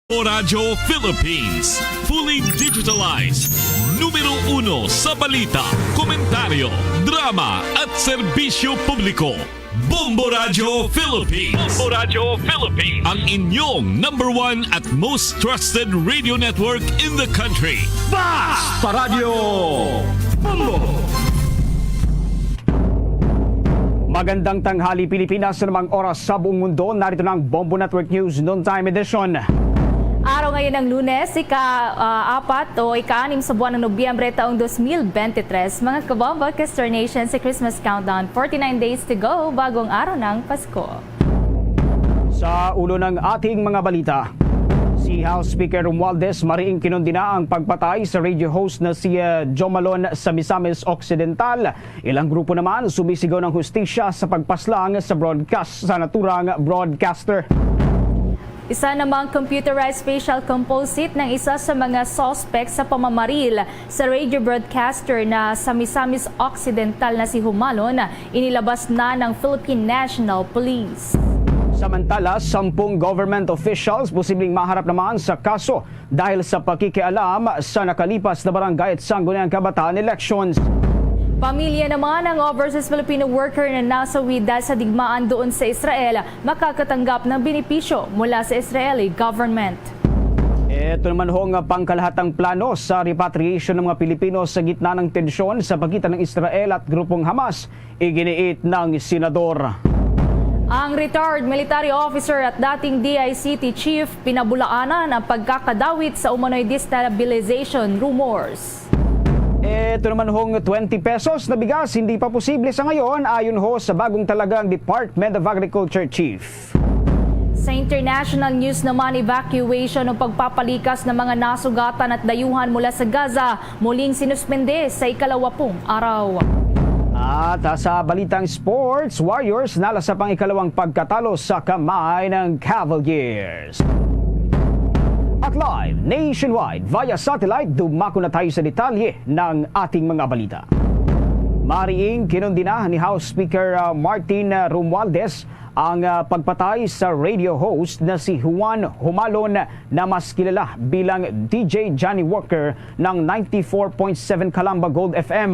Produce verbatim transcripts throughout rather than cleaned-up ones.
Radyo Philippines, fully digitalized. Numero uno sa balita, komentaryo, drama, at serbisyo publiko. Bombo Radyo Philippines. Bombo Radyo Philippines. Ang inyong number one at most trusted radio network in the country. Basta Radyo Bombo! Magandang tanghali, Pilipinas, sa namang oras sa buong mundo. Narito na ang Bombo Network News Noontime Edition. Araw ngayon ng Lunes, ika, ah, apat o ika-anim sa buwan ng Nobyembre taong dos mil bente tres. Mga kabombo, Kester Nation, sa Christmas countdown, forty-nine days to go, bagong araw ng Pasko. Sa ulo ng ating mga balita, si House Speaker Romualdez mariing kinundina ang pagpatay sa radio host na si, ah, Jomalon sa Misamis Occidental. Ilang grupo naman sumisigaw ng hustisya sa pagpaslang sa broadcast, sa naturang broadcaster. Isa namang computerized facial composite ng isa sa mga suspect sa pamamaril sa radio broadcaster na sa Misamis Occidental na si Humalon, inilabas na ng Philippine National Police. Samantala, sampung government officials posibleng maharap naman sa kaso dahil sa pakikialam sa nakalipas na barangay at sangguniang kabataan elections. Pamilya naman ng overseas Filipino worker na nasawi dahil sa digmaan doon sa Israel makakatanggap ng benepisyo mula sa Israeli government. Ito naman ho nga pangkalahatang plano sa repatriation ng mga Pilipino sa gitna ng tensyon sa pagitan ng Israel at grupong Hamas, iginiit ng senador. Ang retired military officer at dating D I C T chief pinabulaanan ang pagkakadawit sa umano'y destabilization rumors. Ito naman hong twenty pesos na bigas, hindi pa posible sa ngayon, ayon ho sa bagong talagang Department of Agriculture chief. Sa international news naman, evacuation o pagpapalikas ng mga nasugatan at dayuhan mula sa Gaza muling sinuspende sa ikalawa pung araw. At, ah, sa balitang sports, Warriors nalasap ang ikalawang pagkatalo sa kamay ng Cavaliers. At live nationwide via satellite, dumako na tayo sa detalye ng ating mga balita. Mariing kinundina ni House Speaker, ah, Martin, ah, Romualdez ang, ah, pagpatay sa radio host na si Juan Humalon, na mas kilala bilang D J Johnny Walker ng ninety-four point seven Kalamba Gold F M.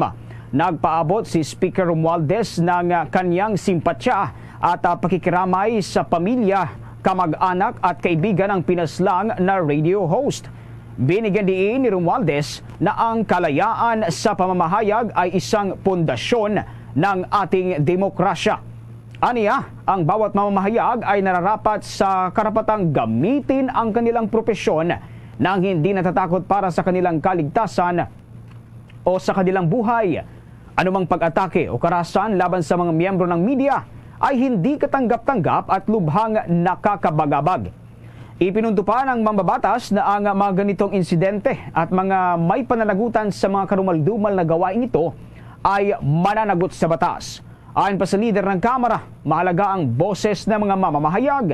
Nagpaabot si Speaker Romualdez ng, ah, kanyang simpatya at, ah, pakikiramay sa pamilya, kamag-anak at kaibigan ang pinaslang na radio host. Binigyan diin ni Romualdez na ang kalayaan sa pamamahayag ay isang pundasyon ng ating demokrasya. Aniya, ang bawat mamamahayag ay nararapat sa karapatang gamitin ang kanilang propesyon nang hindi natatakot para sa kanilang kaligtasan o sa kanilang buhay. Anumang pag-atake o karahasan laban sa mga miyembro ng media ay hindi katanggap-tanggap at lubhang nakakabagabag. Ipinundo pa ng mambabatas na ang mga ganitong insidente at mga may pananagutan sa mga karumaldumal na gawain ito ay mananagot sa batas. Ayon pa sa lider ng Kamara, mahalaga ang boses ng mga mamamahayag.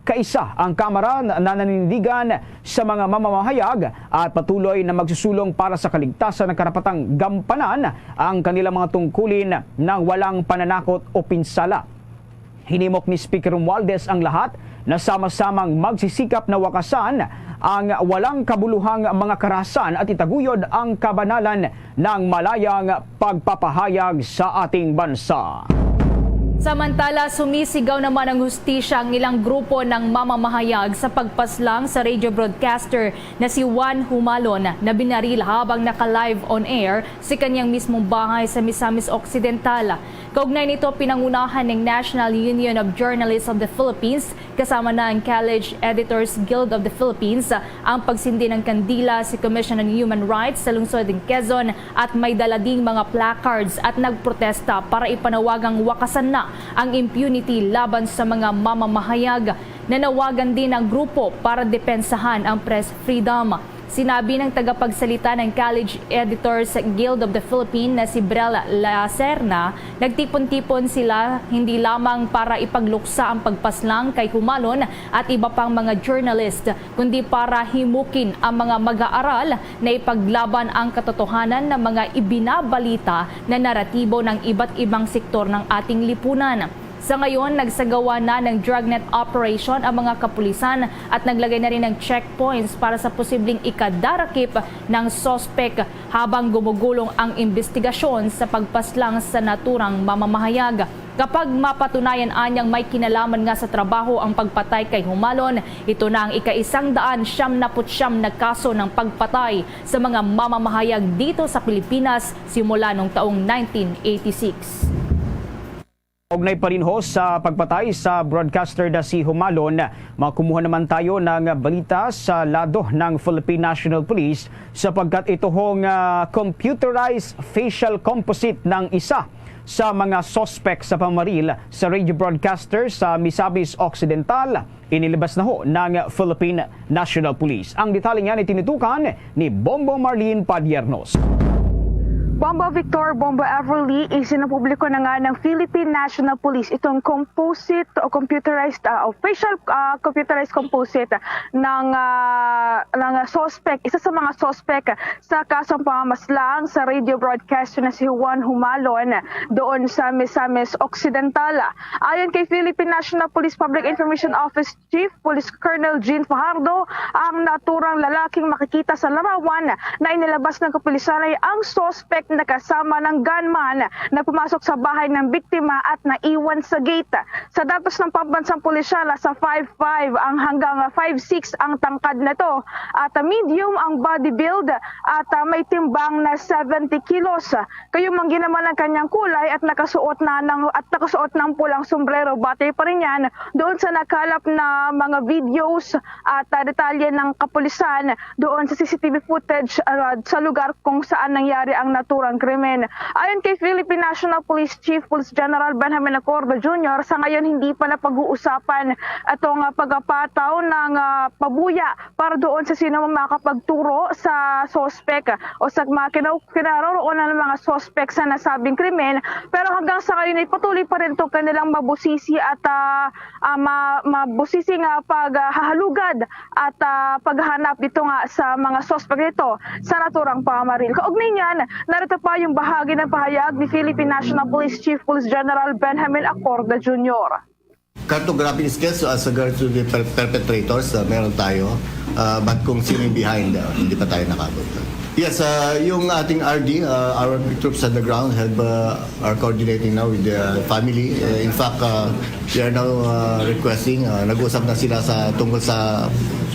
Kaisa ang Kamara na nananindigan sa mga mamamahayag at patuloy na magsusulong para sa kaligtasan ng karapatang gampanan ang kanilang mga tungkulin nang walang pananakot o pinsala. Hinimok ni Speaker Romualdez ang lahat na sama-samang magsisikap na wakasan ang walang kabuluhang mga karahasan at itaguyod ang kabanalan ng malayang pagpapahayag sa ating bansa. Samantala, sumisigaw naman ang hustisya ang ilang grupo ng mamamahayag sa pagpaslang sa radio broadcaster na si Juan Humalon, na binaril habang naka-live on air sa kanyang mismong bahay sa Misamis Occidental. Kaugnay nito, pinangunahan ng National Union of Journalists of the Philippines, kasama na ang College Editors Guild of the Philippines, ang pagsindi ng kandila sa Commission on Human Rights sa lungsod ng Quezon at may dala ding mga placards at nagprotesta para ipanawagang wakasan na ang impunity laban sa mga mamamahayag. Nanawagan din ang grupo para depensahan ang press freedom. Sinabi ng tagapagsalita ng College Editors Guild of the Philippines na si Brel Lacerna, nagtipon-tipon sila hindi lamang para ipagluksa ang pagpaslang kay Humalon at iba pang mga journalist, kundi para himukin ang mga mag-aaral na ipaglaban ang katotohanan ng mga ibinabalita na naratibo ng iba't ibang sektor ng ating lipunan. Sa ngayon, nagsagawa na ng dragnet operation ang mga kapulisan at naglagay na rin ng checkpoints para sa posibleng ikadarakip ng suspek habang gumugulong ang imbestigasyon sa pagpaslang sa naturang mamamahayag. Kapag mapatunayan anyang may kinalaman nga sa trabaho ang pagpatay kay Humalon, ito na ang ika-isang daan siyam naput siyam na kaso ng pagpatay sa mga mamamahayag dito sa Pilipinas simula nung taong nineteen eighty-six. Kaugnay pa rin ho sa pagpatay sa broadcaster na si Humalon, makumuha naman tayo ng balita sa lado ng Philippine National Police sapagkat ito hong ah, computerized facial composite ng isa sa mga suspect sa pamaril sa radio broadcaster sa Misamis Occidental, inilabas na ho ng Philippine National Police. Ang detalye niyan ay tinutukan ni Bombo Marlene Padiernos. Bombo Victor, Bombo Everly, isinapubliko na nga ng Philippine National Police itong composite o computerized, ah, o facial, ah, computerized composite ng, ah, ng suspect, isa sa mga suspect sa kasong pamamaslang sa radio broadcaster na si Juan Humalon doon sa Misamis Occidental. Ayon kay Philippine National Police Public Information Office Chief Police Colonel Jean Fajardo, ang naturang lalaking makikita sa larawan na inilabas ng kapulisan ay ang suspect na kasama ng gunman na pumasok sa bahay ng biktima at naiwan sa gate. Sa datos ng pambansang pulisya, nasa five five ang hanggang five six ang tangkad nito at medium ang body build at ah, may timbang na seventy kilos. Kayumanggi naman ang kanyang kulay at nakasuot na ng, at nakasuot ng pulang sombrero. Batay pa rin yan doon sa nakalap na mga videos at ah, detalye ng kapulisan doon sa C C T V footage ah, sa lugar kung saan nangyari ang naturang krimen. Ayon kay Philippine National Police Chief Police General Benjamin Acorda Junior, sa ngayon hindi pa napag-uusapan itong ah, pagpataw ng ah, pabuya para doon sa sino mang makapagturo sa suspect o sa mga kinaw- kinaroroonan ng mga suspect sa nasabing krimen. Pero hanggang sa ngayon ay patuloy pa rin itong kanilang mabusisi at ah, ah, ma- mabusisi nga paghahalugad at ah, paghanap dito nga sa mga suspect nito sa naturang pamaril. Kaugnay niyan, narito pa yung bahagi ng pahayag ni Philippine National Police Chief Police General Benjamin Acorda Junior. Cartographic sketch as regards to the per- perpetrators, uh, meron tayo. Uh, but kung sino yung behind, uh, hindi pa tayo nakabot. Yes, uh, yung ating R D, uh, our troops on the ground have, uh, are coordinating now with the family. Uh, in fact, uh, they are now uh, requesting, uh, nag-usap na sila sa tungkol sa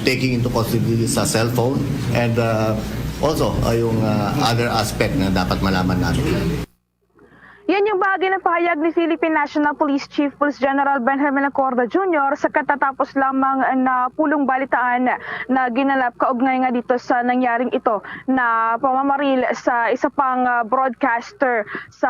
taking into custody sa cellphone and uh, also uh, yung uh, other aspect na dapat malaman natin. Yan yung bahagi ng pahayag ni Philippine National Police Chief Police General Benjamin Acorda Junior sa katatapos lamang na pulong balitaan na ginanap kaugnay nga dito sa nangyaring ito na pamamaril sa isa pang ah, broadcaster sa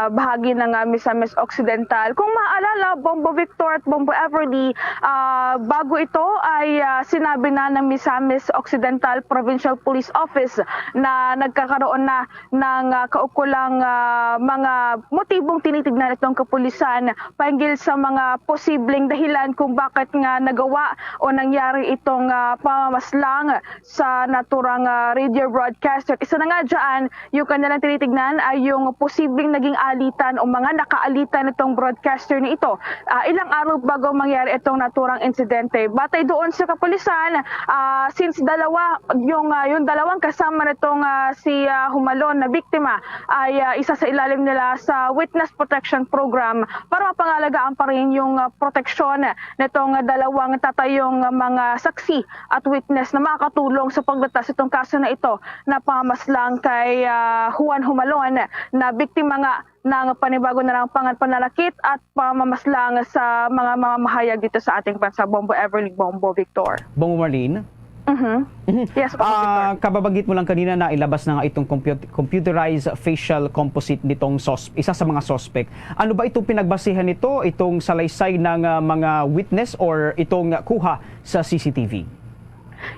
bahagi ng ah, Misamis Occidental. Kung maalala, Bombo Victor at Bombo Everly, ah, bago ito ay ah, sinabi na ng Misamis Occidental Provincial Police Office na nagkakaroon na ng ah, kaukulang ah, mga motibong tinitignan itong kapulisan pahinggil sa mga posibleng dahilan kung bakit nga nagawa o nangyari itong ah, pamamaslang sa naturang ah, radio broadcaster. Isa na nga dyan, yung kanilang tinitignan ay yung posibleng naging alitan o mga nakaalitan itong broadcaster na ito ah, ilang araw bago mangyari itong naturang insidente. Batay doon sa kapulisan, ah, since dalawa yung ah, yung dalawang kasama nitong ah, si ah, Humalon na biktima ay ah, isa sa ilalim nila sa Witness Protection Program para mapangalagaan pa rin yung ah, proteksyon nitong dalawang tatayong mga saksi at witness na makakatulong sa paglutas itong kaso na ito na pamamaslang kay ah, Juan Humalon na biktima nga ng panibago na lang pangan pananakit at pamamaslang sa mga mamamahayag dito sa ating bansa. Bombo Everly, Bombo Victor. Bombo Marlene? Mhm. Yes, Bombo Ah, Victor. Kababanggit mo lang kanina na ilabas na nga itong comput- computerized facial composite nitong sos- isa sa mga suspect. Ano ba itong pinagbasihan nito, itong salaysay ng ah, mga witness or itong kuha sa C C T V?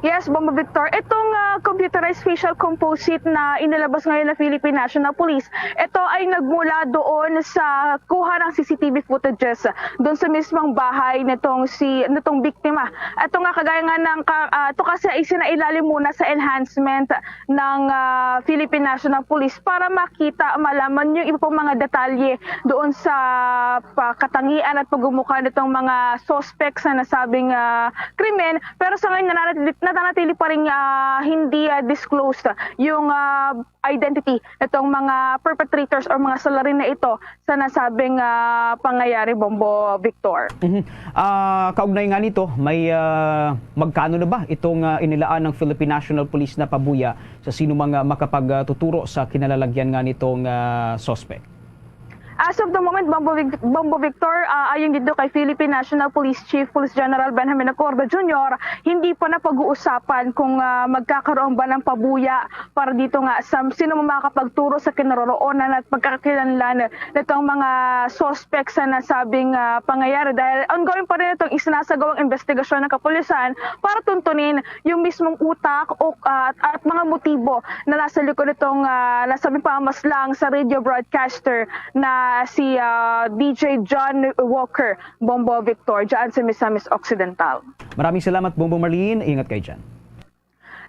Yes, Bombo Victor. Itong, ah, computerized facial composite na inilabas ngayon ng Philippine National Police, ito ay nagmula doon sa kuha ng C C T V footages doon sa mismong bahay nitong si, nitong biktima. Ito nga, kagaya nga ng ka-, ah, ito kasi ay sinailalim muna sa enhancement ng, ah, Philippine National Police para makita, malaman yung iba pang mga detalye doon sa pagkatangian at pagmumukha nitong mga suspects sa nasabing, ah, krimen. Pero sa ngayon, nananatili, nananatili pa rin, ah, hindi, ah, disclosed yung, ah, identity nitong mga perpetrators or mga salarin na ito sa nasabing, ah, pangyayari, Bombo Victor. Mhm. Ah, kaugnay nga nito, may, ah, magkano na ba itong, ah, inilaan ng Philippine National Police na pabuya sa sino mang, ah, makapagtuturo sa kinalalagyan nga nitong, ah, suspect? As of the moment, Bombo Vic-, Bombo Victor, ah, ayon dito kay Philippine National Police Chief Police General Benjamin Acorda Junior, hindi pa na pag-uusapan kung, ah, magkakaroon ba ng pabuya para dito nga sa sino man makakapagturo sa kinaroroonan at pagkakakilanlan nitong mga suspects sa nasabing, ah, pangyayari, dahil ongoing pa rin itong isinasagawang investigasyon ng kapulisan para tuntunin yung mismong utak o, ah, at, at mga motibo na nasa likod nitong, ah, nasabing pamamaslang sa radio broadcaster na si, ah, D J John Walker, Bombo Victor, dyan sa Misamis Occidental. Maraming salamat, Bombo Marlene. Ingat kayo dyan.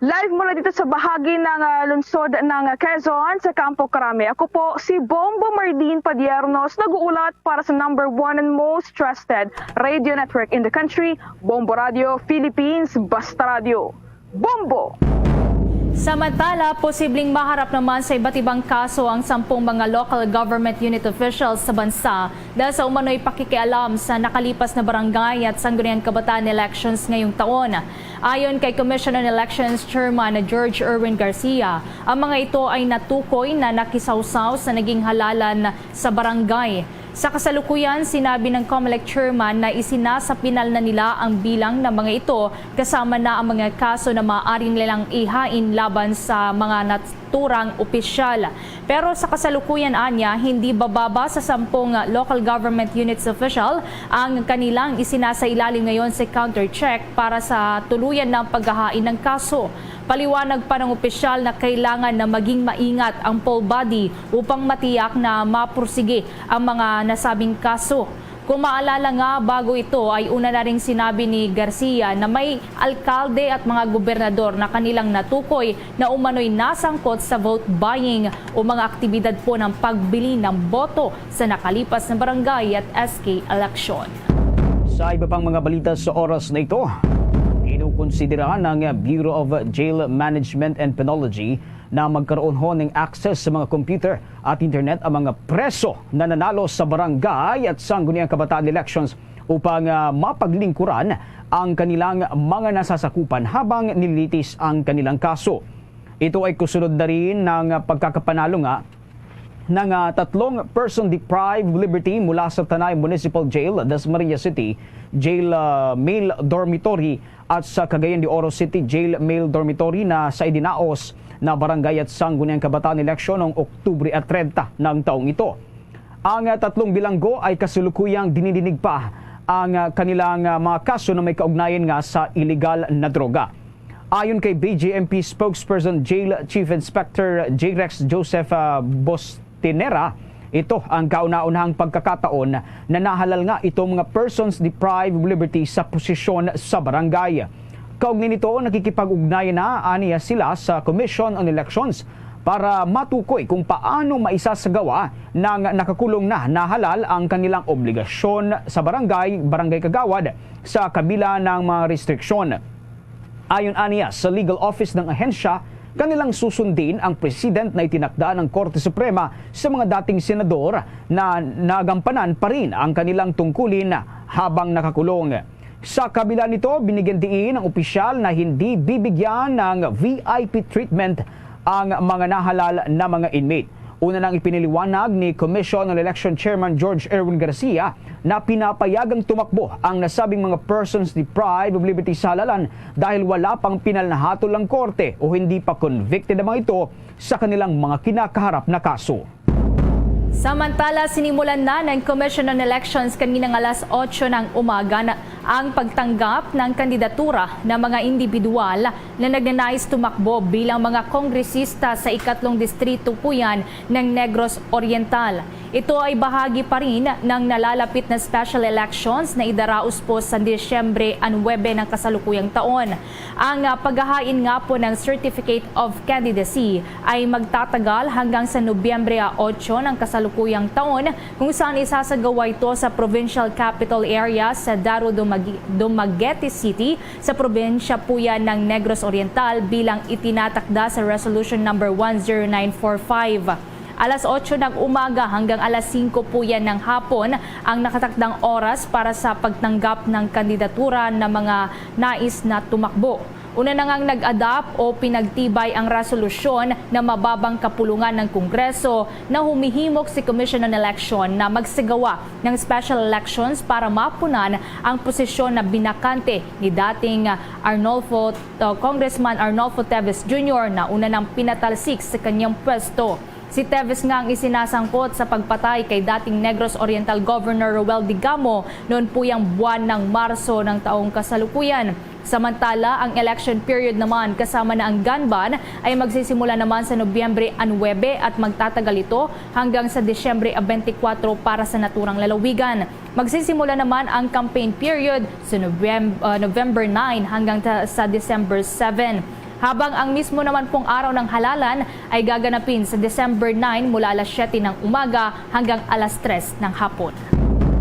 Live mula dito sa bahagi ng, ah, lungsod ng Quezon, sa Campo Crame. Ako po si Bombo Marlene Padiernos, nag-uulat para sa number one and most trusted radio network in the country, Bombo Radio Philippines, Basta Radio. Bombo! Samantala, posibleng maharap naman sa iba't ibang kaso ang sampung mga local government unit officials sa bansa dahil sa umano'y pakikialam sa nakalipas na barangay at sangguniang kabataan elections ngayong taon. Ayon kay Commission on Elections Chairman George Erwin Garcia, ang mga ito ay natukoy na nakisawsaw sa naging halalan sa barangay. Sa kasalukuyan, sinabi ng Comelec chairman na isinasapinal na nila ang bilang ng mga ito, kasama na ang mga kaso na maaari nilang ihain laban sa mga naturang opisyal. Pero sa kasalukuyan, anya, hindi bababa sa sampung local government units official ang kanilang isinasailalim ngayon sa counter check para sa tuluyan ng paghahain ng kaso. Paliwanag pa ng opisyal na kailangan na maging maingat ang poll body upang matiyak na mapursige ang mga nasabing kaso. Kung maalala nga, bago ito ay una na ring sinabi ni Garcia na may alkalde at mga gobernador na kanilang natukoy na umano'y nasangkot sa vote buying o mga aktibidad po ng pagbili ng boto sa nakalipas na barangay at S K election. Sa iba pang mga balita sa oras na ito, kinukonsidera ng Bureau of Jail Management and Penology na magkaroon ho ng access sa mga computer at internet ang mga preso na nanalo sa barangay at sangguniang kabataan elections upang, ah, mapaglingkuran ang kanilang mga nasasakupan habang nililitis ang kanilang kaso. Ito ay kasunod na rin ng pagkakapanalo nga ng, ah, tatlong person deprived of liberty mula sa Tanay Municipal Jail, Dasmariñas City, Jail, ah, Male Dormitory, at sa Cagayan de Oro City Jail Male Dormitory na sa idinaos na barangay at sangguniang kabataan eleksyon noong Oktubre at treinta ng taong ito. Ang, ah, tatlong bilanggo ay kasulukuyang dinidinig pa ang, ah, kanilang, ah, mga kaso na may kaugnayan nga sa iligal na droga. Ayon kay B J M P spokesperson Jail Chief Inspector J Rex Joseph, ah, Bos-, Tinera, ito ang kauna-unahang pagkakataon na nahalal nga itong mga persons deprived of liberty sa posisyon sa barangay. Kaugnay nito, nakikipag-ugnayan na aniya sila sa Commission on Elections para matukoy kung paano maisasagawa ng nakakulong na nahalal ang kanilang obligasyon sa barangay, barangay kagawad sa kabila ng mga restriksyon. Ayon aniya sa legal office ng ahensya, kanilang susundin ang precedent na itinakda ng Korte Suprema sa mga dating senador na nagampanan pa rin ang kanilang tungkulin habang nakakulong. Sa kabila nito, binigyan diin ang opisyal na hindi bibigyan ng V I P treatment ang mga nahalal na mga inmate. Una nang ipinaliwanag ni Commission on Election Chairman George Erwin Garcia na pinapayagang tumakbo ang nasabing mga persons deprived of liberty sa halalan dahil wala pang pinal na hatol ang korte o hindi pa convicted ang mga ito sa kanilang mga kinakaharap na kaso. Samantala, sinimulan na ng Commission on Elections kaninang alas otso ng umaga na Ang pagtanggap ng kandidatura ng mga individual na nagnanais tumakbo bilang mga kongresista sa ikatlong distrito po yan ng Negros Oriental. Ito ay bahagi pa rin ng nalalapit na special elections na idaraos po sa Disyembre nuebe ng kasalukuyang taon. Ang, ah, paghahain nga po ng Certificate of Candidacy ay magtatagal hanggang sa Nobyembre otso ng kasalukuyang taon, kung saan isasagawa ito sa Provincial Capital Area sa Daro Dumag-, Dumaguete City, sa probinsya po yan ng Negros Oriental, bilang itinatakda sa Resolution Number one zero nine four five. Alas otso ng umaga hanggang alas singko po yan ng hapon ang nakatakdang oras para sa pagtanggap ng kandidatura ng mga nais na tumakbo. Una na ngang nag-adapt o pinagtibay ang resolusyon na mababang kapulungan ng Kongreso na humihimok si Commission on Election na magsagawa ng special elections para mapunan ang posisyon na binakante ni dating Arnolfo, uh, Congressman Arnolfo Teves Junior na una nang pinatalsik sa kanyang pwesto. Si Teves nga ang isinasangkot sa pagpatay kay dating Negros Oriental Governor Roel Digamo noon po yang buwan ng Marso ng taong kasalukuyan. Samantala, ang election period naman kasama na ang gun ban ay magsisimula naman sa Nobyembre nuebe at magtatagal ito hanggang sa Disyembre twenty-four para sa naturang lalawigan. Magsisimula naman ang campaign period sa Novem-, uh, November nine hanggang ta-, sa December seven. Habang ang mismo naman pong araw ng halalan ay gaganapin sa December nine mula alas siyete ng umaga hanggang alas tres ng hapon.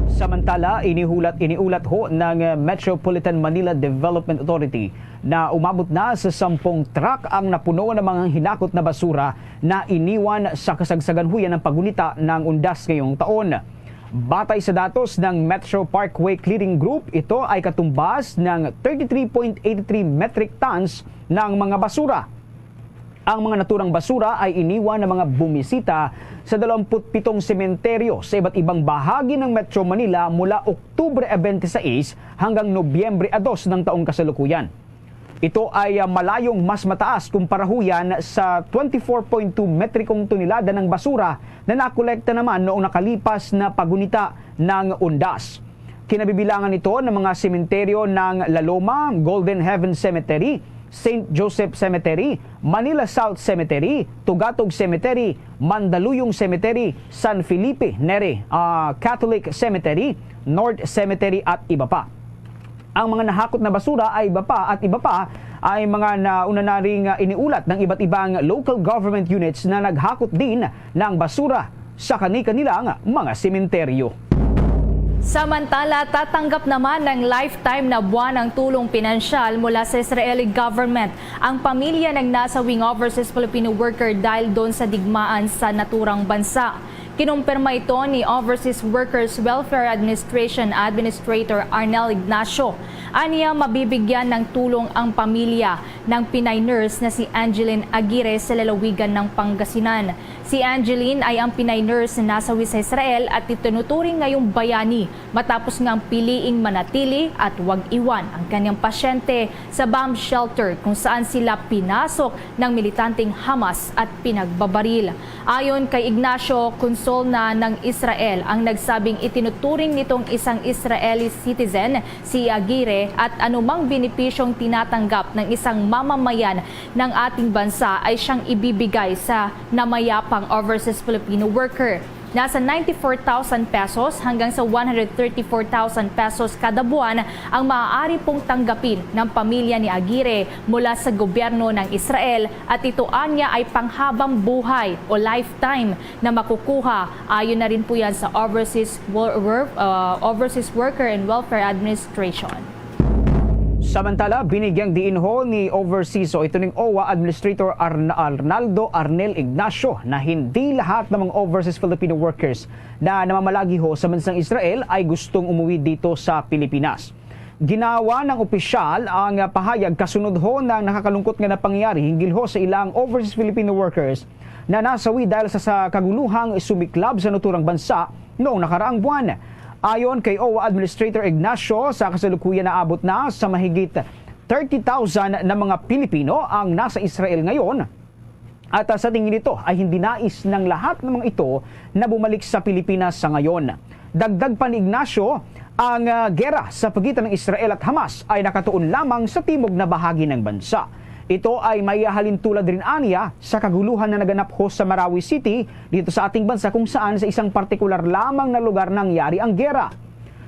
Samantala, inihulat, iniulat ho ng Metropolitan Manila Development Authority na umabot na sa sampung truck ang napuno ng mga hinakot na basura na iniwan sa kasagsagan huyan ng pagunita ng undas ngayong taon. Batay sa datos ng Metro Parkway Clearing Group, ito ay katumbas ng thirty-three point eight three metric tons ng mga basura. Ang mga naturang basura ay iniwan ng mga bumisita sa dalawampu't pitong sementeryo sa iba't ibang bahagi ng Metro Manila mula Oktubre twenty-six hanggang Nobyembre dos ng taong kasalukuyan. Ito ay, ah, malayong mas mataas kumpara huyan sa twenty-four point two metrikong tonelada ng basura na nakolekta naman noong nakalipas na pagunita ng undas. Kinabibilangan ito ng mga sementeryo ng La Loma, Golden Heaven Cemetery, Saint Joseph Cemetery, Manila South Cemetery, Tugatog Cemetery, Mandaluyong Cemetery, San Felipe Neri, ah, Catholic Cemetery, North Cemetery at iba pa. Ang mga nahakot na basura ay iba pa at iba pa ay mga nauna na ring, ah, iniulat ng iba't ibang local government units na naghakot din ng basura sa kani-kanilang mga sementeryo. Samantala, tatanggap naman ng lifetime na buwan ang tulong pinansyal mula sa Israeli government ang pamilya ng nasawing overseas Filipino worker dahil doon sa digmaan sa naturang bansa. Kinumpirma ito ni Overseas Workers Welfare Administration Administrator Arnel Ignacio. Aniya, mabibigyan ng tulong ang pamilya ng Pinay nurse na si Angeline Aguirre sa lalawigan ng Pangasinan. Si Angeline ay ang Pinay nurse na nasawi sa Israel at itinuturing ngayong bayani matapos ngang piliing manatili at wag iwan ang kanyang pasyente sa bomb shelter kung saan sila pinasok ng militanteng Hamas at pinagbabaril. Ayon kay Ignacio, konsol na ng Israel ang nagsabing itinuturing nitong isang Israeli citizen si Aguirre at anumang benepisyong tinatanggap ng isang mamamayan ng ating bansa ay siyang ibibigay sa namayapang overseas Filipino worker. Nasa ninety-four thousand pesos hanggang sa one hundred thirty-four thousand pesos kada buwan ang maaari pong tanggapin ng pamilya ni Aguirre mula sa gobyerno ng Israel, at ito anya ay panghabang buhay o lifetime na makukuha, ayon na rin po yan sa Overseas Wor-, Wor-, uh, Overseas Worker and Welfare Administration. Samantala, binigyang diin ho ni Overseas o ito ning OWWA Administrator Arn-, Arnaldo Arnel Ignacio na hindi lahat ng mga overseas Filipino workers na namamalagi ho sa bansang Israel ay gustong umuwi dito sa Pilipinas. Ginawa ng opisyal ang pahayag kasunod ho ng nakakalungkot nga napangyari hinggil ho sa ilang overseas Filipino workers na nasawi dahil sa, sa kaguluhang sumiklab sa naturang bansa noong nakaraang buwan. Ayon kay OWWA Administrator Ignacio, sa kasalukuyan naabot na sa mahigit thirty thousand na mga Pilipino ang nasa Israel ngayon. At, ah, sa tingin nito ay hindi nais ng lahat ng mga ito na bumalik sa Pilipinas sa ngayon. Dagdag pa ni Ignacio, Ang, ah, gera sa pagitan ng Israel at Hamas ay nakatuon lamang sa timog na bahagi ng bansa. Ito ay maihahalin tulad rin aniya sa kaguluhan na naganap ho sa Marawi City dito sa ating bansa, kung saan sa isang partikular lamang na lugar nangyari ang gera.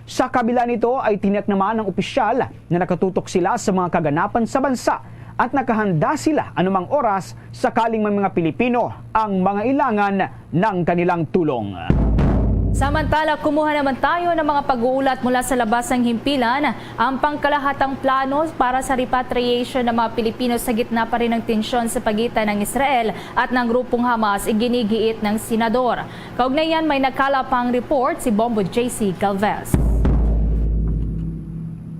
Sa kabila nito ay tiniyak naman ng opisyal na nakatutok sila sa mga kaganapan sa bansa at nakahanda sila anumang oras sakaling may mga Pilipino ang mangailangan ng kanilang tulong. Samantala, kumuha naman tayo ng mga pag-uulat mula sa labas ng himpilan. Ang pangkalahatang plano para sa repatriation ng mga Pilipino sa gitna pa rin ng tensyon sa pagitan ng Israel at ng grupong Hamas, iginigiit ng senador. Kaugnay niyan, may nakala pang report si Bombo J C Galvez.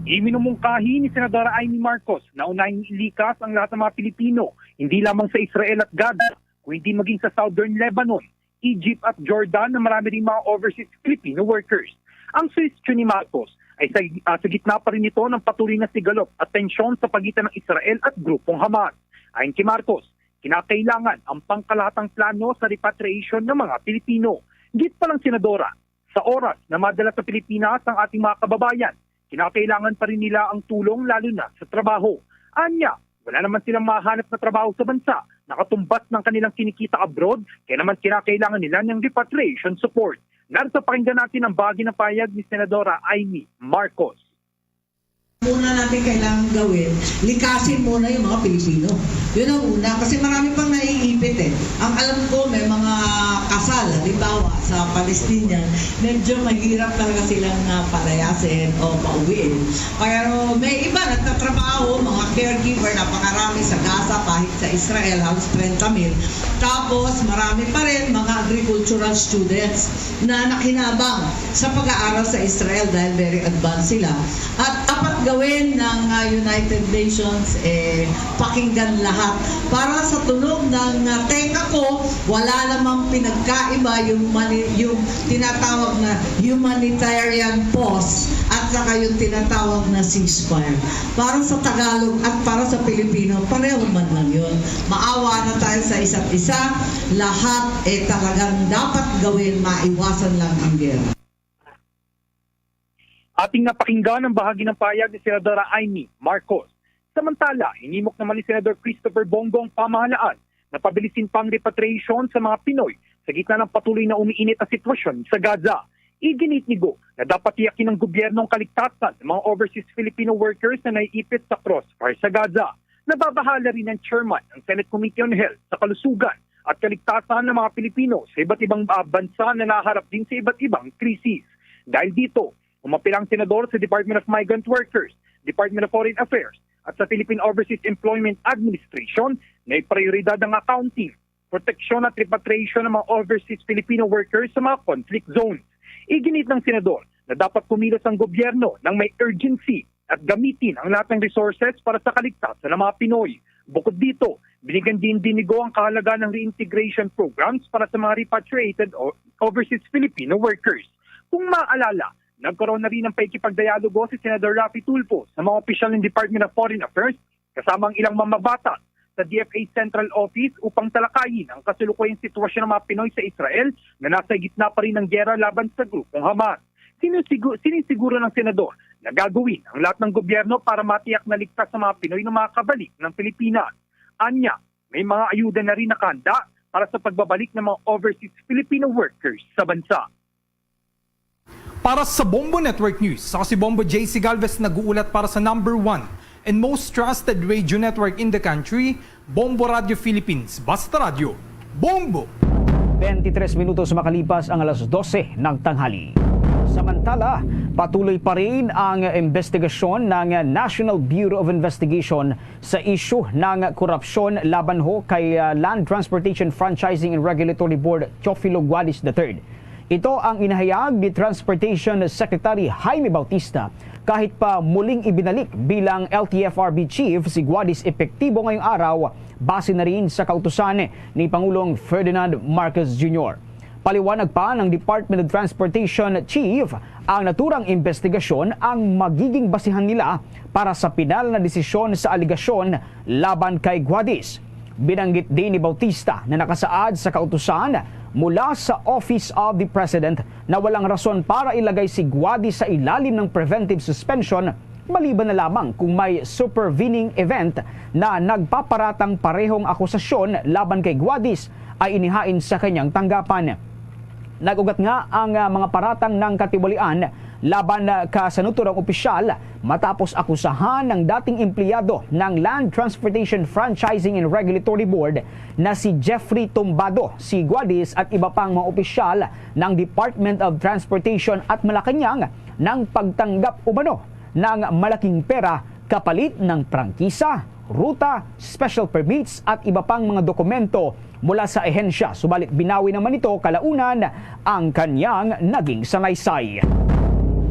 Iminumungkahi ni Senadora Imee Marcos na unahing ilikas ang lahat ng mga Pilipino, hindi lamang sa Israel at Gaza, kundi maging sa Southern Lebanon, Egypt at Jordan, na marami ring mga overseas Filipino workers. Ang suhestyon ni Marcos ay sa, ah, sa gitna pa rin ito ng patuloy na sigalot at tensyon sa pagitan ng Israel at grupong Hamas. Ayon kay Marcos, kinakailangan ang pangkalahatang plano sa repatriation ng mga Pilipino. Giit pa ng senadora, sa oras na madala sa Pilipinas ang ating mga kababayan, kinakailangan pa rin nila ang tulong, lalo na sa trabaho. Anya, wala naman silang mahanap na trabaho sa bansa na katumbas ng kanilang kinikita abroad, kaya naman kinakailangan nila ng repatriation support. Narito, pakinggan natin ang bahagi ng pahayag ni Senadora Imee Marcos. Una natin kailangan gawin, likasin muna yung mga Pilipino. Yun ang una, kasi marami pang naiipit eh. Ang alam ko, may mga kasal, halimbawa, sa Palestinian, medyo mahirap talaga silang, ah, palayasin o pauwiin. Pero may iba nagtatrabaho, mga caregiver, napakarami sa Gaza, kahit sa Israel, halos trenta mil. Tapos, marami pa rin mga agricultural students na nakinabang sa pag-aaral sa Israel dahil very advanced sila. At dapat gawin ng, ah, United Nations, eh, pakinggan lahat. Para sa tunog ng, ah, tenga ko, wala namang pinagkaiba yung mani-, yung tinatawag na humanitarian pause at saka yung tinatawag na ceasefire. Para sa Tagalog at para sa Pilipino, pareho man lang yun. Maawa na tayo sa isa't isa. Lahat, eh, talagang dapat gawin, maiwasan lang ang gera. Ating napakinggan ang bahagi ng pahayag ni Senadora Imee Marcos. Samantala, hinimok naman ni Senador Christopher Bong Go ang pamahalaan na pabilisin pa ang repatriation sa mga Pinoy sa gitna ng patuloy na umiinit na sitwasyon sa Gaza. Iginiit ni Go na dapat tiyakin ng gobyerno ang kaligtasan ng mga overseas Filipino workers na naiipit sa crossfire sa Gaza. Nababahala rin ang chairman ng Senate Committee on Health sa Kalusugan at Kaligtasan ng mga Pilipino sa iba't ibang, ah, bansa na naharap din sa iba't ibang krisis. Dahil dito, umapila ang senador sa Department of Migrant Workers, Department of Foreign Affairs, at sa Philippine Overseas Employment Administration na iprioridad ang accounting, proteksyon at repatriation ng mga overseas Filipino workers sa mga conflict zones. Iginiit ng senador na dapat kumilos ang gobyerno ng may urgency at gamitin ang lahat ng resources para sa kaligtasan ng mga Pinoy. Bukod dito, binigyan din ni Go ang kahalagahan ng reintegration programs para sa mga repatriated o overseas Filipino workers. Kung maalala, nagkaroon na rin ng pakikipagdialogo si Senador Raffy Tulfo sa mga opisyal ng Department of Foreign Affairs kasama ang ilang mamabata sa D F A Central Office upang talakayin ang kasalukuyang sitwasyon ng mga Pinoy sa Israel na nasa gitna pa rin ng giyera laban sa grupong Hamas. Sinisigu-, sinisiguro ng senador na gagawin ang lahat ng gobyerno para matiyak na ligtas sa mga Pinoy na makakabalik ng Pilipinas. Anya, may mga ayuda na rin nakahanda para sa pagbabalik ng mga overseas Filipino workers sa bansa. Para sa Bombo Network News, ako si Bombo J C Galvez, nag-uulat para sa number one and most trusted radio network in the country, Bombo Radio Philippines. Basta Radyo, Bombo! Twenty-tres minutos makalipas ang alas dose ng tanghali. Samantala, patuloy pa rin ang investigasyon ng National Bureau of Investigation sa isyu ng korupsyon laban ho kay, ah, Land Transportation Franchising and Regulatory Board Teofilo Guadis the third. Ito ang inahayag ni Transportation Secretary Jaime Bautista. Kahit pa muling ibinalik bilang L T F R B chief si Guadis epektibo ngayong araw, base na rin sa kautusan ni Pangulong Ferdinand Marcos Junior. Paliwanag pa ng Department of Transportation Chief, ang naturang investigasyon ang magiging basihan nila para sa pinal na desisyon sa alegasyon laban kay Guadis. Binanggit din ni Bautista na nakasaad sa kautusan mula sa Office of the President na walang rason para ilagay si Guadis sa ilalim ng preventive suspension, maliban na lamang kung may supervening event na nagpaparatang parehong akusasyon laban kay Guadis ay inihain sa kanyang tanggapan. Nag-ugat nga ang, ah, mga paratang ng katiwalian laban, ah, ka sa naturang opisyal matapos akusahan ng dating empleyado ng Land Transportation Franchising and Regulatory Board na si Jeffrey Tumbado, si Guadis at iba pang mga opisyal ng Department of Transportation at Malacañang ng pagtanggap umano ng malaking pera kapalit ng prangkisa, ruta, special permits at iba pang mga dokumento mula sa ahensya, subalit binawi naman nito kalaunan ang kanyang naging salaysay.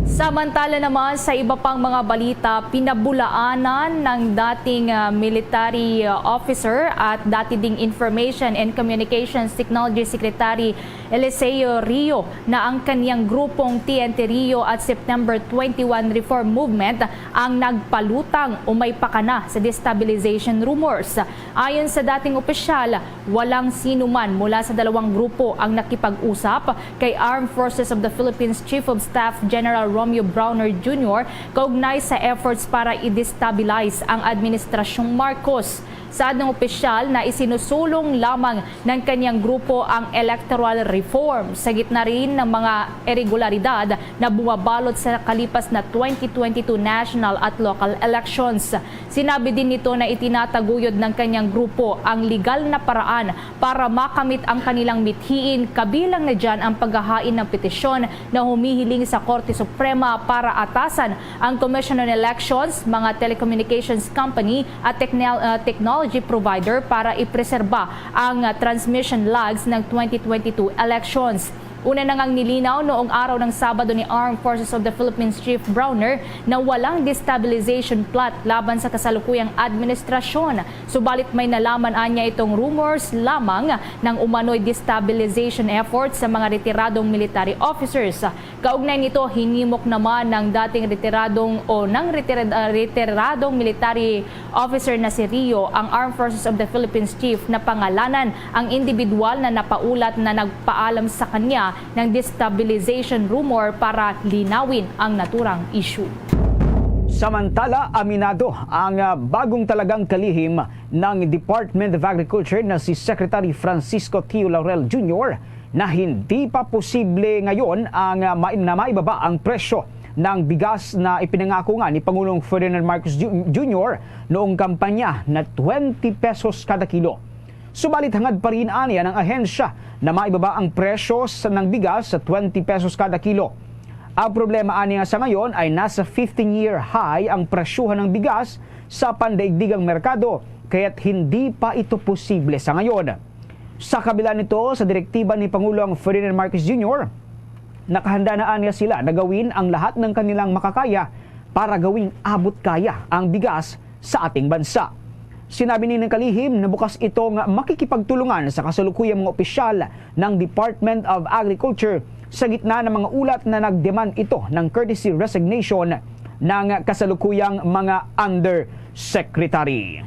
Samantala naman, sa iba pang mga balita, pinabulaanan ng dating, ah, military, ah, officer at dati ding Information and Communications Technology Secretary Eliseo Rio na ang kaniyang grupong T N T Rio at September twenty-one Reform Movement ang nagpalutang o may pakana sa destabilization rumors. Ayon sa dating opisyal, walang sino man mula sa dalawang grupo ang nakipag-usap kay Armed Forces of the Philippines Chief of Staff General Romeo Brawner Junior kaugnay sa efforts para i-destabilize ang Administrasyong Marcos. Sa dating opisyal na isinusulong lamang ng kaniyang grupo ang electoral reform sa gitna rin ng mga iregularidad na bumabalot sa kalipas na twenty twenty-two national at local elections. Sinabi din nito na itinataguyod ng kaniyang grupo ang legal na paraan para makamit ang kanilang mithiin, kabilang na diyan ang paghahain ng petisyon na humihiling sa Korte Suprema para atasan ang Commission on Elections, mga telecommunications company at technel-, ah, technology provider para ipreserba ang, ah, transmission logs ng twenty twenty-two elections. Una na ngang nilinaw noong araw ng Sabado ni Armed Forces of the Philippines Chief Brawner na walang destabilization plot laban sa kasalukuyang administrasyon. Subalit, may nalaman anya itong rumors lamang ng umano'y destabilization efforts sa mga retiradong military officers. Kaugnay nito, hinimok naman ng dating retiradong o ng retira-, ah, retiradong military officer na si Rio ang Armed Forces of the Philippines Chief na pangalanan ang individual na napaulat na nagpaalam sa kanya ng destabilization rumor para linawin ang naturang issue. Samantala, aminado ang, ah, bagong talagang kalihim ng Department of Agriculture na si Secretary Francisco Tio Laurel Junior na hindi pa posible ngayon ang, ah, mai-, na maibaba ang presyo ng bigas na ipinangako nga ni Pangulong Ferdinand Marcos Ju-, Junior noong kampanya na twenty pesos kada kilo. Subalit, hangad pa rin aniya ng ahensya na maibaba ang presyo sa, ng bigas sa twenty pesos kada kilo. Ang problema aniya sa ngayon ay nasa fifteen-year high ang presyuhan ng bigas sa pandaigdigang merkado, kaya't hindi pa ito posible sa ngayon. Sa kabila nito, sa direktiba ni Pangulong Ferdinand Marcos Junior, nakahanda na aniya sila na gawin ang lahat ng kanilang makakaya para gawing abot kaya ang bigas sa ating bansa. Sinabi ni ng kalihim na bukas itong makikipagtulungan sa kasalukuyang mga opisyal ng Department of Agriculture sa gitna ng mga ulat na nagdemand ito ng courtesy resignation ng kasalukuyang mga undersecretary.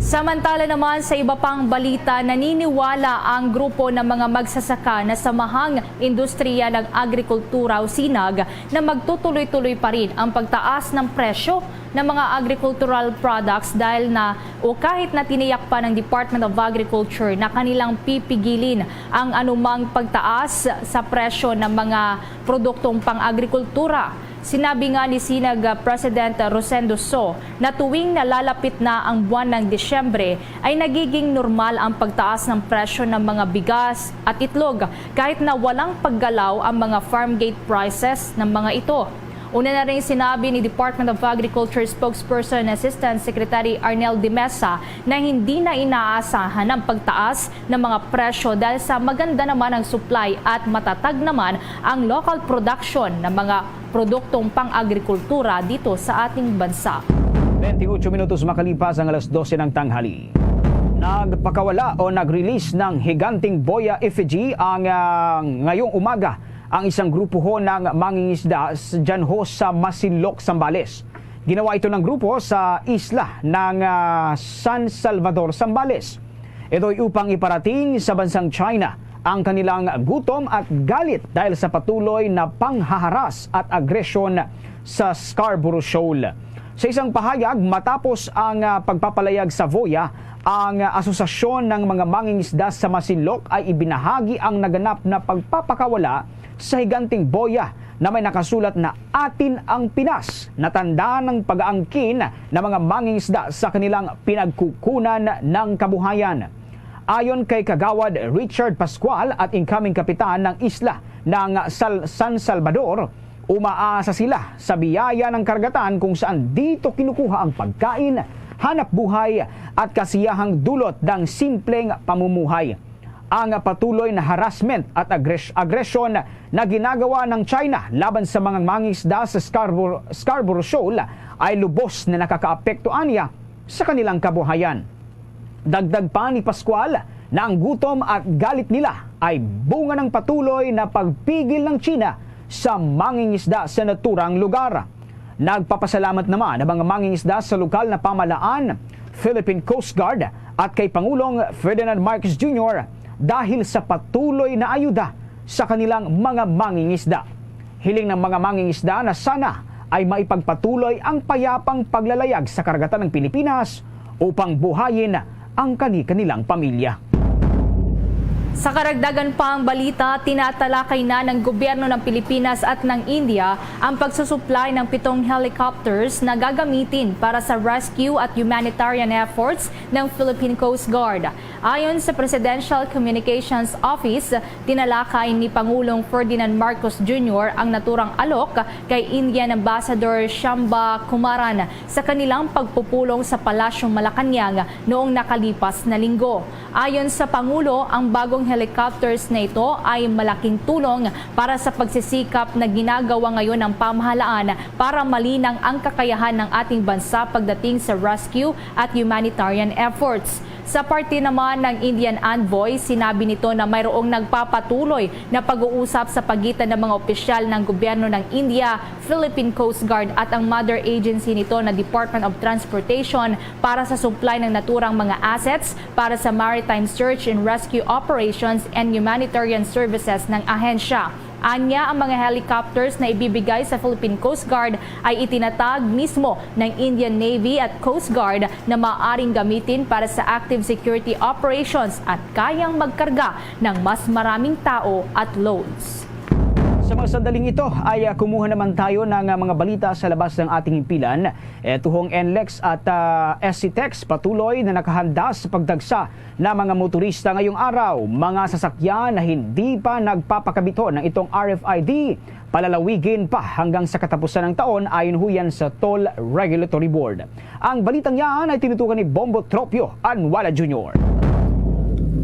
Samantala naman, sa iba pang balita, naniniwala ang grupo ng mga magsasaka na Samahang Industriya ng Agrikultura o sinag na magtutuloy-tuloy pa rin ang pagtaas ng presyo ng mga agricultural products dahil na o kahit na tiniyak pa ng Department of Agriculture na kanilang pipigilin ang anumang pagtaas sa presyo ng mga produktong pang-agrikultura. Sinabi nga ni Sinag President Rosendo So na tuwing nalalapit na ang buwan ng Disyembre ay nagiging normal ang pagtaas ng presyo ng mga bigas at itlog kahit na walang paggalaw ang mga farm gate prices ng mga ito. Una na rin sinabi ni Department of Agriculture Spokesperson Assistant Secretary Arnel de Mesa na hindi na inaasahan ang pagtaas ng mga presyo dahil sa maganda naman ang supply at matatag naman ang local production ng mga produktong pang-agrikultura dito sa ating bansa. Twenty-eight minutos makalipas ang alas dose ng tanghali. Nagpakawala o nag-release ng higanting boya effigy ang, ah, ngayong umaga ang isang grupo ho ng mangingisda s-, dyan ho sa Masinloc, Zambales. Ginawa ito ng grupo sa isla ng, ah, San Salvador, Zambales. Ito'y upang iparating sa bansang China ang kanilang gutom at galit dahil sa patuloy na panghaharas at agresyon sa Scarborough Shoal. Sa isang pahayag, matapos ang, ah, pagpapalayag sa Voya, ang, ah, Asosasyon ng mga Mangingisda sa Masinloc ay ibinahagi ang naganap na pagpapakawala sa higanting boya na may nakasulat na "Atin ang Pinas," na tanda ng pag-aangkin ng mga mangingisda sa kanilang pinagkukunan ng kabuhayan. Ayon kay Kagawad Richard Pascual at incoming kapitan ng isla ng Sal-, San Salvador, umaasa sila sa biyaya ng karagatan kung saan dito kinukuha ang pagkain, hanap buhay at kasiyahang dulot ng simpleng pamumuhay. Ang patuloy na harassment at agres-, agresyon na ginagawa ng China laban sa mga mangingisda sa Scarborough, Scarborough Shoal ay lubos na nakakaapekto aniya sa kanilang kabuhayan. Dagdag pa ni Pascual na ang gutom at galit nila ay bunga ng patuloy na pagpigil ng China sa mangingisda sa naturang lugar. Nagpapasalamat naman ang mga mangingisda sa lokal na pamahalaan, Philippine Coast Guard, at kay Pangulong Ferdinand Marcos Junior dahil sa patuloy na ayuda sa kanilang mga mangingisda. Hiling ng mga mangingisda na sana ay maipagpatuloy ang payapang paglalayag sa karagatan ng Pilipinas upang buhayin ang kani-kanilang pamilya. Sa karagdagan pang balita, tinatalakay na ng gobyerno ng Pilipinas at ng India ang pagsusupply ng pitong helicopters na gagamitin para sa rescue at humanitarian efforts ng Philippine Coast Guard. Ayon sa Presidential Communications Office, tinalakay ni Pangulong Ferdinand Marcos Junior ang naturang alok kay Indian Ambassador Shamba Kumaran sa kanilang pagpupulong sa Palasyong Malacañang noong nakalipas na linggo. Ayon sa Pangulo, ang bagong helicopters na ito ay malaking tulong para sa pagsisikap na ginagawa ngayon ng pamahalaan para malinang ang kakayahan ng ating bansa pagdating sa rescue at humanitarian efforts. Sa parte naman ng Indian envoy, sinabi nito na mayroong nagpapatuloy na pag-uusap sa pagitan ng mga opisyal ng gobyerno ng India, Philippine Coast Guard at ang mother agency nito na Department of Transportation para sa supply ng naturang mga assets para sa maritime search and rescue operations and humanitarian services ng ahensya. Anya, ang mga helicopters na ibibigay sa Philippine Coast Guard ay itinatag mismo ng Indian Navy at Coast Guard na maaaring gamitin para sa active security operations at kayang magkarga ng mas maraming tao at loads. Sa mga sandaling ito ay, ah, kumuha naman tayo ng, ah, mga balita sa labas ng ating himpilan. Ito hong NLEX at, ah, SCTEX patuloy na nakahanda sa pagdagsa ng mga motorista ngayong araw. Mga sasakyan na hindi pa nagpapakabit ho ng itong RFID, palalawigin pa hanggang sa katapusan ng taon, ayon ho yan sa Toll Regulatory Board. Ang balitang yan ay tinutukan ni Bombo Tropio Anwala Junior.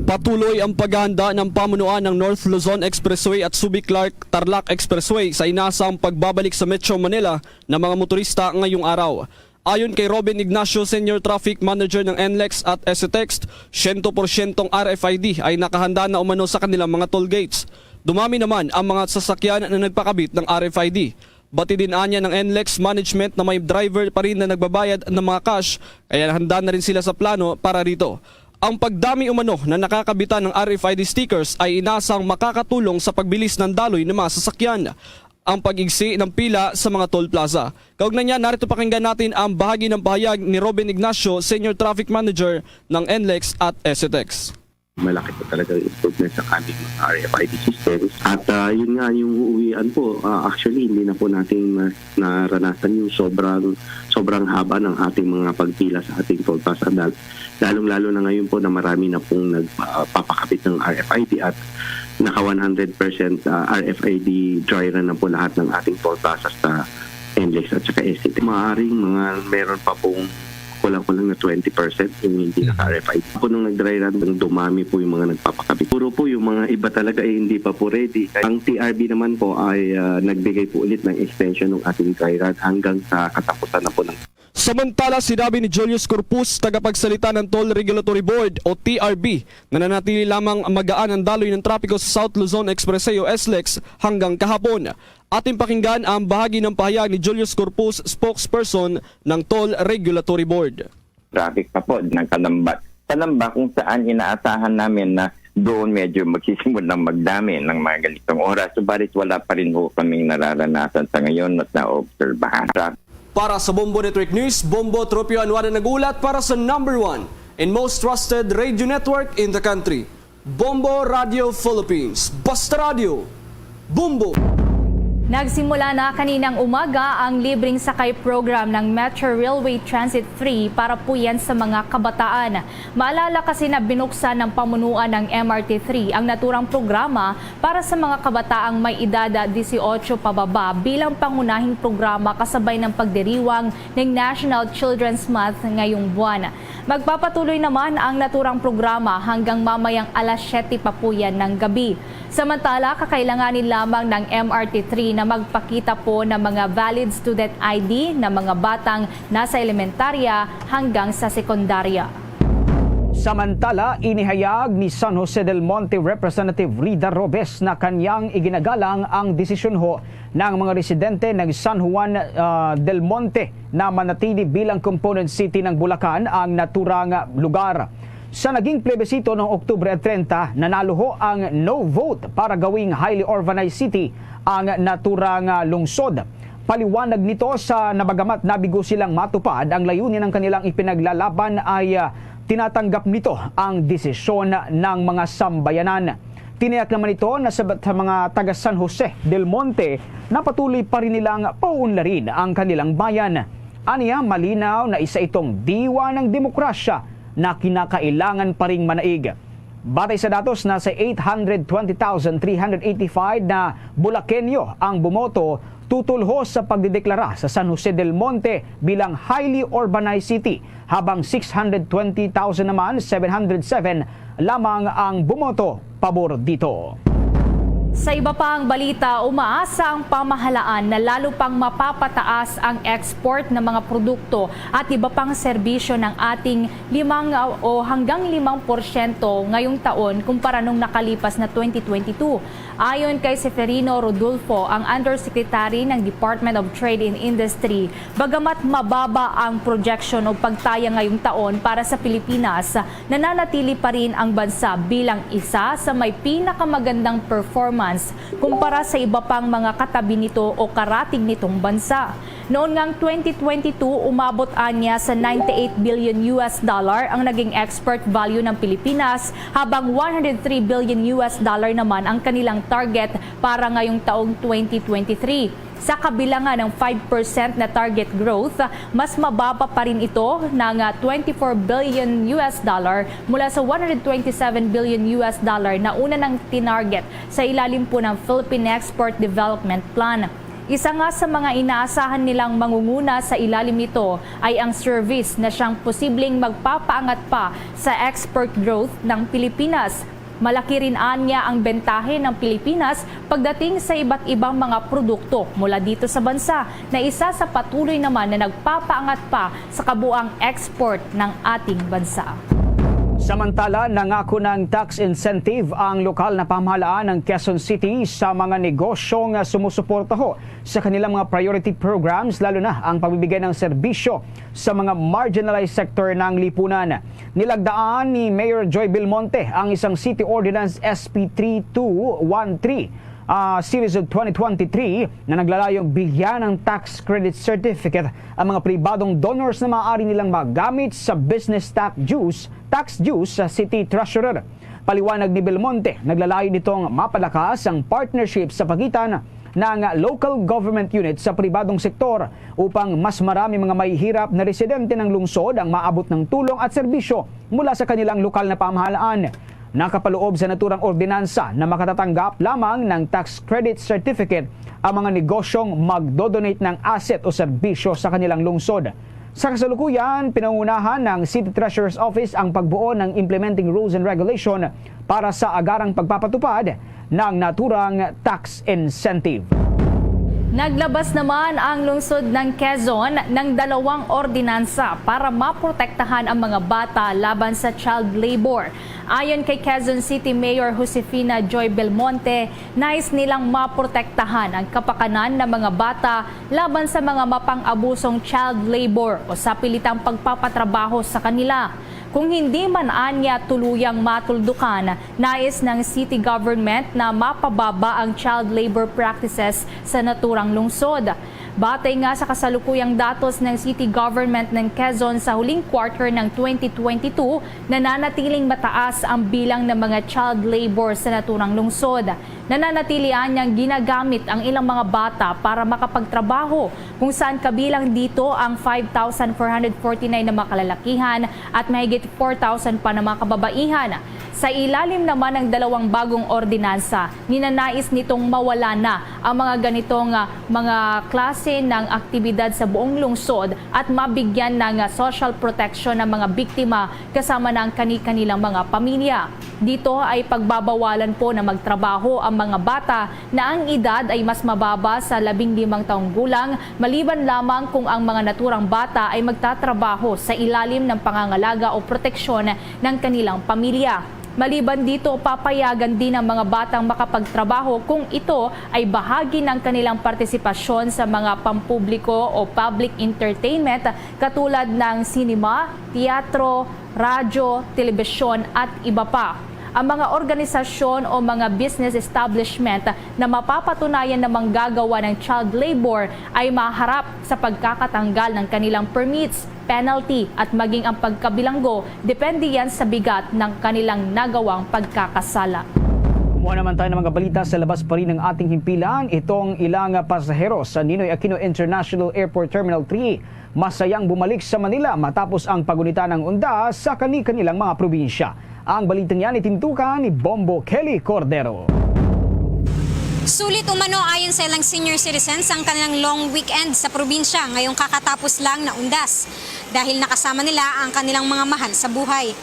Patuloy ang paghahanda ng pamunuan ng North Luzon Expressway at Subic-Clark Tarlac Expressway sa inasang pagbabalik sa Metro Manila ng mga motorista ngayong araw. Ayon kay Robin Ignacio, Senior Traffic Manager ng NLEX at SCTEX, siyento porsyentong RFID ay nakahanda na umano sa kanilang mga toll gates. Dumami naman ang mga sasakyan na nagpakabit ng RFID. Batid din anya ng NLEX management na may driver pa rin na nagbabayad ng mga cash, kaya handa na rin sila sa plano para rito. Ang pagdami umano na nakakabitan ng RFID stickers ay inasang makakatulong sa pagbilis ng daloy ng mga sasakyan. Ang pag-igsi ng pila sa mga toll plaza. Kaugnay niya, narito pakinggan natin ang bahagi ng pahayag ni Robin Ignacio, Senior Traffic Manager ng NLEX at SCTEX. Malaki po talaga ang improvement sa aming mga RFID systems. At, ah, yun nga, yung uuwian po, ah, actually, hindi na po natin na-, naranasan yung sobrang, sobrang haba ng ating mga pagpila sa ating toll plaza. Dahil lalong-lalo na ngayon po na marami na pong nagpapakabit ng RFID at naka one hundred percent, ah, RFID dry run na po lahat ng ating toll plaza sa NLEX at saka SCTEX. Maaring mga meron pa pong kulang-kulang na twenty percent yung hindi naka-RFID. Po nung nag-dry run, dumami po yung mga nagpapakabit. Puro po yung mga iba talaga ay hindi pa po ready. Ang TRB naman po ay, ah, nagbigay po ulit ng extension ng ating dry run hanggang sa katapusan na po ng Samantala, sinabi ni Julius Corpus, tagapagsalita ng Toll Regulatory Board o TRB, na nanatili lamang magaan ang daloy ng trapiko sa South Luzon Expressway o SLEX hanggang kahapon. Ating pakinggan ang bahagi ng pahayag ni Julius Corpus, spokesperson ng Toll Regulatory Board. Traffic pa po, nagkalambat. Kalamba kung saan inaasahan namin na doon medyo magsisimula ng magdami ng mga ganitong oras. Subalit wala pa rin ho kaming nararanasan sa ngayon at naobserbahan. Para sa Bombo Network News, Bombo Tropio Anuada nag-ulat para sa number one and most trusted radio network in the country, Bombo Radio Philippines. Basta Radio, Bombo! Nagsimula na kaninang umaga ang libreng sakay program ng Metro Railway Transit Free para po yan sa mga kabataan. Maalala kasi na binuksan ng pamunuan ng M R T three ang naturang programa para sa mga kabataang may edad disiotso pababa bilang pangunahing programa kasabay ng pagdiriwang ng National Children's Month ngayong buwan. Magpapatuloy naman ang naturang programa hanggang mamayang alas siyete pa po yan ng gabi. Samantala, kakailanganin lamang ng M R T three na magpakita po ng mga valid student I D ng mga batang nasa elementarya hanggang sa sekundarya. Samantala, inihayag ni San Jose del Monte Representative Rida Robes na kanyang iginagalang ang desisyon ho ng mga residente ng San Juan, ah, del Monte na manatili bilang component city ng Bulacan ang naturang lugar. Sa naging plebisito noong Oktubre treinta, nanalo ho ang no vote para gawing highly urbanized city ang naturang, ah, lungsod. Paliwanag nito sa nabagamat nabigo silang matupad ang layunin ng kanilang ipinaglalaban ay, ah, tinatanggap nito ang desisyon ng mga sambayanan. Tiniyak naman ito na sa, sa mga taga San Jose del Monte na patuloy pa rin nilang pauunlarin ang kanilang bayan. Aniya, malinaw na isa itong diwa ng demokrasya na kinakailangan pa ring manaig. Batay sa datos, nasa eight hundred twenty thousand three hundred eighty-five na Bulakenyo ang bumoto tutol ho sa pagdedeklara sa San Jose del Monte bilang highly urbanized city, habang six hundred twenty thousand naman, seven hundred seven lamang ang bumoto pabor dito. Sa iba pang balita, umaasa ang pamahalaan na lalo pang mapapataas ang export ng mga produkto at iba pang serbisyo ng ating limang o hanggang limang porsyento ngayong taon kumpara nung nakalipas na twenty twenty-two. Ayon kay Seferino Rodulfo, ang Undersecretary ng Department of Trade and Industry, bagamat mababa ang projection o pagtaya ngayong taon para sa Pilipinas, nananatili pa rin ang bansa bilang isa sa may pinakamagandang performance kumpara sa iba pang mga katabi nito o karatig nitong bansa. Noon ngang twenty twenty-two, umabot anya sa ninety-eight billion U S dollar ang naging export value ng Pilipinas, habang one hundred three billion U S dollar naman ang kanilang target para ngayong taong twenty twenty-three. Sa kabilangan ng five percent na target growth, mas mababa pa rin ito ng, ah, twenty-four billion U S dollar mula sa one hundred twenty-seven billion U S dollar na una nang tinarget sa ilalim po ng Philippine Export Development Plan. Isa nga sa mga inaasahan nilang mangunguna sa ilalim nito ay ang service na siyang posibleng magpapaangat pa sa export growth ng Pilipinas. Malaki rin anya ang bentahe ng Pilipinas pagdating sa iba't ibang mga produkto mula dito sa bansa na isa sa patuloy naman na nagpapaangat pa sa kabuang export ng ating bansa. Samantala, nangako ng tax incentive ang lokal na pamahalaan ng Quezon City sa mga negosyong sumusuporta ho sa kanilang mga priority programs, lalo na ang pagbibigay ng serbisyo sa mga marginalized sector ng lipunan. Nilagdaan ni Mayor Joy Belmonte ang isang City Ordinance S P three two one three, ah, Series of twenty twenty-three na naglalayong bigyan ng tax credit certificate ang mga pribadong donors na maaari nilang magamit sa business tax dues, tax dues sa City Treasurer. Paliwanag ni Belmonte, naglalayon itong mapalakas ang partnership sa pagitan ng local government unit sa pribadong sektor upang mas marami mga mahihirap na residente ng lungsod ang maabot ng tulong at serbisyo mula sa kanilang lokal na pamahalaan. Nakapaloob sa naturang ordinansa na makatatanggap lamang ng tax credit certificate ang mga negosyong magdodonate ng asset o serbisyo sa kanilang lungsod. Sa kasalukuyan, pinangunahan ng City Treasurer's Office ang pagbuo ng implementing rules and regulation para sa agarang pagpapatupad ng naturang tax incentive. Naglabas naman ang lungsod ng Quezon ng dalawang ordinansa para maprotektahan ang mga bata laban sa child labor. Ayon kay Quezon City Mayor Josefina Joy Belmonte, nais nilang maprotektahan ang kapakanan ng mga bata laban sa mga mapang-abusong child labor o sapilitang pagpapatrabaho sa kanila. Kung hindi man anya tuluyang matuldukan, nais ng city government na mapababa ang child labor practices sa naturang lungsod. Batay nga sa kasalukuyang datos ng city government ng Quezon, sa huling quarter ng twenty twenty-two, nananatiling mataas ang bilang ng mga child labor sa naturang lungsod. Nananatili anyang ginagamit ang ilang mga bata para makapagtrabaho, kung saan kabilang dito ang five thousand four hundred forty-nine na mga kalalakihan at mahigit four thousand pa na mga kababaihan. Sa ilalim naman ng dalawang bagong ordinansa, ninanais nitong mawala na ang mga ganitong, ah, mga klase ng aktibidad sa buong lungsod at mabigyan ng, ah, social protection ang mga biktima, kasama na ang kani-kanilang mga pamilya. Dito ay pagbabawalan po na magtrabaho ang mga bata na ang edad ay mas mababa sa labing limang taong gulang, maliban lamang kung ang mga naturang bata ay magtatrabaho sa ilalim ng pangangalaga o proteksyon ng kanilang pamilya. Maliban dito, papayagan din ang mga batang makapagtrabaho kung ito ay bahagi ng kanilang partisipasyon sa mga pampubliko o public entertainment, katulad ng sinema, teatro, radyo, telebisyon, at iba pa. Ang mga organisasyon o mga business establishment na mapapatunayan na manggagawa ng child labor ay maharap sa pagkakatanggal ng kanilang permits, penalty, at maging ang pagkabilanggo, depende yan sa bigat ng kanilang nagawang pagkakasala. Kumuha naman tayo ng mga balita sa labas pa rin ng ating himpilan. Itong ilang pasahero sa Ninoy Aquino International Airport Terminal three masayang bumalik sa Manila matapos ang pagunita ng undas sa kani-kanilang mga probinsya. Ang balitang yan itindukan ni Bombo Kelly Cordero. Sulit umano ayon sa ilang senior citizens ang kanilang long weekend sa probinsya ngayong kakatapos lang na undas dahil nakasama nila ang kanilang mga mahal sa buhay.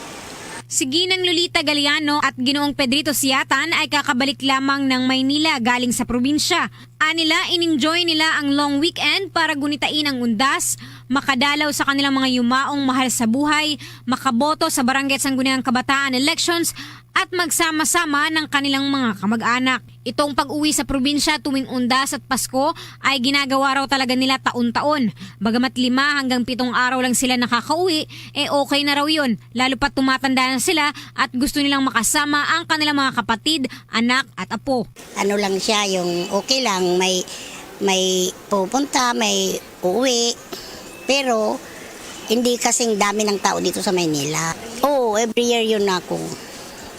Si Ginang Lolita Galeano at Ginoong Pedrito Siatan ay kakabalik lamang ng Maynila galing sa probinsya. Anila, in-enjoy nila ang long weekend para gunitain ang undas, makadalaw sa kanilang mga yumaong mahal sa buhay, makaboto sa Barangay Sangguniang Kabataan elections, at magsama-sama ng kanilang mga kamag-anak. Itong pag-uwi sa probinsya tuwing undas at Pasko ay ginagawa raw talaga nila taon-taon. Bagamat lima hanggang pitong araw lang sila nakakauwi, eh okay na raw yun. Lalo pa tumatanda na sila at gusto nilang makasama ang kanilang mga kapatid, anak at apo. Ano lang siya, yung okay lang, may, may pupunta, may uuwi. Pero hindi kasing dami ng tao dito sa Maynila. Oo, every year yun ako.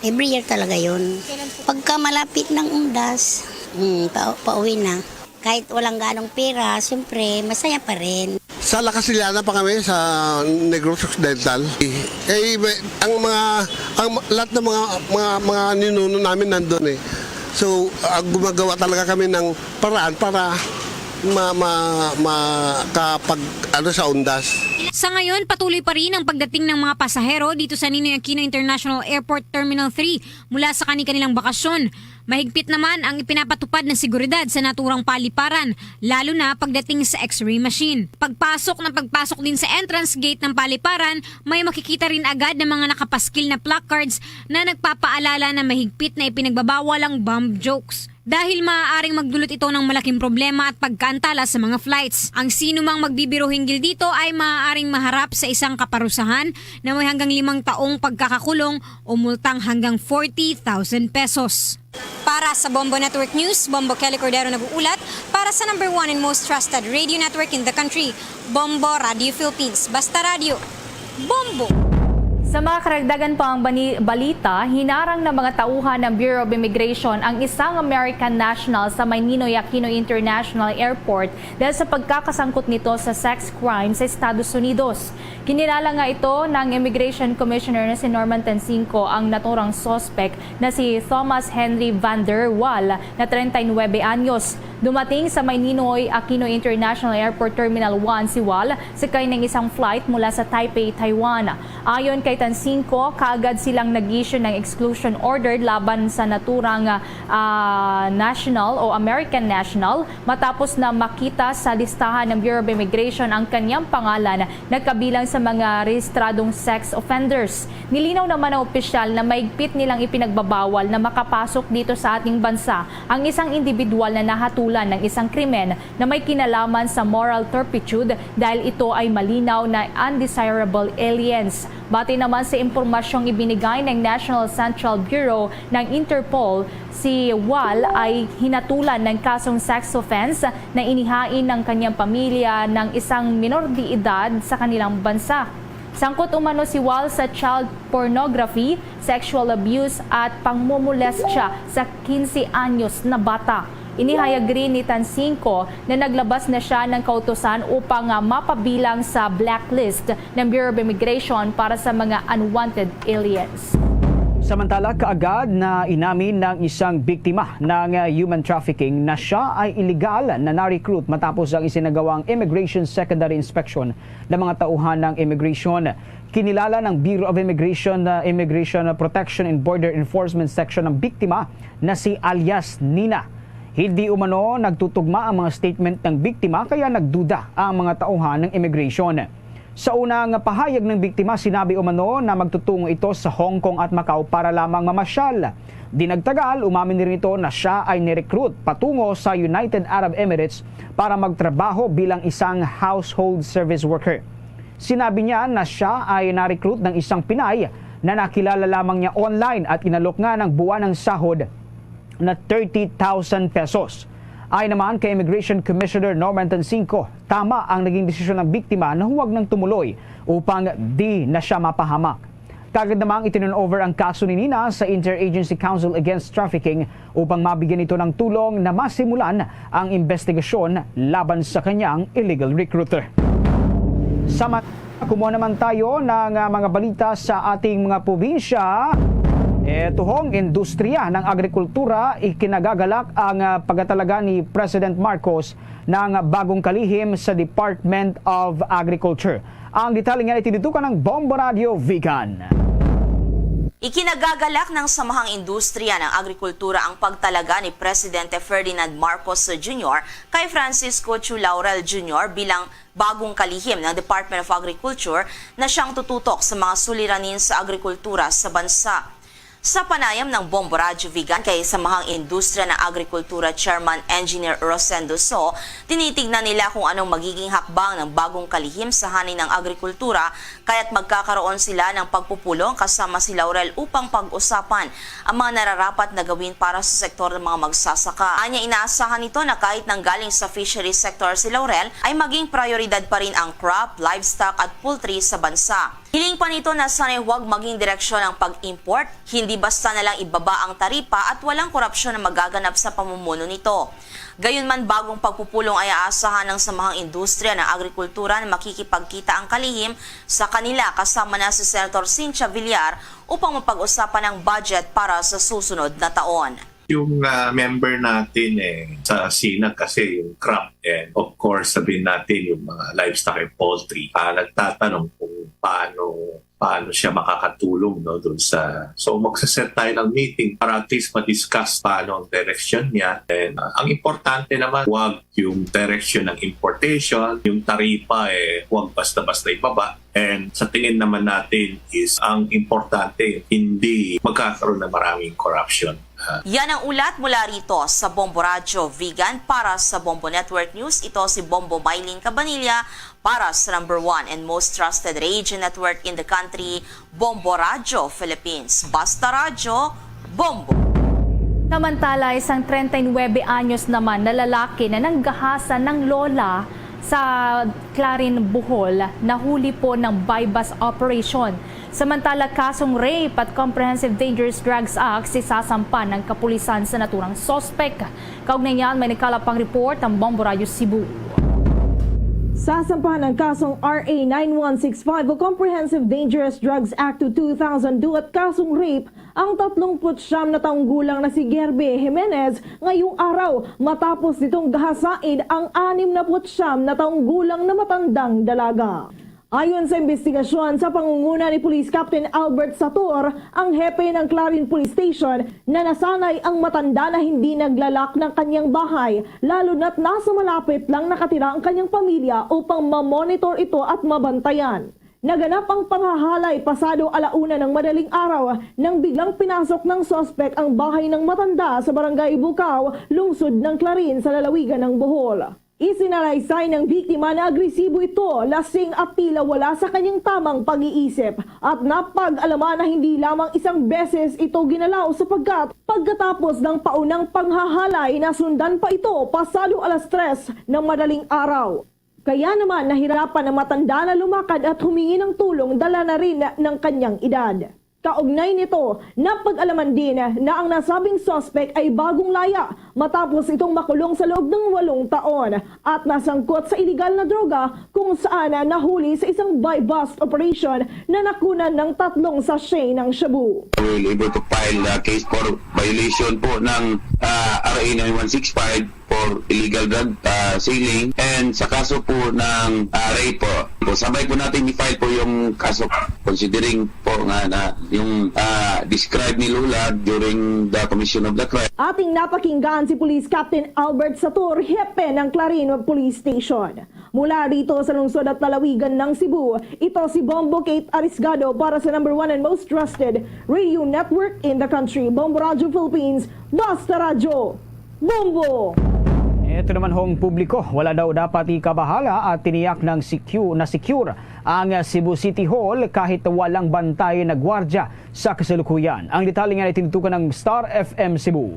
Every year talaga yun. Pagka malapit ng undas, mm, pa, pauwi na. Kahit walang ganong pera, siyempre, masaya pa rin. Sa La Castellana pa kami, sa Negros Occidental. Eh, may, ang mga, ang ma- lahat ng mga, mga, mga ninuno namin nandun eh. So, ah, gumagawa talaga kami ng paraan para ma, ma, makapag, ano, sa undas. Sa ngayon, patuloy pa rin ang pagdating ng mga pasahero dito sa Ninoy Aquino International Airport Terminal three mula sa kani-kanilang bakasyon. Mahigpit naman ang ipinapatupad na seguridad sa naturang paliparan, lalo na pagdating sa X-ray machine. Pagpasok ng pagpasok din sa entrance gate ng paliparan, may makikita rin agad ng mga nakapaskil na placards na nagpapaalala na mahigpit na ipinagbabawal ang bomb jokes. Dahil maaaring magdulot ito ng malaking problema at pagkaantala sa mga flights. Ang sino mang magbibiro hinggil dito ay maaaring maharap sa isang kaparusahan na may hanggang limang taong pagkakakulong o multang hanggang forty thousand pesos. Para sa Bombo Network News, Bombo Kelly Cordero nag-uulat para sa number one and most trusted radio network in the country, Bombo Radio Philippines. Basta Radio, Bombo! Sa mga karagdagan pa ang bani- balita, hinarang ng mga tauhan ng Bureau of Immigration ang isang American national sa may Ninoy Aquino International Airport dahil sa pagkakasangkot nito sa sex crime sa Estados Unidos. Kinilala nga ito ng Immigration Commissioner na si Norman Tansinco ang naturang suspect na si Thomas Henry Vander Wall na treinta y nuebe anyos. Dumating sa may Ninoy Aquino International Airport Terminal one si Wall sakay ng isang flight mula sa Taipei, Taiwan. Ayon kay Tansinco, kaagad silang nag-issue ng exclusion order laban sa naturang, ah, national o American national matapos na makita sa listahan ng Bureau of Immigration ang kanyang pangalan na kabilang sa mga rehistradong sex offenders. Nilinaw naman ng opisyal na mahigpit nilang ipinagbabawal na makapasok dito sa ating bansa ang isang individual na nahatulan ng isang krimen na may kinalaman sa moral turpitude dahil ito ay malinaw na undesirable aliens. Batay naman Sa impormasyong ibinigay ng National Central Bureau ng Interpol, si Wal ay hinatulan ng kasong sex offense na inihain ng kanyang pamilya ng isang minor de edad sa kanilang bansa. Sangkot umano si Wal sa child pornography, sexual abuse at pangmomolestya sa quince anyos na bata. Inihayag rin ni Tansinko na naglabas na siya ng kautusan upang, ah, mapabilang sa blacklist ng Bureau of Immigration para sa mga unwanted aliens. Samantala, kaagad na inamin ng isang biktima ng, ah, human trafficking na siya ay iligal na na-recruit matapos ang isinagawang immigration secondary inspection ng mga tauhan ng immigration. Kinilala ng Bureau of Immigration, uh, Immigration Protection and Border Enforcement Section ang biktima na si alias Nina. Hindi umano nagtutugma ang mga statement ng biktima, kaya nagduda ang mga tauhan ng immigration. Sa una nga pahayag ng biktima, sinabi umano na magtutungo ito sa Hong Kong at Macau para lamang mamasyal. Di nagtagal, umamin rin ito na siya ay nirecruit patungo sa United Arab Emirates para magtrabaho bilang isang household service worker. Sinabi niya na siya ay na-recruit ng isang Pinay na nakilala lamang niya online at inalok nga ng buwan ng sahod na thirty thousand pesos. Ayon naman kay Immigration Commissioner Norman Tansinko, tama ang naging desisyon ng biktima na huwag nang tumuloy upang di na siya mapahamak. Kagad namang itinurn over ang kaso ni Nina sa Interagency Council Against Trafficking upang mabigyan ito ng tulong na masimulan ang investigasyon laban sa kanyang illegal recruiter. Sama, kumuha naman tayo ng, ah, mga balita sa ating mga probinsya. Eh, tuhong industriya ng agrikultura, ikinagagalak ang, ah, pagkatalaga ni President Marcos ng bagong kalihim sa Department of Agriculture. Ang detalye nga itinidukan ng Bombo Radio Vigan. Ikinagagalak ng Samahang Industriya ng Agrikultura ang pagtalaga ni Presidente Ferdinand Marcos Junior kay Francisco Chu Laurel Junior bilang bagong kalihim ng Department of Agriculture na siyang tututok sa mga suliranin sa agrikultura sa bansa. Sa panayam ng Bombo Radyo Vigan kay Samahang Industriya ng Agrikultura Chairman Engineer Rosendo So, tinitignan nila kung anong magiging hakbang ng bagong kalihim sa hani ng agrikultura, kaya't magkakaroon sila ng pagpupulong kasama si Laurel upang pag-usapan ang mga nararapat na gawin para sa sektor ng mga magsasaka. Anya, inaasahan nito na kahit nanggaling sa fisheries sector si Laurel, ay maging prioridad pa rin ang crop, livestock at poultry sa bansa. Hiling pa nito na sana'y huwag maging direksyon ang pag-import, hindi basta na lang ibaba ang taripa at walang korupsyon na magaganap sa pamumuno nito. Gayunman, bagong pagpupulong ay aasahan ng Samahang Industriya ng Agrikultura na makikipagkita ang kalihim sa kanila, kasama na si Senator Cynthia Villar, upang mapag-usapan ang budget para sa susunod na taon. Yung, ah, member natin, eh, sa SINAG kasi yung crop. And of course, sabihin natin yung mga livestock and poultry, ah, nagtatanong kung paano, paano siya makakatulong, no, dun sa, so magse-set tayo ng meeting para at least ma-discuss paano ang direction niya. And, ah, ang importante naman, wag yung direction ng importation, yung taripa, eh, wag basta-basta ibaba. And sa tingin naman natin is ang importante, hindi magkakaroon ng maraming corruption. Ah. Yan ang ulat mula rito sa Bombo Radyo Vigan. Para sa Bombo Network News, ito si Bombo Mylene Cabanilla para sa number one and most trusted radio network in the country, Bombo Radyo Philippines. Basta Radyo, Bombo. Samantala, isang treinta y nuebe anyos naman na lalaki na nanggahasa ng lola sa Clarin, Bohol, nahuli po ng buy-bust operation. Samantala, kasong rape at Comprehensive Dangerous Drugs Act isasampa ng kapulisan sa naturang suspek. Kaugnay niyan, may nagkalap pang report ang Bombo Radyo Cebu. Sasampahan ng kasong R A nine one six five o Comprehensive Dangerous Drugs Act two thousand two at kasong rape ang tatlong put siyam na taong gulang na si Gerbe Jimenez ngayong araw, matapos nitong gahasain ang anim na put siyam na taong gulang na matandang dalaga. Ayon sa imbestigasyon sa pangunguna ni Police Captain Albert Sator, ang hepe ng Clarin Police Station, na nasanay ang matanda na hindi naglalak ng kanyang bahay, lalo na't nasa malapit lang nakatira ang kanyang pamilya upang mamonitor ito at mabantayan. Naganap ang panghahalay pasado ala una ng madaling araw nang biglang pinasok ng suspek ang bahay ng matanda sa Barangay Bukaw, lungsod ng Clarin sa lalawigan ng Bohol. Isinalaysay ng biktima na agresibo ito, lasing at tila wala sa kanyang tamang pag-iisip, at napag-alaman na hindi lamang isang beses ito ginalaw sapagkat pagkatapos ng paunang panghahalay, nasundan pa ito pasado alas tres ng madaling araw. Kaya naman nahirapan ang matanda na lumakad at humingi ng tulong dala na rin ng kanyang edad. Kaugnay nito, napag-alaman din na ang nasabing suspect ay bagong laya matapos itong makulong sa loob ng walong taon at nasangkot sa iligal na droga kung saan nahuli sa isang buy-bust operation na nakunan ng tatlong sachet ng shabu. We will able to file a case for violation po ng ah, R A nine one six five for illegal drug ah, selling and sa kaso po ng ah, rape po. Po, sabay po natin i-file po yung kaso considering po nga na yung ah, describe ni Lola during the commission of the crime. Ating napakinggan si Police Captain Albert Sator, hepe ng Clarin Police Station. Mula rito sa lungsod at lalawigan ng Cebu, ito si Bombo Kate Arisgado para sa number one and most trusted radio network in the country, Bombo Radio Philippines, Basta Radyo, Bombo! Ito naman hong publiko, wala daw dapat ikabahala at tiniyak ng secure, na secure ang Cebu City Hall kahit walang bantay na gwardya sa kasalukuyan. Ang detalye nga itinutukan ng Star F M Cebu.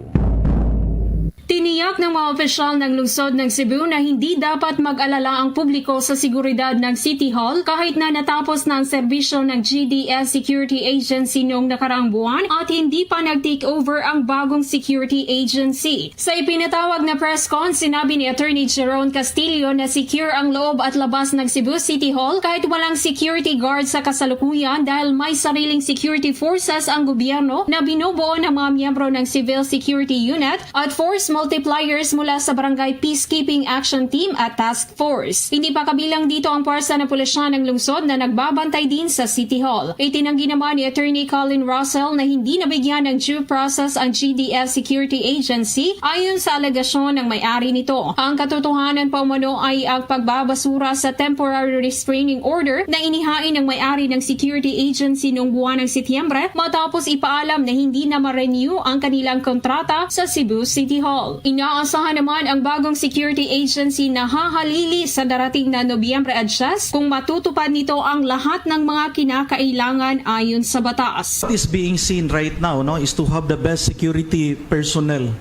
Tiniyak ng mga opisyal ng lungsod ng Cebu na hindi dapat mag-alala ang publiko sa seguridad ng City Hall kahit na natapos na ang serbisyo ng G D S Security Agency noong nakaraang buwan at hindi pa nag-take over ang bagong security agency. Sa ipinatawag na press con, sinabi ni Attorney Jeron Castillo na secure ang loob at labas ng Cebu City Hall kahit walang security guard sa kasalukuyan dahil may sariling security forces ang gobyerno na binubuo ng mga miyembro ng Civil Security Unit at force multipliers mula sa Barangay Peacekeeping Action Team at Task Force. Hindi pa kabilang dito ang pwersa ng pulisya ng lungsod na nagbabantay din sa City Hall. Itinanggi naman ni Attorney Colin Russell na hindi nabigyan ng due process ang G D S Security Agency ayon sa alegasyon ng may-ari nito. Ang katotohanan pa umano ay ang pagbabasura sa temporary restraining order na inihain ng may-ari ng security agency noong buwan ng Setyembre matapos ipaalam na hindi na ma-renew ang kanilang kontrata sa Cebu City Hall. Inaasahan naman ang bagong security agency na hahalili sa darating na Nobyembre at siyes kung matutupad nito ang lahat ng mga kinakailangan ayon sa batas. What is being seen right now, no, is to have the best security personnel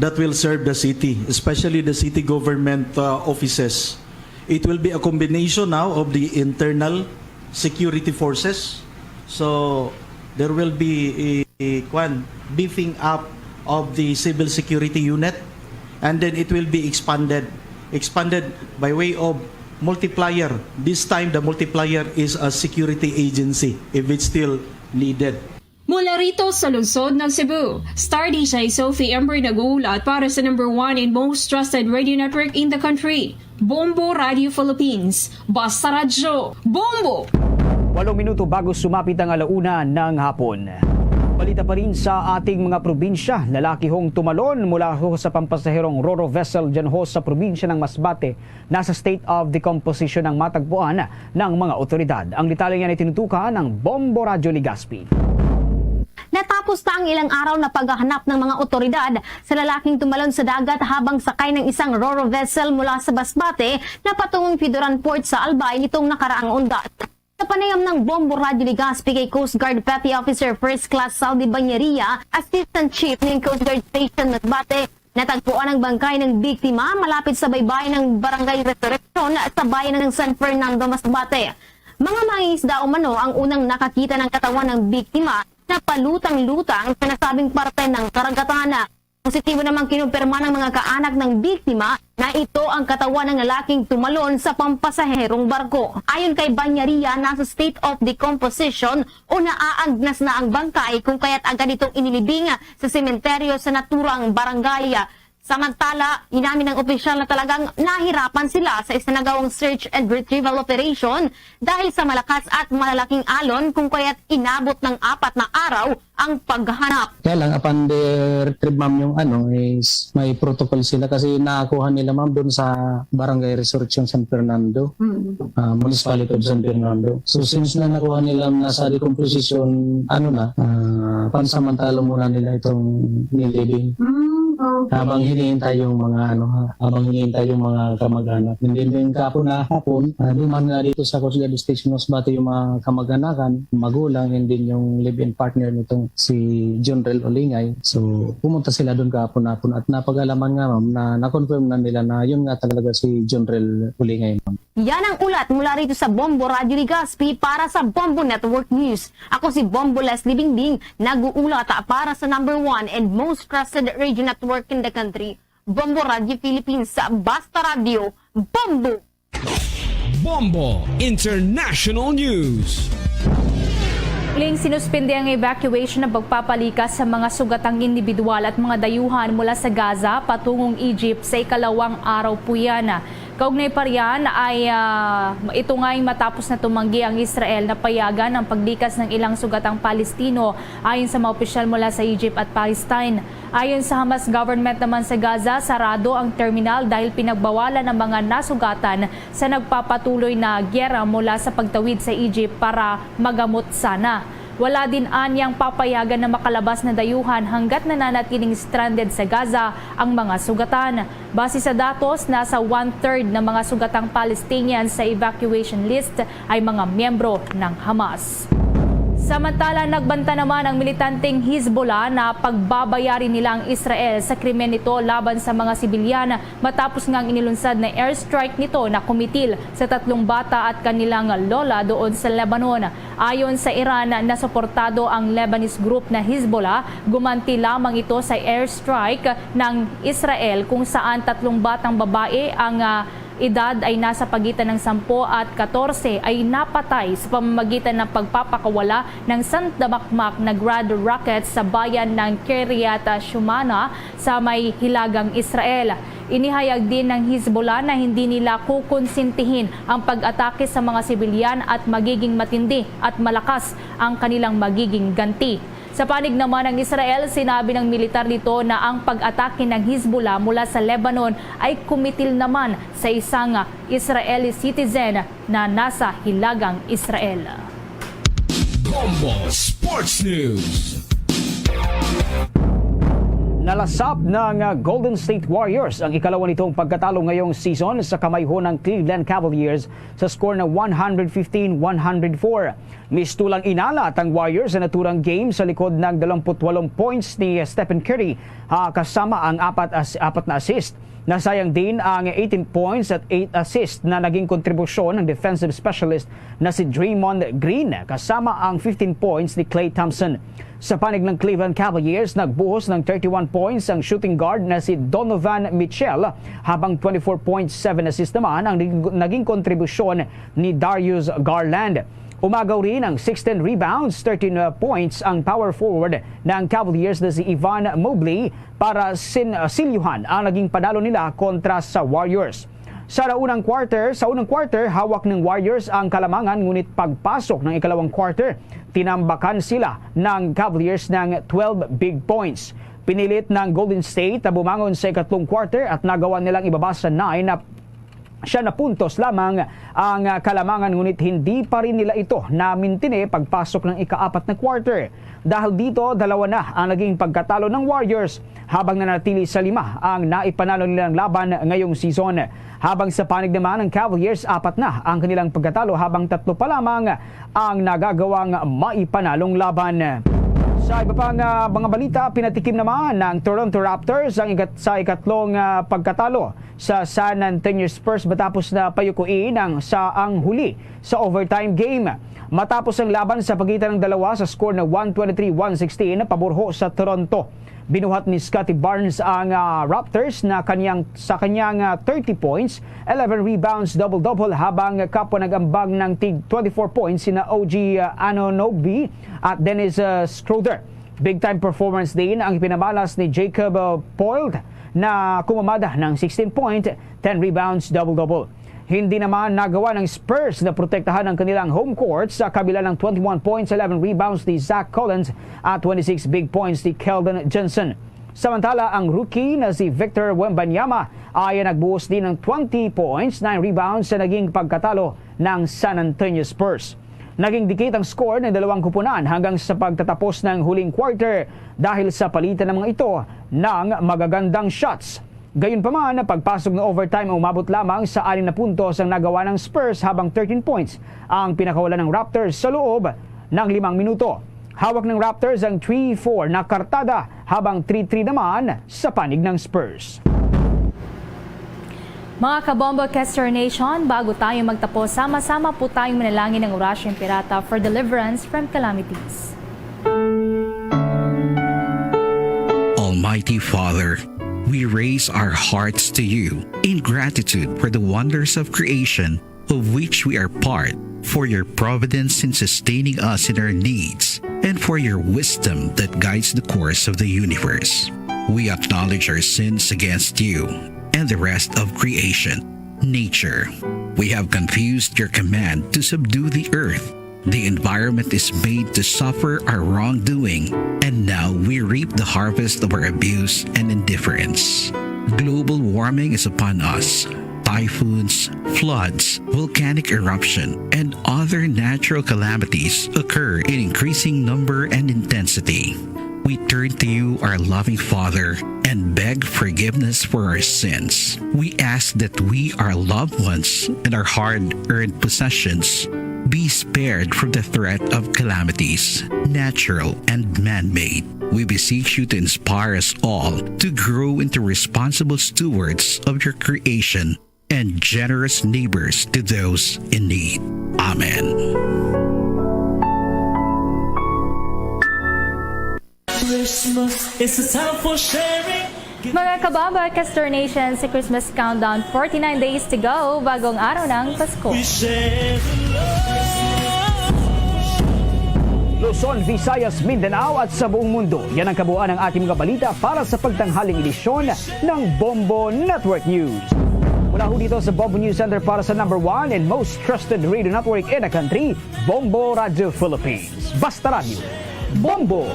that will serve the city, especially the city government uh, offices. It will be a combination now of the internal security forces. So there will be a, a kwan, beefing up of the civil security unit, and then it will be expanded, expanded by way of multiplier. This time the multiplier is a security agency if it's still needed. Mula rito sa lungsod ng Cebu, Star D J Sophie Ember nag-uulat para sa number one and most trusted radio network in the country, Bombo Radio Philippines. Basta Radyo, Bombo! Walong minuto bago sumapit ang alauna ng hapon. Balita pa rin sa ating mga probinsya, lalaki hong tumalon mula ho sa pampasaherong Roro vessel dyan ho sa probinsya ng Masbate. Nasa state of decomposition ang matagpuan ng mga otoridad. Ang detalye niyan ay tinutukan ng Bombo Radyo Legazpi. Natapos na ang ilang araw na paghahanap ng mga otoridad sa lalaking tumalon sa dagat habang sakay ng isang Roro vessel mula sa Masbate na patungong Pidoran Port sa Albay nitong nakaraang undat. Sa panayam ng Bombo Radyo Legazpi kay Coast Guard Petty Officer First Class Saldi Bañeria, Assistant Chief ng Coast Guard Station Masbate, natagpuan ang bangkay ng biktima malapit sa baybayin ng Barangay Resurreccion sa bayan ng San Fernando, Masbate. Mga mangingisda umano ang unang nakakita ng katawan ng biktima na palutang-lutang sa nasabing parte ng karagatan. Positibo namang kinumpirma ng mga kaanak ng biktima na ito ang katawan ng lalaking tumalon sa pampasaherong barko. Ayon kay Bañeria, nasa state of decomposition o naaagnas na ang bangkay kung kaya't agad itong inilibing sa sementeryo sa naturang barangay. Samantala, inamin ng opisyal na talagang nahirapan sila sa isinagawang search and retrieval operation dahil sa malakas at malalaking alon kung kaya't inabot ng apat na araw ang paghanap. Kaya lang, upon the retrieve, ma'am, yung ano, is may protocol sila kasi nakakuha nila, ma'am, doon sa Barangay Resurreccion San Fernando, Mm. ah, Municipality of San Fernando. So, since na nakuha nila na sa decomposition, ano na, ah, pansamantala muna nila itong nilibing. Mm, oh. Habang hinihintay yung mga, ano, ha, habang hinihintay yung mga kamag-anak. And then, then kahapon na hapon, ah, duman nga dito sa Coast Guard Station Masbate yung mga kamag-anakan, magulang, and then yung live-in partner nitong si Junrel Olingay. So, pumunta sila doon kahapon na hapon at napag-alaman nga, ma'am, na na-confirm na nila na yun nga talaga si Junrel Olingay, ma'am. Yan ang ulat mula rito sa Bombo Radyo Legazpi para sa Bombo Network News. Ako si Bombo Leslie Bingbing, nag-uulat para sa number one and most trusted radio network in the country, Bombo Radyo Philippines. Basta Radyo, Bombo! Bombo International News. Muling sinuspindi ang evacuation ng pagpapalikas sa mga sugatang individual at mga dayuhan mula sa Gaza patungong Egypt sa ikalawang araw po yan. Kaugnay pa riyan ay, ah, ito nga'y matapos na tumanggi ang Israel na payagan ang paglikas ng ilang sugatang Palestino, ayon sa mga opisyal mula sa Egypt at Palestine. Ayon sa Hamas government naman sa Gaza, sarado ang terminal dahil pinagbawalan ang mga nasugatan sa nagpapatuloy na giyera mula sa pagtawid sa Egypt para magamot sana. Wala din anyang papayagan na makalabas na dayuhan hanggat nananatiling stranded sa Gaza ang mga sugatan. Base sa datos, nasa one-third na mga sugatang Palestinians sa evacuation list ay mga miyembro ng Hamas. Samantala, nagbanta naman ang militanteng Hezbollah na pagbabayari nila ang Israel sa krimen nito laban sa mga sibilyan matapos nga ang inilunsad na airstrike nito na kumitil sa tatlong bata at kanilang lola doon sa Lebanon. Ayon sa Iran, nasuportado ang Lebanese group na Hezbollah. Gumanti lamang ito sa airstrike ng Israel kung saan tatlong batang babae ang, ah, edad ay nasa pagitan ng sampu at katorse ay napatay sa pamamagitan ng pagpapakawala ng sandamakmak na Grad rocket sa bayan ng Kiryat Shmona sa may hilagang Israel. Inihayag din ng Hezbollah na hindi nila kukonsintihin ang pag-atake sa mga sibilyan at magiging matindi at malakas ang kanilang magiging ganti. Sa panig naman ng Israel, sinabi ng militar nito na ang pag-atake ng Hezbollah mula sa Lebanon ay kumitil naman sa isang Israeli citizen na nasa hilagang Israel. Bombo Sports News. Nalasap ng, uh, Golden State Warriors ang ikalawa nitong pagkatalo ngayong season sa kamay ho ng Cleveland Cavaliers sa score na one hundred fifteen one hundred four. Mistulang inalat ang Warriors sa naturang game sa likod ng dalawampu't walong points ni Stephen Curry, ha, kasama ang apat as-, apat na assist. Nasayang din ang eighteen points at eight assists na naging kontribusyon ng defensive specialist na si Draymond Green, kasama ang fifteen points ni Klay Thompson. Sa panig ng Cleveland Cavaliers, nagbuhos ng thirty-one points ang shooting guard na si Donovan Mitchell, habang twenty-four point seven assist naman ang naging, naging kontribusyon ni Darius Garland. Umagaw rin ang sixteen rebounds, thirteen, uh, points ang power forward ng Cavaliers na si Evan Mobley para sin-, uh, silyuhan ang naging panalo nila kontra sa Warriors. Sa unang quarter, sa unang quarter, hawak ng Warriors ang kalamangan, ngunit pagpasok ng ikalawang quarter, tinambakan sila ng Cavaliers ng twelve big points. Pinilit ng Golden State na bumangon sa ikatlong quarter at nagawa nilang ibaba sa nine na siya na puntos lamang ang, ah, kalamangan, ngunit hindi pa rin nila ito namintini pagpasok ng ikaapat na quarter. Dahil dito, dalawa na ang naging pagkatalo ng Warriors, habang nanatili sa lima ang naipanalo nilang laban ngayong season. Habang sa panig naman ng Cavaliers, apat na ang kanilang pagkatalo, habang tatlo pa lamang ang nagagawang maipanalong laban. Sa iba pang, ah, mga balita, pinatikim naman ng Toronto Raptors ang ikat-, sa ikatlong, ah, pagkatalo sa San Antonio Spurs matapos na payukuin ang sa ang huli sa overtime game. Matapos ang laban sa pagitan ng dalawa sa score na one twenty-three one sixteen pabor ho sa Toronto, binuhat ni Scottie Barnes ang, ah, Raptors na kanyang, sa kanyang, ah, thirty points, eleven rebounds, double-double, habang kapwa nag-ambag ng tig twenty-four points sina O G, ah, Anunoby at Dennis, ah, Schroeder. Big time performance din ang pinamalas ni Jakob, ah, Poeltl na kumamada ng sixteen point, ten rebounds, double-double. Hindi naman nagawa ng Spurs na protektahan ang kanilang home court sa kabila ng twenty-one points, eleven rebounds ni Zach Collins at twenty-six big points ni Keldon Johnson. Samantala, ang rookie na si Victor Wembanyama ay nagbuhos din ng twenty points, nine rebounds sa naging pagkatalo ng San Antonio Spurs. Naging dikit ang score ng dalawang kupunan hanggang sa pagtatapos ng huling quarter dahil sa palitan ng mga ito ng magagandang shots. Gayunpaman, pagpasok ng overtime, umabot lamang sa anim na puntos ang nagawa ng Spurs, habang thirteen points ang pinakawalan ng Raptors sa loob ng limang minuto. Hawak ng Raptors ang three four na kartada, habang three three naman sa panig ng Spurs. Mga Kabombo Kester Nation, bago tayo magtapos, sama-sama po tayong manalangin ng Orasyo Imperata for deliverance from calamities. Almighty Father, we raise our hearts to you in gratitude for the wonders of creation of which we are part, for your providence in sustaining us in our needs, and for your wisdom that guides the course of the universe. We acknowledge our sins against you and the rest of creation, nature. We have confused your command to subdue the earth. The environment is made to suffer our wrongdoing, and now we reap the harvest of our abuse and indifference. Global warming is upon us. Typhoons, floods, volcanic eruption, and other natural calamities occur in increasing number and intensity. We turn to you, our loving Father, and beg forgiveness for our sins. We ask that we, our loved ones, and our hard-earned possessions be spared from the threat of calamities, natural and man-made. We beseech you to inspire us all to grow into responsible stewards of your creation and generous neighbors to those in need. Amen. Christmas is a time for sharing. Mga Kabombo Kester Nation, sa Christmas Countdown, forty-nine days to go, bagong araw ng Pasko. We share the love. Luzon, Visayas, Mindanao at sa buong mundo. Yan ang kabuuan ng ating mga balita para sa pagtanghaling edisyon ng Bombo Network News. Mula ho dito sa Bombo News Center para sa number one and most trusted radio network in the country, Bombo Radio Philippines. Basta Radyo, Bombo!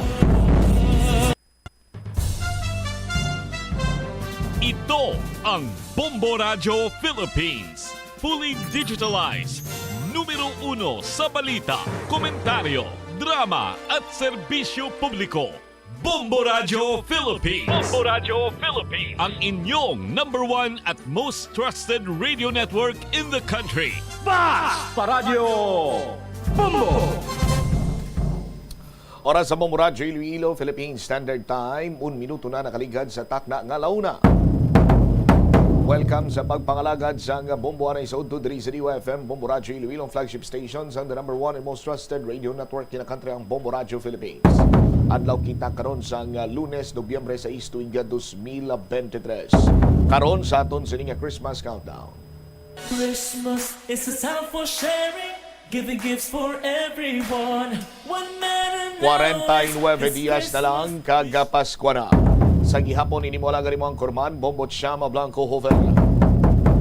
Ito ang Bombo Radyo Philippines. Fully digitalized. Numero uno sa balita, komentaryo, drama at serbisyo publiko. Bombo Radyo Philippines. Bombo Radyo Philippines. Ang inyong number one at most trusted radio network in the country. Basta Radyo Bombo! Oras sa Bombo Radyo Iloilo, Philippine Standard Time. Un minuto na nakaligad sa takna nga ala una. Welcome sa pagpangalagad sang Bombo anay sa udto diri sa D Y F M, Bombo Radyo Iloilo, ang flagship station sang the number one and most trusted radio network in the country, ang Bombo Radyo Philippines. Adlaw kita karon sang Lunes, Nobyembre sais, tuig dos mil bente tres. Karon sa aton sini nga Christmas countdown. Christmas is a time for sharing, giving gifts for everyone. One man an hour, Kwarenta y nuebe it's dias na lang Christmas. Kag Paskwa na. Sa gihapon, ini mo lang gani mo ang Kurman, Bombo Chama Blanco Joven.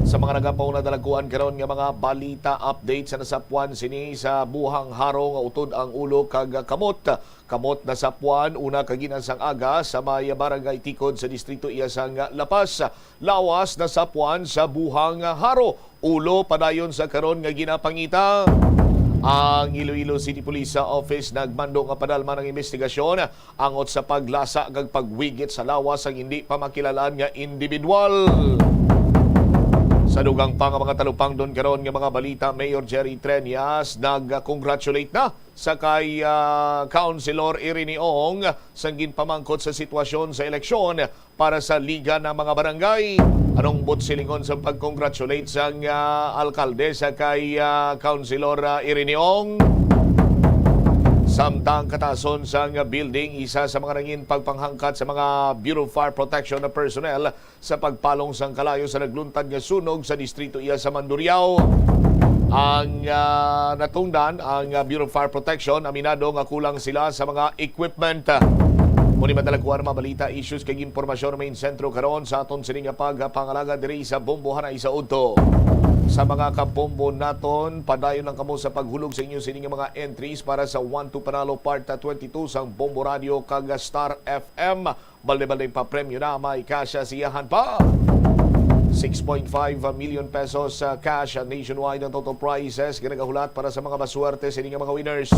Sa mga nagapauna, dalaguan karon nga mga balita update sa nasapwan sini sa Buhang Haro nga utod ang ulo kag kamot. Kamot nasapwan una kagina sang aga sa may barangay Tikod sa distrito iya sang La Paz. Lawas nasapwan sa Buhang Haro. Ulo padayon sa karon nga ginapangita. Ang Iloilo City Police Office nagmando nga padalman ang investigasyon angot sa paglasa kag pagwigit sa lawas sang hindi pa makilalaan nga individual. Sa dugang pa nga mga talupangdon karon nga mga balita, Mayor Jerry Treñas nag-congratulate na sa kay, ah, Councilor Irene Ong sang ginpamangkot sa sitwasyon sa eleksyon para sa Liga ng mga Barangay. Anong buot silingon sa pag-congratulate sang, ah, alkalde sa kay, ah, Councilor, ah, Irene Ong? Samtang katason sang building, isa sa mga nangin pagpanghangkat sa mga Bureau of Fire Protection na personnel sa pagpalong sang kalayo sa nagluntad nga sunog sa distrito iya sa Mandurriao. Ang, ah, natungdan, ang, ah, Bureau of Fire Protection, aminado nga kulang sila sa mga equipment. Muni madalakuan ang mga balita, issues kag impormasyon, main sentro karon sa aton sini nga pagpangalagad diri sa Bombohanay sa udto. Sa mga kabombo naton, padayon lang kamo sa paghulog sa inyo sini nga mga entries para sa One to Panalo Part twenty-two sang Bombo Radio kag Star F M. Balde-baldeng papremyo na may kasya siyahan pa. Six point five million pesos sa cash nationwide ang total prizes nga nagahulat para sa mga maswerte sini nga mga winners.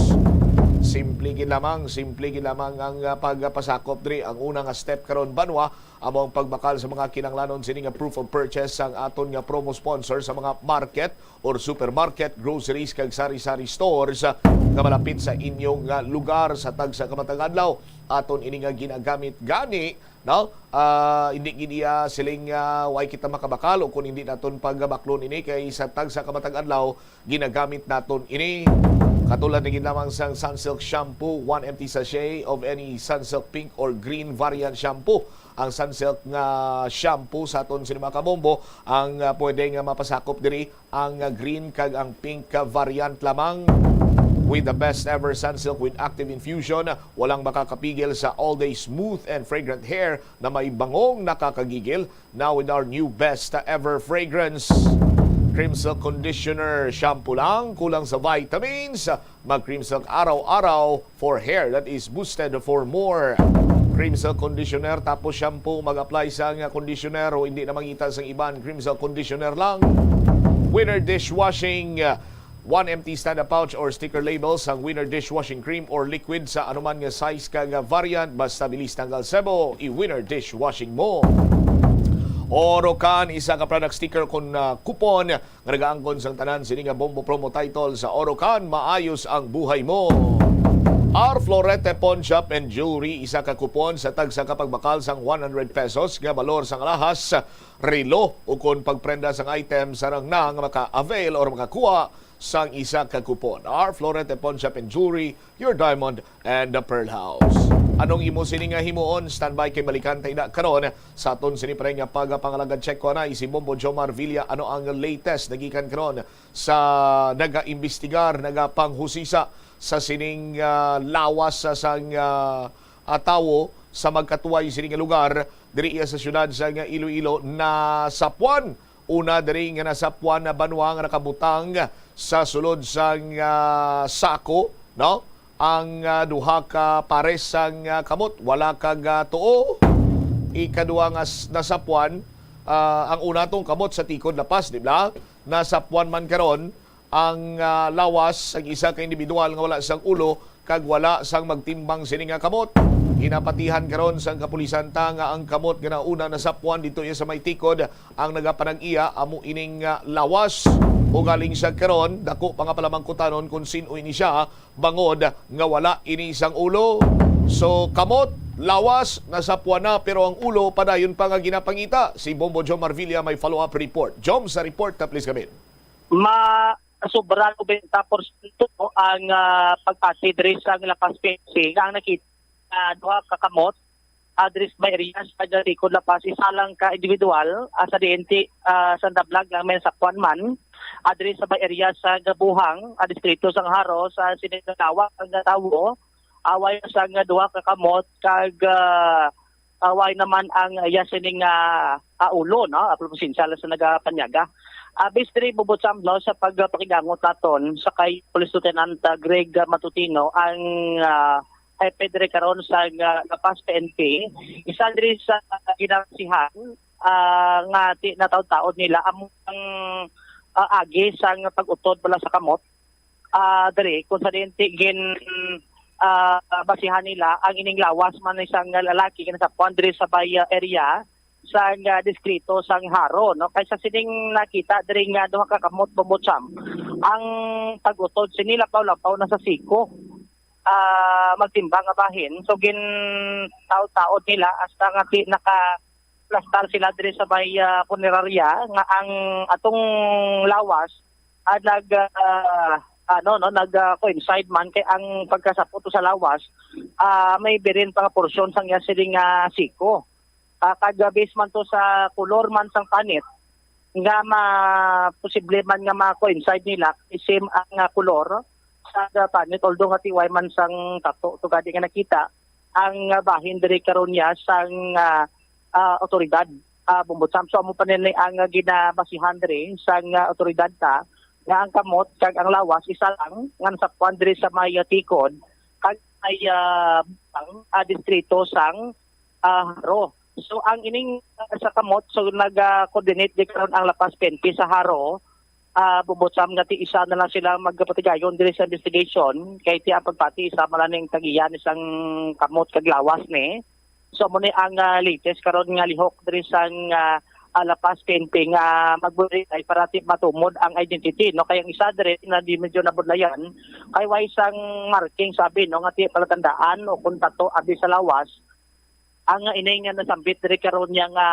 Simple gid lamang, simple gid lamang ang ah, pagpasakop diri. Ang una nga step karon, banwa, amo ang pagbakal sa mga kinahanglanon sini nga proof of purchase sang aton nga promo sponsor sa mga market or supermarket, groceries kag sari-sari stores ah, nga malapit sa inyong ah, lugar sa tagsa ka matag adlaw. Aton ini nga ginagamit gani, no? Ah, hindi gid iya siling ah, way kita makabakal o kung hindi naton pagabaklon ini kay sa tagsa ka matag adlaw ginagamit naton ini. Katulad na gid lamang sang Sunsilk shampoo, one empty sachet of any Sunsilk pink or green variant shampoo. Ang Sunsilk nga shampoo sa aton sini mga kabombo ang ah, pwede nga mapasakop diri ang ah, green kag ang pink ka variant lamang. With the best ever Sunsilk with active infusion, walang makakapigil sa all-day smooth and fragrant hair na may bangong nakakagigil. Now with our new best ever fragrance, Cream Silk Conditioner Shampoo lang, kulang sa vitamins. Mag Cream Silk araw-araw for hair that is boosted for more. Cream Silk Conditioner tapos shampoo, mag-apply sang conditioner o hindi na mangita sang iban, Cream Silk Conditioner lang. Winner Dishwashing, one empty stand-up pouch or sticker label sang Winner Dishwashing Cream or liquid sa anuman nga size kag variant, basta bilis tanggal sebo, i-Winner Dishwashing mo. Orocan, isa ka product sticker kon ah, coupon nga nagaangkon sang tanan sini nga Bombo Promo title sa Orocan, maayos ang buhay mo. Our Florete Pawn Shop and Jewelry, isa ka coupon sa tagsa ka pagbakal sang one hundred pesos nga balor sang alahas, relo, ukon pagprenda sang item, sarang na nga maka-avail or makakuha sang isa ka coupon. Our Florete Pawn Shop and Jewelry, your diamond and the pearl house. Anong imo sini nga himuon? Standby kay balikan ta ina karon sa aton sini pa rin nga pagpangalagad. Check ko na si Bombo Jomar Villa. Ano ang latest nagikan karon sa nagaimbestigar, nagapanghusisa sa sining ah, lawas sa sang ah, ah, tawo sa magkatuway sini nga lugar diri iya sa siyudad sa nga Iloilo, nasapuan. Una diri nga nasapuan na banwa nga nakabutang sa sulod sang ah, sako, no? Ang ah, duha ka pares sang ah, kamot, wala kag ah, tuo. Ikaduha nga s- nasapuan, ah, ang una tong kamot sa tikod lapas, di ba? Nasapuan man karon ang ah, lawas sang isa ka individual nga wala sang ulo kag wala sang magtimbang sini nga kamot. Ginapatihan karon sang kapulisan ta nga ang kamot nga nauna nasapuan dito iya sa may tikod ang nagapanag-iya amo ining ah, lawas. Ugaling siya karon, dako pa nga palamangkutanon kung sin-o ini siya, bangod nga wala ini sang ulo. So, kamot, lawas, nasapuan na, pero ang ulo padayon pa nga ginapangita. Si Bombo Joe Marvilla may follow-up report. Jom, sa report na, please, kami. Ma sobra nobenta porsyento ang ah, pagpati diri sa La Paz P N C nga ang nakita ah, duha ka kamot ah, diri sa may area sa Gatikod, La Paz, isa lang ka individual ah, sa D N T ah, sa Dablag nga may nasapuan man ah, diri sa may area sa Gabuhang, ah, distrito sa Jaro, sa Sinigagawa ang tawo. Away sa nga duha ka kamot kag ah, away naman ang ah, iya sining ah, ah, ulo, no? Apropos siya sa nagapanyaga. Ah, base diri, Bubot Sam, no, sa pagpakigangot naton sa kay Police Lieutenant ah, Greg ah, Matutino, ang ah, hepe diri karon sa ah, La Paz P N P, isa diri sa ginasihan ah, nga ti nataod-taod nila amo ang ah, agi sa nga pag-utod bala sa kamot ah, diri kung sa diin ti gin ah, basihan nila ang ining lawas man isang lalaki nga nasapuan diri sa bay ah, area sa nga distrito sang Jaro, no? Kay sa sining nakita diri nga duha ka kamot, Bombo Sam, ang pag-utod sini lapaw-lapaw na sa siko ah, magtimbang nga bahin. So gin taod-taod nila hasta nga ti naka plastar sila diri sa may ah, punerarya nga ang atong lawas ah, nag ah, ano, no, nag ah, coincide man kay ang pagkasapot sa lawas ah, may birin pa nga porsyon sang iya siling nga siko. Ah, kag ah, base man to sa kulor man sang panit nga ma posible man nga ma-coincide nila kay same ang ah, kulor sa ah, panit, although nga tiway man sang tato to gani nga nakita ang ah, bahin diri karon niya sang ah, ah, otoridad, ah, Bombo Sam. So amo pa nini ang ah, ginabasihan diri sang ah, otoridad ta nga ang kamot kag ang lawas isa lang nga nasapuan diri sa may ah, tikod kag may ah, bang, ah, distrito sang ah, Jaro. So ang ining, ah, sa kamot, so nag-coordinate di karon ang La Paz P N P sa Jaro, ah, Bubutsam, nga ti isa na lang sila magpatigayon diri sa investigation, kay ti ang pagpati isa man lang ning tagiya ni sang kamot kag lawas ni. So mo ni ang, ah, latest karon nga lihok diri sang, ah, ah, La Paz P N P nga magbuligay para ti matumod ang identity, no? Kay ang isa diri na di medyo nabudlayan, kay way sang marking sabi, no, nga ti palatandaan o kon tato abi sa lawas, ang, ah, inay nga nasambit diri karon niya nga,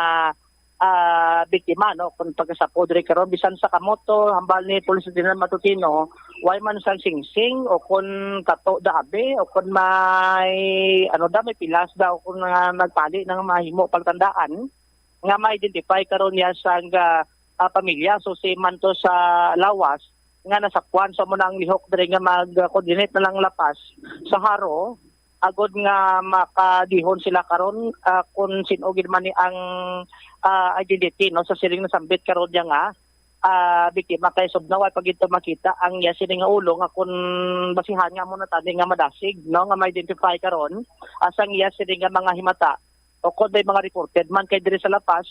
ah, biktima, no, kung pagkasapo diri karon, bisan sa kamot to, hambal ni Police Lieutenant Matutino, way man sang singsing o kung kato da abi o kung may, ano da, may pilas da o kung, ah, nagpali ng mahimo pagtandaan nga ma-identify karon niya sang, ah, ah, pamilya. So, si Manto sa lawas nga nasapwan, so mo na ang lihok diri nga mag-coordinate na lang La Paz sa Jaro agod nga makadihon sila karon, ah, kung sin-o gid man ni ang, ah, identity, no, sa siling nasambit karon niya nga, ah, biktima, kay subnaw ay pagito makita ang iya sini nga ulo nga kung basihan nga mo na tani nga madasig, no, nga ma-identify karon, ah, sang iya sini nga mga himata. O kung may mga reported man kay diri sa La Paz,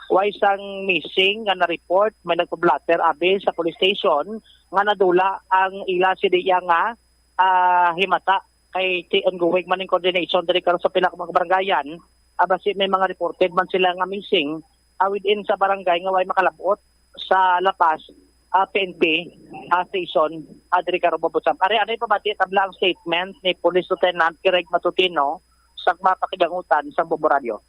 way sang missing nga na-report, may nagpa-blotter abi sa police station nga nadula ang ila sini iya nga, ah, himata. Kay ti ongoing man ning coordination diri karon sa pila ka mga barangayan. Ah, basi may mga reported man sila nga missing, ah, within sa barangay nga way makalabot sa La Paz, ah, P N P, ah, station, ah, diri karon, Bubutsam. Ari, ano yung pabati, tabla ang statement ni Police Lieutenant Greg Matutino sa mga pakigangutan sa Bubo Radio.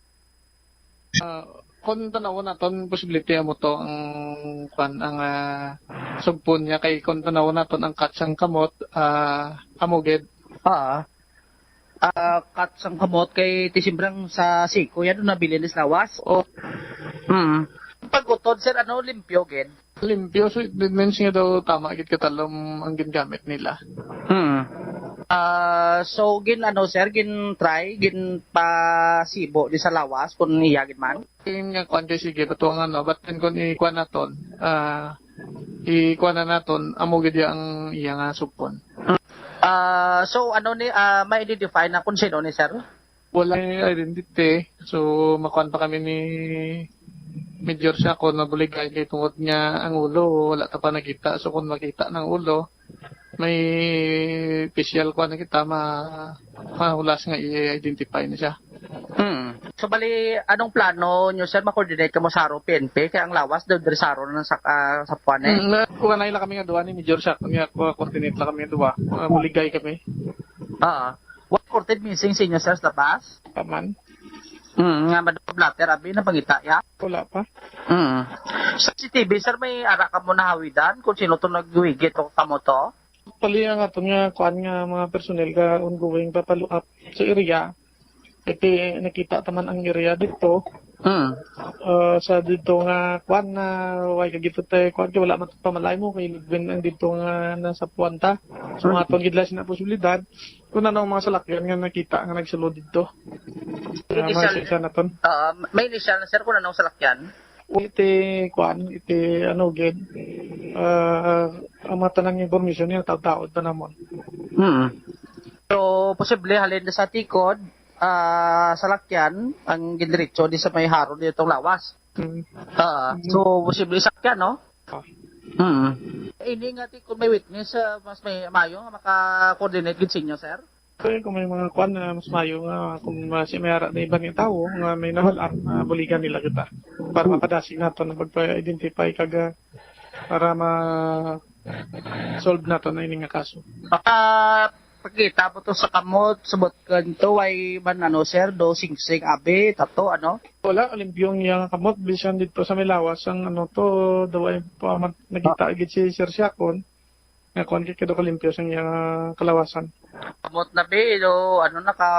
Ah, kung tanawon naton, posibility amo to ang, kwan, ang, ah, sugpon niya kay kung tanawon naton ang cut sang kamot, ah, amo gid. Ah, ah, cut sang kamot kay ti simbrang sa siko yan, nabilin is lawas. O, mm. Pag-utod, sir, ano, limpyo gid? Limpyo, so it means nga daw tama gid katalom ang gingamit nila. Hmm. Ah, so gin ano, sir, gin try, gin pasibo di sa lawas kung iya gid man? Yun nga, kwan kay sige, batuangan, no? But then kung ikuan naton, ah, ikuan na naton, amo gid iya ang iya nga sugpon. Ah, so ano ni, ah, ma-identify na kung sino ni, sir? Wala identity. So, makuan pa kami ni Major siya kung mabuligay kay tungod nga ang ulo, wala ta pa nakita. So, kung makita ng ulo, may official kuan na kita, ma-, mahulas nga i-identify na siya. Hmm. So, bali, anong plano nyo, sir? Ma-coordinate ka mo sa Jaro P N P? Kaya ang lawas daw diri sa Jaro na sa, ah, sa Puan, eh? Hmm, na, kuha na lang kami nga duwa ni Major siya. Kung nga, kuha, coordinate lang kami nga duwa. Ah, buligay kami. Ah. Wa reported missing sa inyo, sir, sa labas? Paman. Hmm, nga madala blotter, abi, napangita, ya? Wala pa. Hmm. Sa C C T V, sir, may ara ka mo nahawidan kung sino to nagwigit o kamo to? Pali ang aton nga, kuan nga, mga personnel ka ongoing pa follow up sa area. Iti nakita taman ang area dito. Hmm. Ah, sa dito nga, kuan na, way ka gito te, kuan ka, wala man pamalay mo, kay Ludwin ang dito nga nasa Puan ta. So, Hmm. aton gid lang sina posibilidad kung ano ang mga salakyan nga nakita nga nagsulod dito. May Ah, initial, mga isa-isa naton. Ah, may initial na, sir, kung anong salakyan? Iti, kuan, iti, ano, gid, ah, ang mga tanang impormasyon niya, taod-taod pa namon. Hmm. So, posible, halin na sa tikod, ah, salakyan, ang gindiretso di sa may Jaro di itong lawas. Hmm. Ah, Hmm. so, posible sakyan, no? Ah. Hmm. Ini nga, ti, kung may witness, ah, mas may mayo nga maka-coordinate gid sa inyo, sir? Kaya kung may mga kuan na mas mayo nga kung mas may ara na iban nga tawo nga may nawala, ah, buligan nila kita para Hmm. makadasig nato na pagpa-identify kag, ah, para ma-solve nato na ini nga kaso. Makapakita po to sa kamot, subot kanto, way man, ano, sir, do singsing, abi, tato, ano? Wala, limpyo ang iyang kamot, bisan dito sa may lawas ang, ano, to, daw ay pa, nakita gid si Sir Siakon. Nga kuan kay kado kalimpyo sang iyang, ah, kalawasan. Kamot na bi, do, ano, naka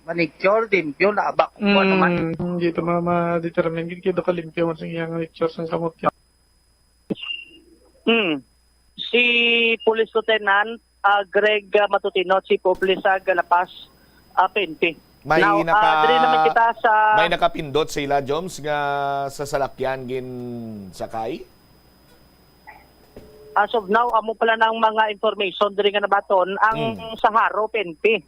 manicure, limpyo, laabak, kung ano man. Mm, hindi to ma-, ma-determine gid kado kalimpyo man sang iyang manicure sang kamot. Hmm. Si Police Lieutenant, ah, Greg, ah, Matutino, Chief of Police sa Galapas, ah, P N P. May Now, naka-, ah, diri naman kita sa may nakapindot sa ila, Joms, nga sa salakyan ginsakay? As of now, amo pala ng mga information diri nga nabaton ang Mm. sa Jaro, P N P.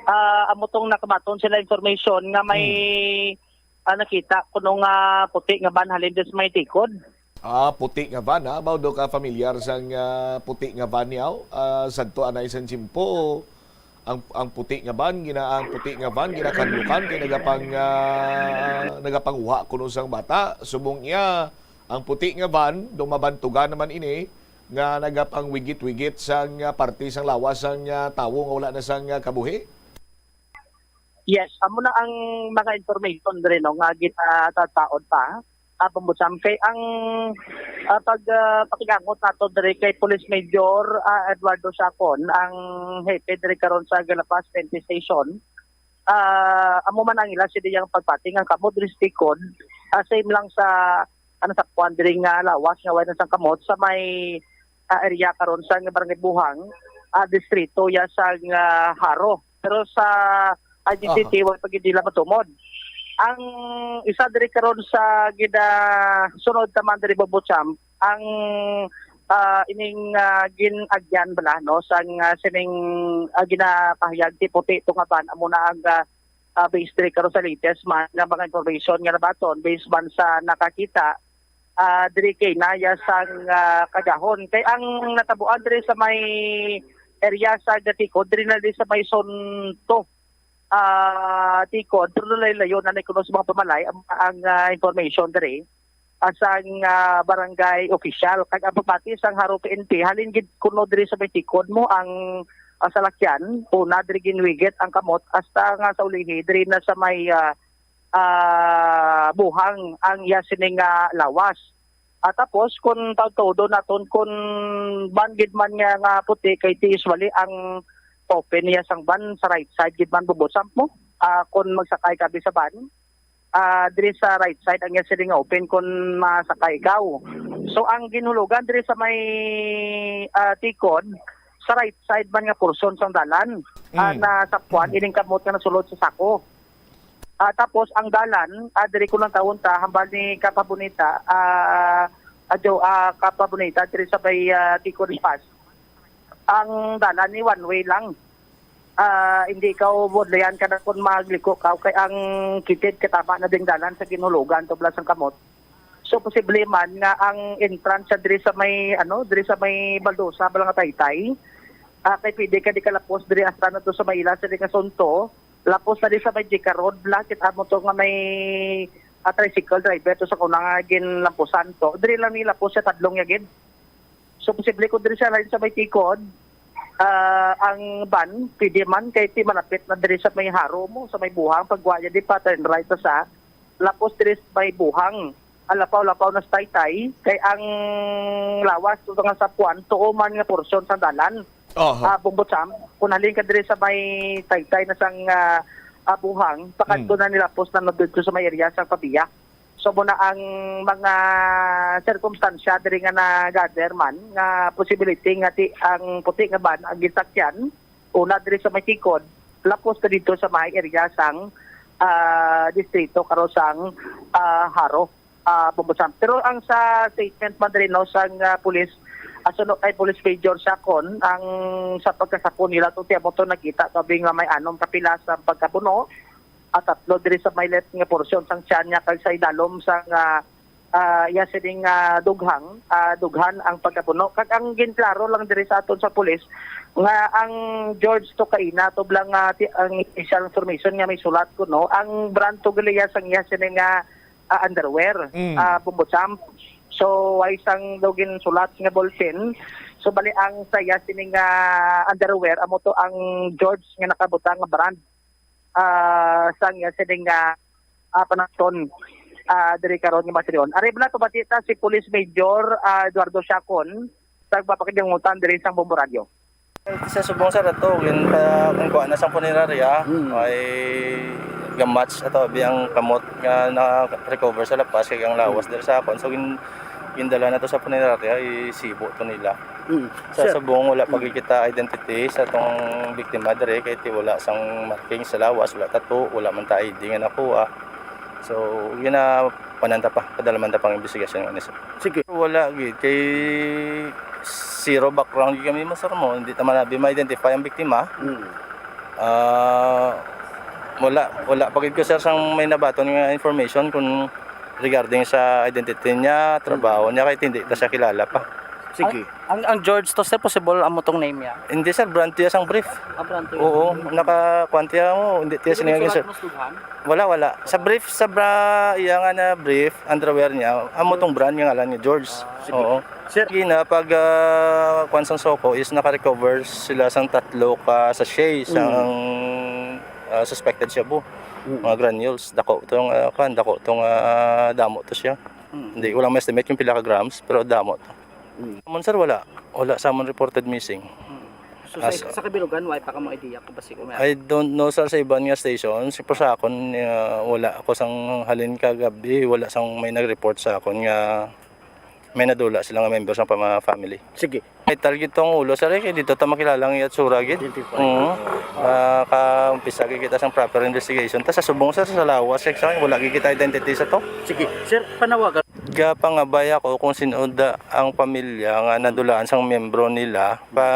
Ah, amo tong nakabaton sila information nga may, Hmm. ah, nakita kuno nga puti nga van halin sa may Ticod. Ah, puti nga van, ha? Mao do ka familiar sang, ah, puti nga van niyaw? Ah, sadto anay sang tiyempo, ang, ang puti nga van, gina-, ang puti nga van, ginakanlukan kay nagapang, ah, nagapanguha kuno sang bata. Subong iya, ang puti nga van, do mabantugan naman ini, nga nagapangwigit-wigit sang, ah, parte sang lawas sang, ah, tawo nga wala na sang, ah, kabuhi? Yes, amo na ang mga information diri, no, nga ginatataod pa, ah, Bombo Sam. Kay ang, ah, pag, ah, pakigangot nato diri kay Police Major, ah, Eduardo Siacon, ang hepe diri karon sa Galapaz P N P Station, ah, amo man ang ila sa diyang pagpati nga kamo diri sa Ticod, ah, same lang sa, ano, sa kuan diri nga lawas nga wala na sang kamot sa may, ah, area karon sa Barangay Buhang, ah, distrito ya sa, ah, Jaro. Pero sa identity, Aha. wala pa gid nila matumod. Ang isa diri karon sa ginasunod naman diri, Bobo Champ, ang, ah, ining, ah, gin-agyan bala, no, sang, ah, sining, ah, ginapahayag ti puti tungaban, amo na ang, ah, ah, based diri karon sa latest man nga mga information nga nabaton, based man sa nakakita, ah, diri kay naya sang, ah, kagahon. Kay ang natabuan diri sa may area sa Gatiko, diri na diri sa may Sonto, ah, Ticod, pero layo-layo na ni kuno sa mga pamalay ang, ang, ah, information diri, ah, sang, ah, barangay official. Kag ang pagpati sang Jaro P N P, halin gid kuno diri sa may Ticod mo ang, ah, salakyan, una diri ginwigit ang kamot, hasta nga sa ulihi diri na sa may, ah, ah, Buhang ang iya sini nga lawas. Ah, tapos, kung taod-taodon naton, kung van gid man nga, nga puti, kay ti usually ang open niya sang van sa right side gid man, Bobo Champ mo. Ah, kung magsakay ka bi sa van, ah, diri sa right side ang iya sini nga open kung masakay ikaw. So, ang ginhulugan diri sa may, ah, Ticod, sa right side man nga portion sang dalan, ah, Mm. na sa kuan, ining kamot nga nasulod sa sako. Ah, tapos ang dalan, ah, diri ko lang tawon ta, hambal ni Kapa Bonita, ah, adyo, ah, Kapa Bonita, diri sa may, ah, Ticod Pass. Ang dalan ni one way lang. Ah, hindi ka budlayan ka na kung magliko ka, kay ang kitid katama na ding dalan sa ginhulugan, tubla sang kamot. So, posible man nga ang entrance sa diri sa may, ano, diri sa may baldosa, Balanga Taytay. Ah, kay pwede ka di kalapos diri hasta na to sa may ila sa di nga Sonto. Lapos na di sa may Jika Road, bla, kita mo to nga may, ah, tricycle driver to sa una nga ginlampusan to. Diri lang ni lapos sa tadlong niya gid. So, posible ko diri sa line sa may Ticod, ah, ang van, pwede man, kay ti malapit na diri sa may Jaro mo, sa may Buhang, pagwa niya di pa, turn right na sa, lapos diri sa may Buhang, ang lapaw-lapaw na sa Taytay, kay ang lawas to nga sa kuan, tuo man nga porsyon sa dalan. Aha. Ah, Bombo Champ, kung halin ka diri sa may Taytay na sang, ah, ah, Buhang, pakadto Mm. na nilapos na dito sa may area sa Pavia. So, muna ang mga sirkumstansya diri nga na-gather man nga possibility nga ti ang puti nga van ang gisakyan, una diri sa may Ticod, lapos na dito sa may area sang, ah, distrito karon sang, ah, Jaro, ah, Bombo Champ. Pero ang sa statement man diri, no, sang, ah, pulis, ah, suno kay Police Major Siacon, ang sa pagkasapon nila to, tiyan mo to nakita, sabi nga may anom ka pila sa pagkapuno, at tatlo diri sa may left nga porsyon sang tiyan niya kag sa idalom sang, ah, ah, iya sining, ah, dughang, ah, dughan ang pagkapuno. Kag ang ginklaro lang diri sa aton sa pulis nga ang George Tocaina, tublang, ah, ti-, ang initial information nga may sulat kuno, ang brand to gali iya sang iya sining nga, ah, underwear, Mm. ah, Bombo Champ. So, way sang daw ginsulat nga ballpen. So, bali ang sa iya sining, ah, underwear, amo to ang George nga nakabutang nga brand, ah, sang iya sining, ah, ah, panahon, ah, diri karon nga mga tion. Ari bala, pabati ta si Police Major, ah, Eduardo Siacon, sa magpakigangutan diri sang Bombo Radyo. Sa subong sa rato, gin-, pa-, kung kuha na sang punerarya, Mm. ay gamatch ato abi ang kamot nga na-recover sa lapas, kay ang lawas Mm. diri sa akon. So, gin-, gindala na to sa punerarya, isibo to nila. Mm. Sa Sir. subong, wala pa Mm. gid kita identity sa tong biktima diri, kay ti wala sang marking sa lawas, wala tattoo, wala man ta I D nga nakuha. So, ginapanan ta pa, padala man ta pang investigasyon nga ni sir. Sige. Wala gid, kay zero background gid kami, sir, mo. Hindi ta man abi ma-identify ang biktima. Mm. Ah, wala, wala pa gid ko, sir, sang may nabaton nga information kung regarding sa identity niya, trabaho niya, kay hindi ta siya kilala pa. Sige. Ang, ang, ang George to, sir, possible amo tong name niya? Hindi, sir, brand tiya sang brief. Ah, brand to. Oo, naka-, kuwan tiya mo, hindi tiya silingan, sir. Wala, wala. Sa brief, sa bra, iya nga na brief, underwear niya, amo tong brand nga ngalan ni George. Ah, sige. Oo. Sir. Gina, pag, ah, kwan sang SOCO is naka-recover sila sang tatlo ka sachet sang, ah, suspected shabu. Mm. Mga granules, dako tong, ah, kwan, dako tong, ah, damo to siya. Mm. Hindi ko lang ma-estimate kung pila ka grams, pero damo to. Mm. Amon, sir, wala. Wala sa amon reported missing. Mm. So, sa, sa kabilugan, wala pa ka mga idea kung basi kung may I don't know, sir, sa iban nga stations. Pero sa akon, ah, wala ako sang halin kagabi, wala sang may nag-report sa akon nga may nadula sila nga member sa pama-, family. Sige. May target tong ulo, sir, eh, kay dito ta makilala ang iya tsura, gid. Identify. Oo. Ah, ka-umpisa gid kita sang proper investigation. Ta sa subong, sir, sa lawas, sir, sa wala gid kita identity sa to. Sige. Sir, panawagan. Gapangabay ako kung sino da ang pamilya nga nadulaan sang miyembro nila. Pa,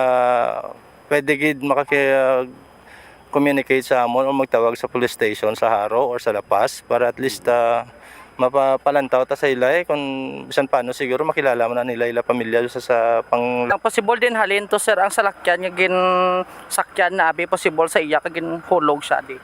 pwede gid makaki-, communicate sa amon o magtawag sa police station sa Jaro or sa La Paz para at least, ah, mapapalantaw ta sa ila, eh, kung bisan paano siguro makilala man na nila ila pamilya sa, sa pang Ang possible din halin to, sir, ang salakyan nga ginsakyan na abi possible sa iya kag ginhulog siya di.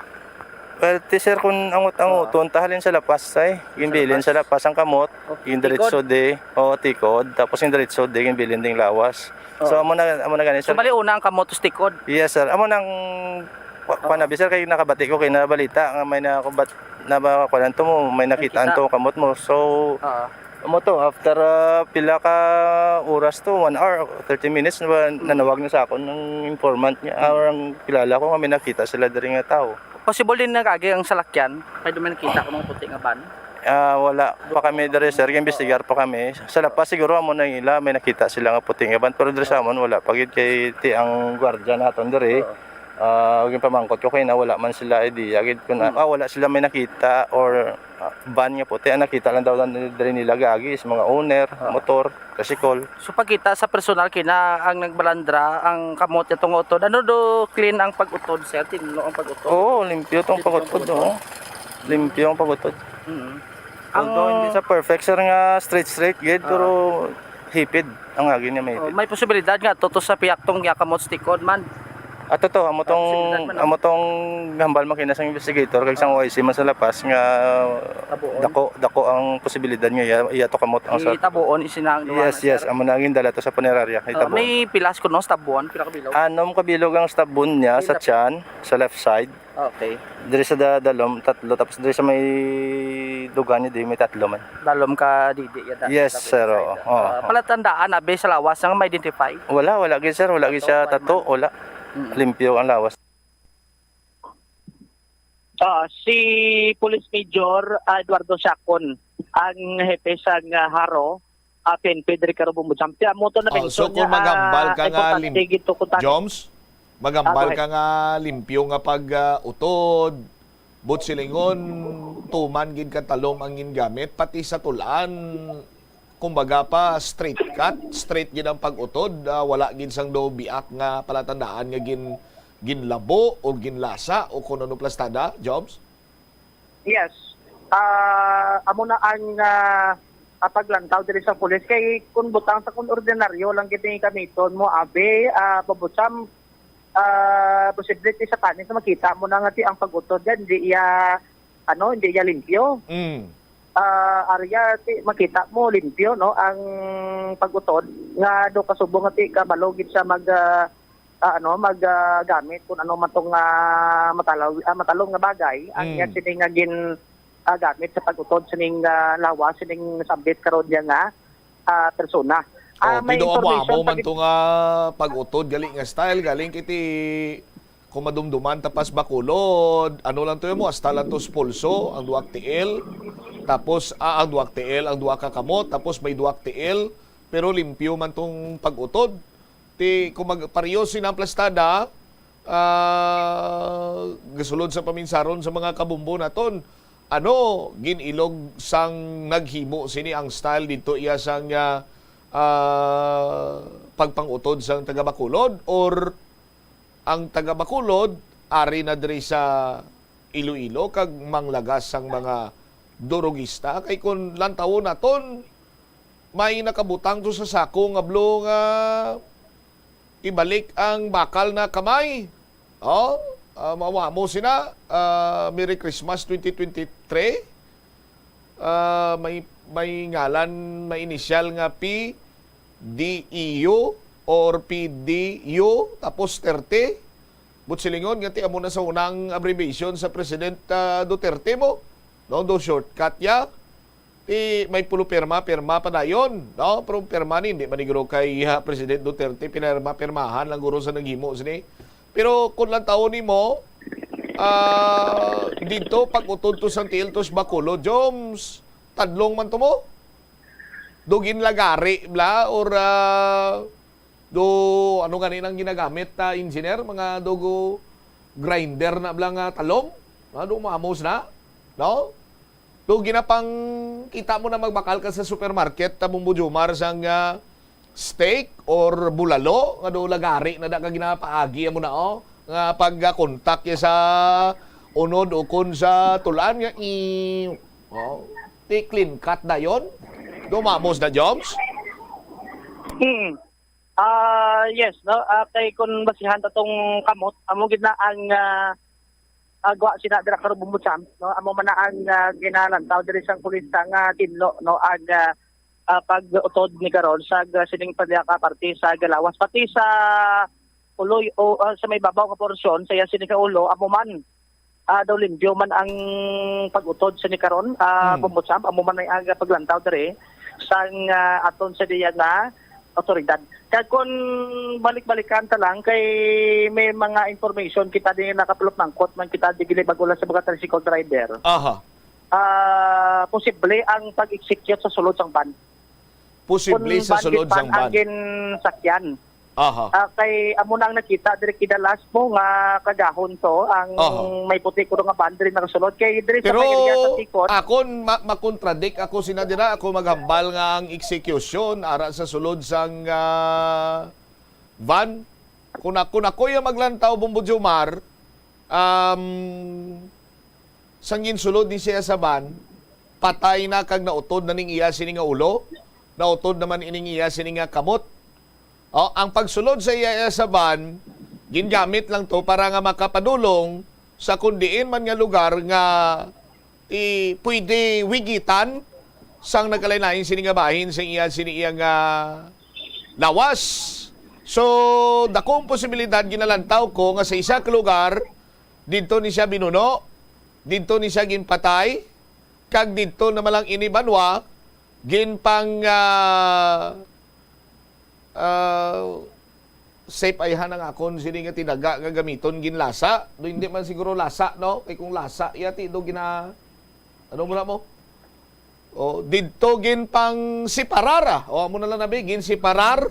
Well, ti, sir, kung angot-angot, Ah. Tunta halin sa La Paz, ay. Sa Ginbilin La Paz. Sa La Paz ang kamot, Okay, gindiretso tikod. Di, o, tikod, tapos gindiretso di, ginbilin ding lawas. So, Oo. Amo na, amo na gani, So, sir. Bali una ang kamot, tapos tikod. Yes, sir. Amo nang, wa-, Oo. Kuan na, sir, kay nakabati ko kay nabalita nga may nakubat-, na ba, kuan to mo, may nakita Nakita. Anto kamot mo. So, Oo. Amo to, after, ah, pila ka oras to, one hour, thirty minutes na ba, Mm. nanawag na sa akon ang informant niya, Mm. or ang kilala ko nga may nakita sila diri nga tao. Possible din na agi ang salakyan, kay doon may nakita ko mga puti nga van. Ah, wala pa kami diri, sir. Imbestigar pa kami. Sa La Paz, siguro amo na ila, may nakita sila nga puti nga van. Pero diri sa amon, wala pa gid kay ti ang gwardiya naton diri. Oo. Ah, ginpamangkot ko kay na wala man sila idea gid kun, Mm. ah, wala sila may nakita or, ah, van nga puti. Ang nakita lang daw diri nila gaagi is mga owner, Oo. Motor, tricycle. So, pagkita sa personal, kina ang nagbalandra, ang kamot niya tong utod. Ano do clean ang pag-utod, sir? Tinlo ang pag-utod? Oo, limpyo tong Limpyo ang pag-utod, pag-utod. Oo. Limpyo ang pag-utod. Mm. Although Ang hindi sa perfect, sir, nga straight-straight gid, Ah. pero hipid ang agi niya, may Oh, hipid. May posibilidad nga to, to sa piyak tong yakamot sa tikod man. Ato to, amo Ah, tong, posibilidad man, no? Amo tong hambal makina sang investigator kag sang Ah. O I C man sa La Paz nga Tabuon. dako, dako ang posibilidad nga iya, iya to kamot ang sa Itabuon, isinang Yes, yes, amo na ang gindala to sa punerarya, Ah, itabuon. May pilas kuno sa tabuon, pila ka bilog? Anom ka bilog ang stab wound niya sa Pila? Tiyan, sa left side. Okay. Diri sa da-, dalom, tatlo. Tapos diri sa may duga niya, di, may tatlo man. Dalom ka, di, di, yata. Yes, Tapos sir, sa oo, side. Oo, Ah, oo. Palatandaan, abi, sa lawas nga ma-identify? Wala, wala gid, sir. Wala gid siya Tato, tato, man. Wala. Mm. Limpyo ang lawas. Ah, si Police Major Eduardo Siacon, ang hepe sa, ah, Jaro, ah, P N P diri karong Bumbod Sampi. Amo to na Oh, so mention kung niya, maghambal ah, ka nga importante lim-, gid to kung ta- Joms, maghambal Ah, go ahead. ka nga limpyo nga pag, ah, utod, but silingon, tuman gid ka talom ang gingamit, pati sa tulan, kumbaga pa, straight cut, straight gid ang pag-utod, ah, wala gid sang do biak nga palatandaan nga gin-, ginlabo o ginlasa o kung ano plastada, Joms? Yes. Ah, amo na ang, ah, ah, paglantaw diri sa pulis. Kay kung butang sa kung ordinaryo lang gid ang gamiton mo, abi, ah, pabutsam, ah, posible ti sa panis na makita mo na nga ti ang pag-utod yan, hindi iya, ano, hindi iya limpyo. Mm. Ah, arya ti makita mo limpyo, no, ang pag-utod nga do kasubong nga ti kabalo gid siya mag, ah, ah, ano, mag, ah, gamit kung ano man tong, ah, matalaw-, ah, matalom nga bagay ang Mm. iya sini nga gin, ah, gamit sa pag-utod sining, ah, lawas, sining sambit karon niya nga, ah, persona. Ah, Oh, may pero amo-amo information pa man gid to nga pag-utod gali nga style, galing kiti kung madumduman tapas Bacolod, ano lang to mo, hasta lang to sa pulso, ang duwak tiil, tapos, ah, ang duwak tiil, ang duwa ka kamot, tapos may duwak tiil, pero limpyo man tong pag-utod. Ti, kung mag-, pareho sina ang plastada, ah, gasulod sa paminsaron sa mga kabumbo naton, ano, gin-ilog sang naghimo sini ang style dito iya sang, ah, ah, pagpang-utod sang taga Bacolod, or ang taga Bacolod, ari na diri sa Iloilo kag manglagas sang mga durogista. Kay kung lantawon naton, may nakabutang to sa sako nga blo nga ibalik ang bakal na kamay. Oh, ah, mao, amo sina, ah, Merry Christmas twenty twenty-three. Ah, may, may ngalan, may inisyal nga P D E U or P D U, tapos thirty. But silingon nga ti amo na sa unang abbreviation sa President, ah, Duterte mo, no? Do shortcut ya. Ti may pulo pirma, pirma pa dayon, no? Pero pirma ni, hindi man ni guro kay, ah, President Duterte, pinirma-pirmahan lang guro sa naghimo sini. Pero kung lang taon nimo, ah, dito, pag-utod to sang tiil to sa Bacolod, Joms, tadlong man to mo? Do ginlagari bla, or, ah, do, ano gani nang ginagamit, ah, engineer? Mga dugo grinder na bla nga talong? Ah, do maamos na? No? Do ginapangkita mo na magbakal ka sa supermarket, ta Bombo Jomar, sang, ah, steak or bulalo nga do lagari na da ka ginapaagi mo na, oh, nga pag-contact ya sa unod o kon sa tulan nga, i-, oh, ti clean cut dayon. Do maamos na, Joms? Hmm. Ah, yes, no. Ah, kay kun basihan ta tong kamot, amo gid na ang, ah, agwa sina dira karon, Bombo Sam, no. Amo man na ang, ah, ginalantaw diri sang pulis nga tinlo, no, ang, ah, ah, pag-utod ni karon sa, ah, sining pagdaka parte sa galawas, pati sa uloy o, ah, sa may babaw nga porsyon sa iya sini ka ulo, amo man, ah, daw limpyo man ang pag-utod sini karon, ah, Hmm. Bombo Sam, amo man ay aga paglantaw diri sang, ah, aton sa diya nga awtoridad. Kag kun balik-balikan ta lang, kay may mga information kita din, nakapulot mangkot man kita di gini, bag-o lang sa mga tricycle driver. Aha. Ah, posible ang pag-execute sa sulod sang van. Posible Kun sa van sulod gid sang van ang van. Ginsakyan. Aha. Ah, kay amo na ang nakita diri kinalas mo nga kagahon to, ang Aha. may puti kuno nga van diri nakasulod. Kay diri sa Pero may area sa Tikon, akon ma-, makontradict ako sina dira, ako maghambal nga ang execution ara sa sulod sang, ah, van. Kung ako, kung ako yung maglantaw, Bombo Jomar, um, sang ginsulod ni siya sa van, patay na kag nautod na ning iya sini nga ulo, nautod naman ining iya sini nga kamot. O, ang pagsulod sa iya, iya sa van, gingamit lang to para nga makapadulong sa kun diin man nga lugar nga ti-, pwede wigitan sang nagkalain-lain sini nga bahin sa iya, sini iya nga lawas. So, dakong posibilidad ginalantaw ko nga sa isa ka lugar, didto ni siya binuno, didto ni siya ginpatay, kag didto naman lang ini banwa, ginpang, ah, ah, safe ay han ang akon sini nga tinaga nga gamiton, ginlasa. Do hindi man siguro lasa, no? Kay kung lasa, iya ti do gina-, ano mo na mo? O, didto ginpang siparara. O, amo na lang nabi, ginsiparar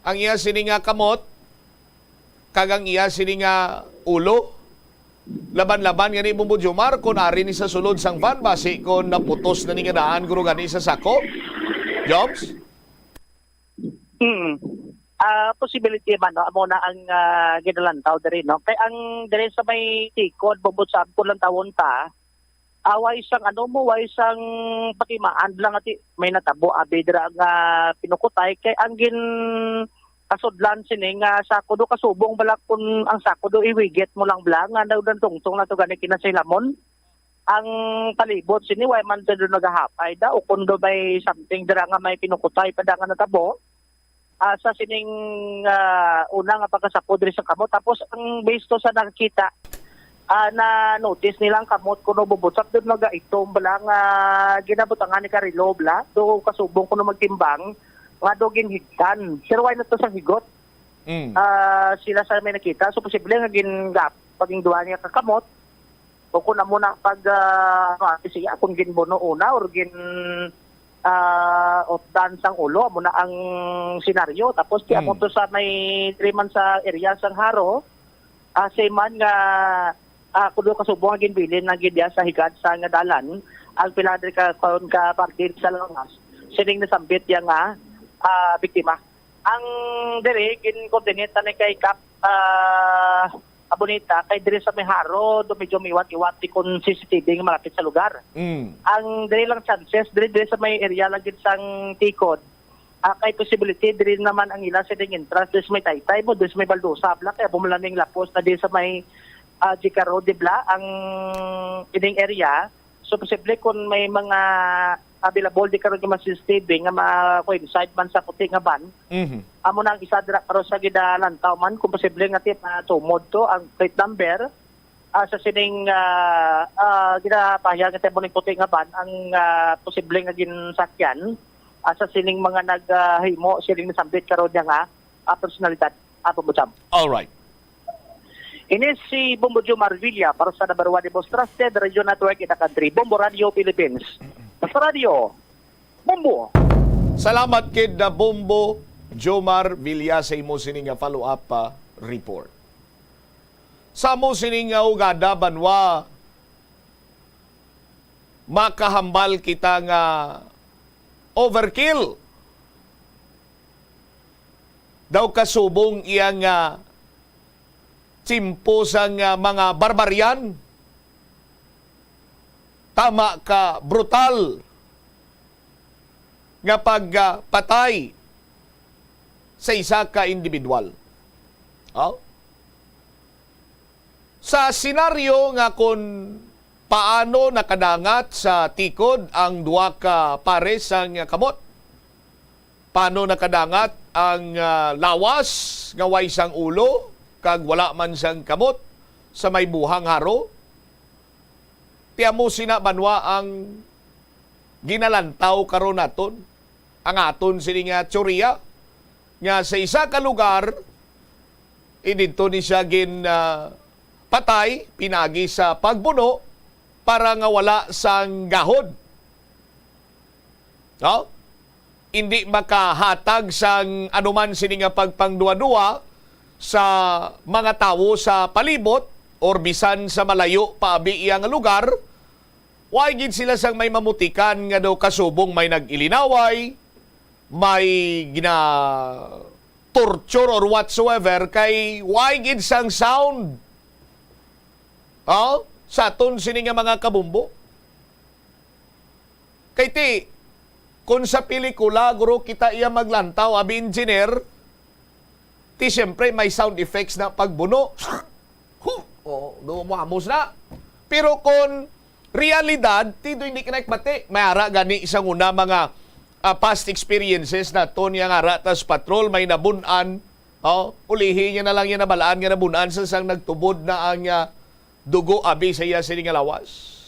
ang iya sini nga kamot, kag ang iya sini nga ulo. Laban-laban gani, Bombo Jomar, kun ari ni sa sulod sang van, basi kun naputos na ni nga daan, guro gani sa sako. Jobs? Mm. Ah, possibility man, no? Amo na ang, ah, ginalantaw diri, no? Kay ang diri sa may Tikon, Bombo Sam, kun lantawon ta, ah, way sang ano mo, way sang patimaan lang ati may natabo abi dira nga pinukutay, kay ang gin kasudlan sini nga sako do kasubong bala kun ang sako do iwigit mo lang bala nga daw tungtong na to gani kinasaylamon. Ang palibot sini, way man to do nagahapay da, o kun do may something dira nga may pinukutay pa da nga natabo. Ah, sa sining, ah, una nga pagkasapod diri sa kamot. Tapos ang based to sa nakakita, ah, na-notice nila ang kamot kuno bubutsap dun, nagaitom bala nga ginabutangan ni karilo bala. Do kasubong kuno magtimbang nga do ginhigtan. Pero why not to sa higot? Mm. Ah, sila sa may nakita. So, posible nga gin-, paging duwa niya kakamot. O kung amo na pag, ah, ano, ate, siya, kung ginbuno una or gin, ah, utdan sang ulo, amo na ang senaryo. Tapos, ti amo Hmm. to sa may three months sa area sang Jaro, ah, same man nga, ah, kudo kasubong ang ginbilin na gid sa higad sa nga dalan, ang pila diri ka, kon ka parte sa lawas, sining nasambit ya nga, ah, biktima. Ang diri, gin-coordinate na ni kay Kap, ah, Bonita, kay diri sa may Jaro, do medyo miwat-iwat ti kon C C T V nga malapit sa lugar. Mm. Ang diri lang chances, diri, diri sa may area lang gid sang Ticod, ah, kay possibility, diri naman ang ila sining entrance, diri sa may Taytay mo, diri sa may Baldosa, bla, kay amo man lang ning lapos na diri sa may, ah, G K Road, di bla, ang ining area. So, posible kung may mga available di karon nga mga C C T V nga ma-coincide man sa puti nga van, Mhm. amo na ang isa dira karon sa ginalantaw man kung posible nga ti-, matumod to ang plate number, ah, sa sining, ah, ah, ginapahayag nga ti-, amo ning puti nga van ang, ah, posible nga ginsakyan, ah, sa sining mga nag, ah, himo, sining nasambit karon niya nga, ah, personalidad. Ah, Bombo Jam. All right. Ini si Bombo Jomar Villa para sa number one the most trusted radio network in the country, Bombo Radio Philippines. Sa radyo, Bombo. Salamat kid na Bombo Jomar Villa sa imo sini nga follow-up, ah, report. Sa amo sini nga ugada, banwa, makahambal kita nga overkill daw kasubong iya nga tiyempo sang, ah, mga barbarian. Tama ka brutal nga pagpatay sa isa ka individual. Oh? Sa senaryo nga kung paano nakadangat sa Ticod ang duha ka pares sang kamot, paano nakadangat ang, ah, lawas nga way sang ulo kag wala man sang kamot sa may Buhang Jaro, ti amo sina, banwa, ang ginalantaw karon naton, ang aton sini nga teorya nga sa isa ka lugar, eh, didto ni siya gin, ah, patay pinagi sa pagbuno para nga wala sang gahod. No? Hindi makahatag sang anuman sini nga pagpangduwa-duwa sa mga tawo sa palibot or bisan sa malayo pa abi iya nga lugar. Way gid sila sang may mamutikan nga daw kasubong may nag-ilinaway, may gina-torture or whatsoever, kay way gid sang sound. Oh, sa aton sini nga mga kabumbo. Kay ti, kung sa pelikula, guro, kita iya maglantaw, abi engineer, ti siyempre may sound effects na pagbuno. Huh! Oh, do mo amos na. Pero kung realidad, ti do hindi ka nakbati. May ara gani sa una mga, ah, past experiences naton nga ara tas patrol, may nabun-an. Oh, ulihi niya na lang yung nabalaan nga nabun-an sa sang nagtubod na ang, ah, dugo abi sa iya sini nga lawas.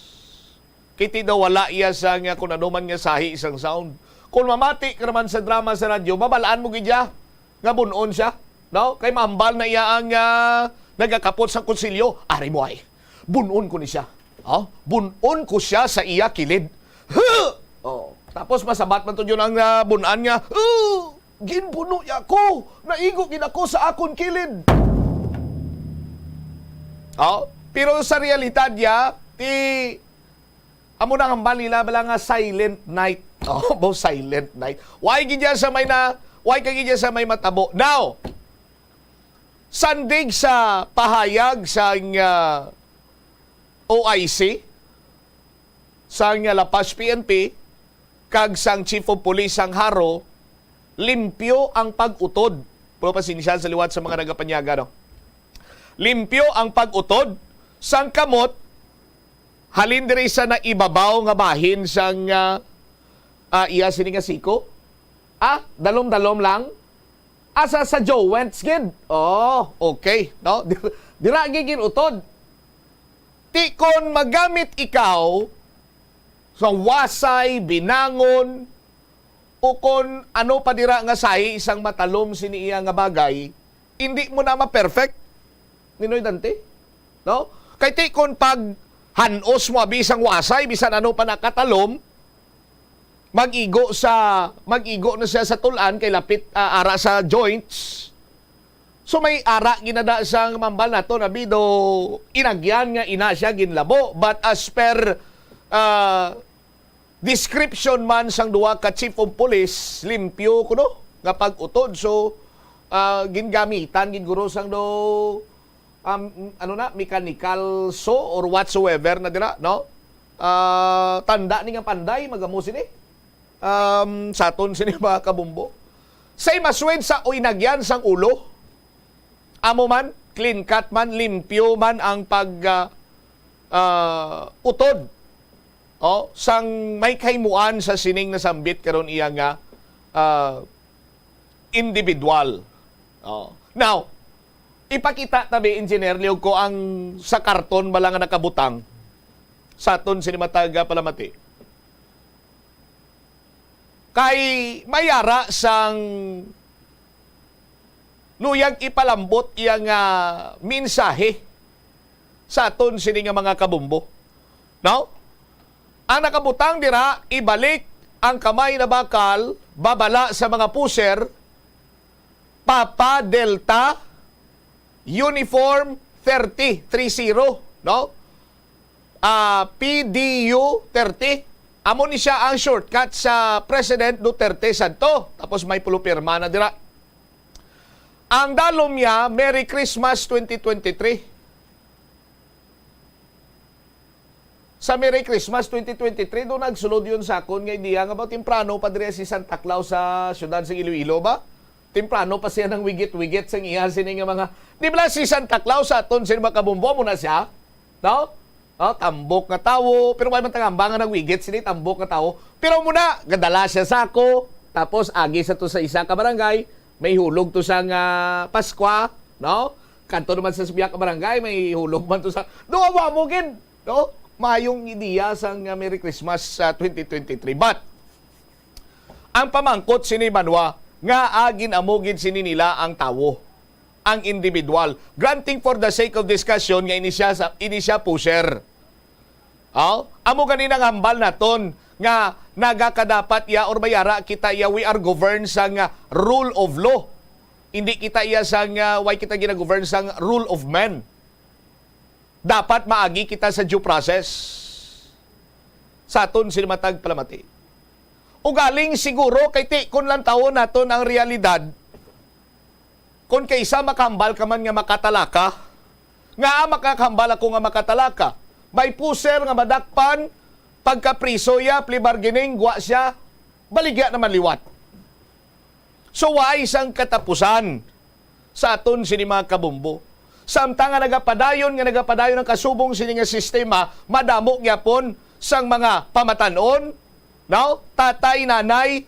Kiti daw wala iya sa nga kung ano man nga sahi sang sound. Kung mamati ka naman sa drama sa radyo, mabalaan mo gid siya nga bun-on siya, no? Kay mahambal na iya ang, ah, nagakapot sa konsilyo. Ari mo ay, bun-on ko ni siya. Oh, bun-on ko siya sa iya kilid. Huh! Oh, tapos masabat man to yun ang, ah, bun-an nga, "Huh! Ginbuno niya ako! Naigo gid ako sa akon kilid!" Oh, pero sa realidad niya, ti, amo na ang hambal nila bala nga silent night. Oh, mo silent night. Why gid niya sa may na, why ka gid niya sa may matabo? Now, sandig sa pahayag sang, ah, O I C, sang La Paz P N P, kag sang Chief of Police sang Jaro, limpyo ang pag-utod. Pero pasensya sa liwat sa mga nagapanyaga, no? Limpyo ang pag-utod sang kamot halin diri sa naibabaw nga bahin sang, ah, ah, iya sini nga siko. Ah, dalom-dalom lang. Asa sa joints gid? Oh, okay, no? Dira gid gin-utod. Ti kon magamit ikaw sa wasay, binangon, o kon ano pa dira nga sahi sang matalom sini iya nga bagay, indi mo na ma-perfect, Ninoy Dante. No? Kay ti kon pag han-os mo abi sang wasay, bisan ano pa nakatalom, mag-igo sa, mag-igo na siya sa tul-an kay lapit, ah, ara sa joints. So may ara ginada sang mambal nato na bido inagyan nga ina siya ginlabo. But as per, ah, description man sang duha ka chief of police, limpyo kuno nga pag-utod. So, ah, gingamitan gid guro sang do um, ano na, mechanical saw or whatsoever na dira, no? Ah, tanda ni nga panday, magamo sini. Um, sa aton sini, mga kabumbo. Say maswed sa uynagyan sang ulo. Amo man, clean cut man, limpyo man ang pag, ah, ah, utod, oh, sang may kahimuan sa sining nasambit karon iya nga, ah, individual. Oh. Now, ipakita tabi, Engineer, liog ko ang sa karton bala nga nakabutang sa aton sini matag, ah, palamati. Kay may ara sang luyag ipalambot iya nga mensahe sa aton sini nga mga kabumbo. No? Ang nakabutang dira, ibalik ang kamay na bakal, babala sa mga puser, Papa Delta, Uniform thirty, three zero, no? Ah, P D U thirty. Amo ni siya ang shortcut sa President Duterte sadto. Tapos may pulupirma na dira. Ang dalom niya, Merry Christmas twenty twenty-three. Sa Merry Christmas twenty twenty-three, do nagsulod yun sa akon nga ideya nga ba temprano pa diri si Santa Claus sa siyudad sa Iloilo ba? Temprano pa siya nang wigit-wigit sang iya sini nga mga, di ba si Santa Claus sa aton sini mga kabumbo mo na siya? No? Oh, tambok nga tawo, pero wala man tangamba nga nagwigit sini tambok nga tawo. Pero muna, gadala siya sako, tapos agi sa to sa isa ka barangay, may hulog to sa nga Paskwa, no? Kanto naman sa biya ka barangay, may hulog man to sa, duwa mo gid, no? Mayong ideya sang, ah, Merry Christmas sa twenty twenty-three. But, ang pamangkot sini, Banwa, nga agin amo gid sini nila ang tawo, ang individual. Granting for the sake of discussion nga ini siya, sa, ini siya pusher. Oh? Amo gani nang hambal naton nga nagakadapat iya or mayara kita iya, we are governed sang, ah, rule of law. Hindi kita iya sang, ah, why kita ginagovern sang rule of man. Dapat maagi kita sa due process sa aton sini matag palamati. Ugaling siguro kay ti kon lantawon naton ang realidad, kon kay isa makahambal ka man nga makatalaka, nga makakahambal ako nga makatalaka, may puser nga madakpan, pagkapriso iya, plea bargaining, gwa siya, baligya naman liwat. So, waay sang katapusan sa aton sini mga kabumbo. Samtang nga nagapadayon, nga nagapadayon ang kasubong sini nga sistema, madamo gyapon sang mga pamatan-on, no? Tatay, nanay,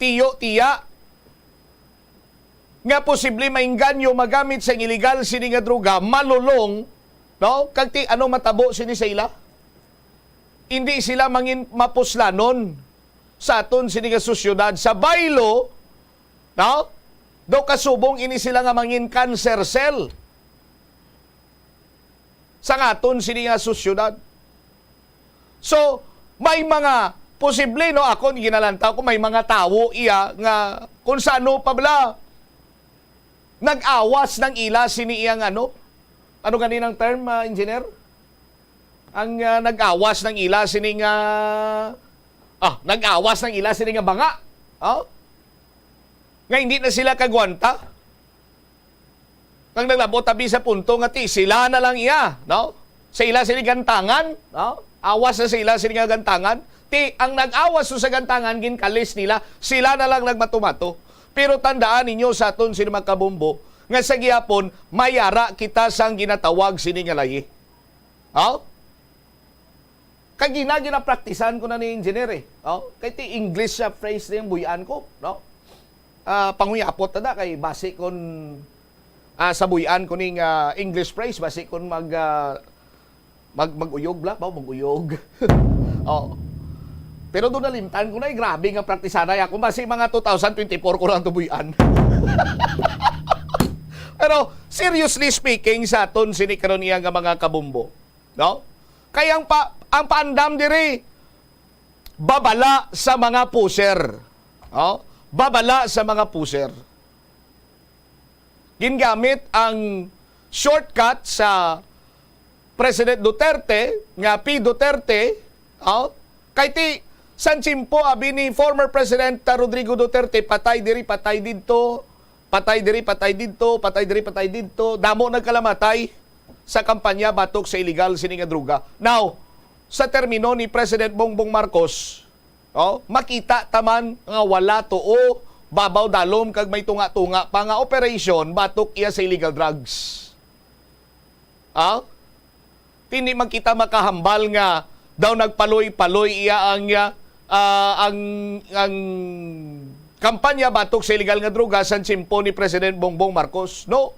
tiyo, tiya, nga posible maengganyo, magamit sang iligal sini nga droga, malulong, no? Kag ti ano matabo sini sa ila? Hindi sila mangin mapuslanon sa aton sini nga sosyedad. Sa baylo, no? Daw kasubong ini sila nga mangin cancer cell sa aton sini nga sosyedad. So, may mga posible, no? Ako, ginalantaw ko, may mga tawo iya nga kung sano pa bala nag-awas ng ila sini iyang ano? Ano ganin ang term, ah, engineer? Ang, ah, nag-awas ng ila sini nga, ah, nag-awas ng ila sini nga banga. Oh? Nga hindi na sila kagwanta. Kang naglabot tabi sa punto nga ti sila na lang iya, no? Sa ila sini gantangan, no? Awas na sa ila sini nga gantangan. Ti ang nag-awas sa gantangan, ginkalis nila, sila na lang nagmatumato. Pero tandaan ninyo sa aton sini mga kabumbo, nga sa gihapon, mayara kita sang ginatawag sini nga layi. Oh? Kay gina-, ginapraktisan ko na ni engineer eh. Oh? Kay ti English sa phrase na yung buy-an ko, no? Ah, panguyapot na da, kay basi kon, ah, sa buy-an ko ning, ah, English phrase, basi kon mag, ah, mag, mag-uyog bla, ba, mag-uyog. Oh. Pero doon nalimtan ko na, eh, grabe nga praktisanay ako. Basi mga two thousand twenty-four ko lang tubuyan. Pero, seriously speaking, sa aton sini karon iya nga mga kabumbo, no? Kay ang pa-, ang paandam diri, babala sa mga puser. No? Babala sa mga puser. Gingamit ang shortcut sa President Duterte, nga P Duterte, oh, kay ti, sang tiyempo, abi ni former President Rodrigo Duterte, patay diri, patay didto, patay diri, patay didto, patay diri, patay didto, damo nagkalamatay. sa kampanya batok sa illegal sini nga droga. Now, sa termino ni President Bongbong Marcos, oh, makita ta man nga wala tuo, babaw dalom kag may tunga-tunga pa nga operasyon batok iya sa illegal drugs. Ah? Hindi man kita makahambal nga daw nagpaloy-paloy iya ang, ah, ang, ang kampanya batok sa illegal nga droga sa tiyempo ni President Bongbong Marcos. No.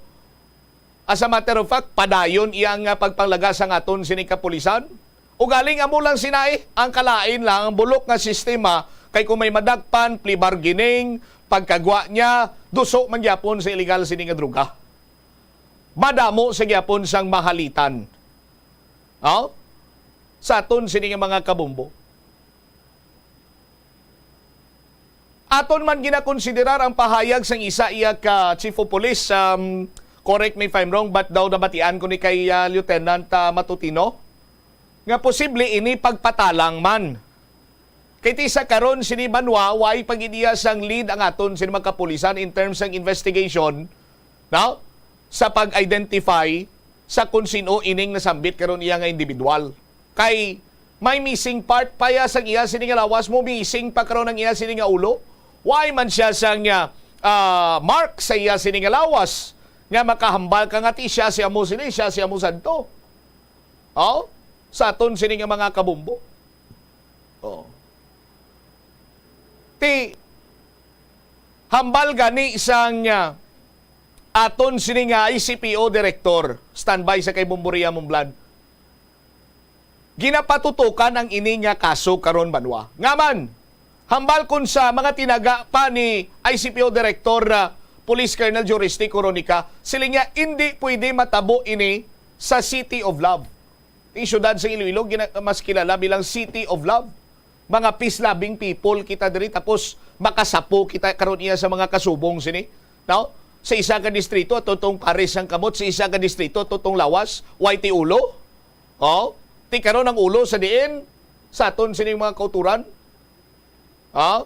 As a matter of fact, padayon iya nga pagpanglagas sang aton sini kapulisan. Ugaling amo lang sina, eh, ang kalain lang, ang bulok nga sistema, kay kung may madakpan, plea bargaining, pagkagwa niya, duso man gyapon sa illegal sini nga droga. Madamo sa gyapon sang mahalitan. Oh? Sa aton sini nga mga kabombo. Aton man ginakonsiderar ang pahayag sang isa iya ka chief of police, um, correct me if I'm wrong, but daw nabatian ko ni kay, ah, Lieutenant, ah, Matutino, nga posible ini pagpatalang man. Kay ti sa karon sini banwa, way pag-iya sang lead ang aton sini mga kapulisan in terms sang investigation, no? Sa pag-identify sa kung sino ining nasambit karon iya nga individual. Kay may missing part pa iya sang iya sini nga lawas, mo missing pa karon ang iya sini nga ulo. Way man siya sang, ah, ah, mark sa iya sini nga lawas nga makahambal ka nga ti siya si amo sini, siya si amo sadto. Oh? Sa aton sini nga mga kabombo. Oh. Ti hambal gani sang, ah, aton sini nga I C P O director, standby sa kay Bomboria Mumblad. Ginapatutukan ang ini nga kaso karon banwa. Nga man, hambal kun sa mga tinaga pa ni I C P O Director, ah, Police Colonel Juriste Coronica, siling niya, hindi pwede matabo ini sa City of Love. Ang siyudad sa Iloilo, gina-, mas kilala bilang City of Love. Mga peace-loving people kita diri, tapos makasapo kita karon iya sa mga kasubong sini. No? Sa isa ka distrito, ato tong pares ang kamot, sa isa ka distrito, ato tong lawas, way ti ulo. Oh? Ti karon ang ulo sa diin, sa aton sining mga kauturan. Ha?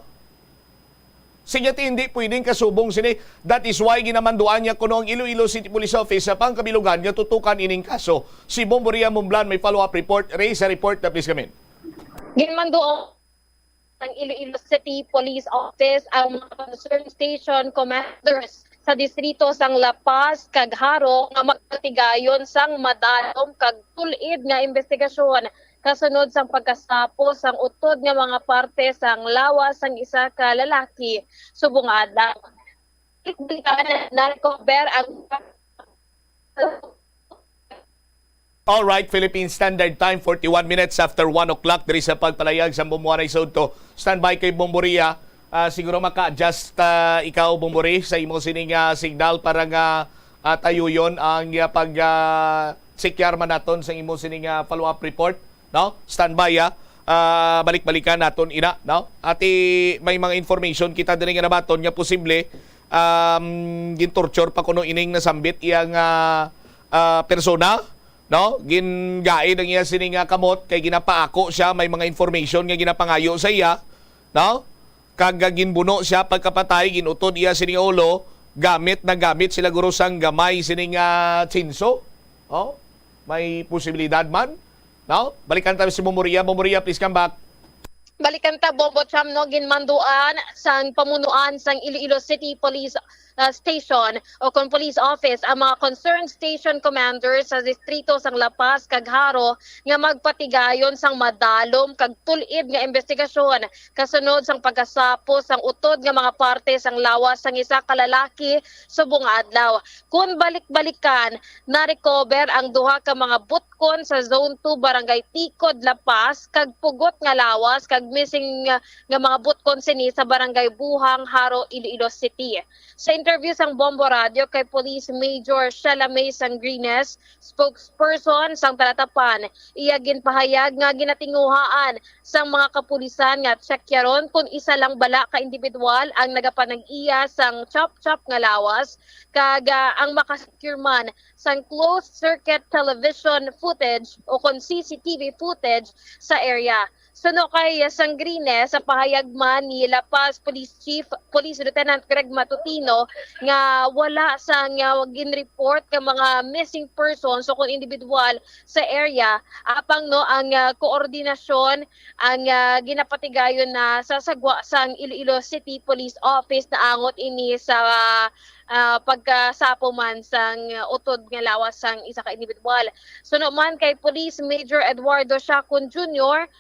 Sige, ti hindi pwedeng kasubong sini. That is why ginamanduan niya kuno ang Iloilo City Police Office sa pangkabilugan nga tutukan ining kaso. Si Bomboria Mumblan may follow-up report. Ray, sa report na please kami. Ginmanduan ang Iloilo City Police Office ang mga concerned station commanders sa distrito sang La Paz kag Jaro nga magpatigayon sang madalom kag tul-id nga investigasyon kasunod sang pagkasapo sang utod nga mga parte sang lawas sang isa ka lalaki subong nga adlaw. Balikan, na-recover ang All right, Philippine Standard Time, forty-one minutes after one o'clock diri sa pagpalayag sa Bumbuanay sa Udto. Standby kay Bomboria. Ah, siguro maka-adjust, ah, ikaw, Bombori, sa imo sining, ah, signal para nga, ah, tayuyon ang, ah, pag, ah, sekyar man naton sa imo sining, ah, follow-up report, no? Standby, ah. Ah, balik-balikan naton ina, no? Ati may mga information kita diri nga nabaton nga posible, um, gintorture pa kuno ining nasambit iyang, ah, ah, persona, no? Gingaid ang iya sini nga kamot kay ginapaako siya, may mga information nga ginapangayo sa iya, no? Kag, ah, ginbuno siya pagkapatay, ginutod iya sini ulo, gamit na gamit sila guro sang gamay sini nga tsinso. Oh, may posibilidad man, no? Balikan ta si Momoria. Momoria, please come back. Balikan ta, Bombo Cham, no, ginmanduan sang pamunuan sang Iloilo City Police, uh, Station o kon Police Office ang mga concerned station commanders sa distrito sang La Paz kag Jaro nga magpatigayon sang madalom kag tul-id nga investigasyon kasunod sang pagkasapo sang utod nga mga parte sang lawas sang isa ka lalaki subong nga adlaw. Kon balik-balikan, na-recover ang duha ka mga butkon sa Zone two, Barangay Tikod, La Paz, kag pugot nga lawas kag missing nga, nga mga butkon sini sa Barangay Buhang, Jaro, Iloilo City. Sa interview sang Bombo Radio kay Police Major Sheila May Sangrines, spokesperson sang Talatapan, iya ginpahayag nga ginatinguhaan sang mga kapulisan nga tsakyaron kon isa lang bala ka indibidwal ang nagapanag-iya sang chop-chop nga lawas, kag, ah, ang makasecure man sang closed circuit television footage o kon C C T V footage sa area. Suno kay Sangrines, sa pahayag man ni La Paz Police Chief, Police Lieutenant Greg Matutino, nga wala sang, ah, gin-report nga mga missing persons o kon individual sa area, apang, no, ang, ah, koordinasyon ang, ah, ginapatigayon na sa sagwa sang Iloilo City Police Office. Naangot ini sa, ah, pagkasapo man sang utod nga lawas sang isa ka individual. Suno man kay Police Major Eduardo Chacon Junior,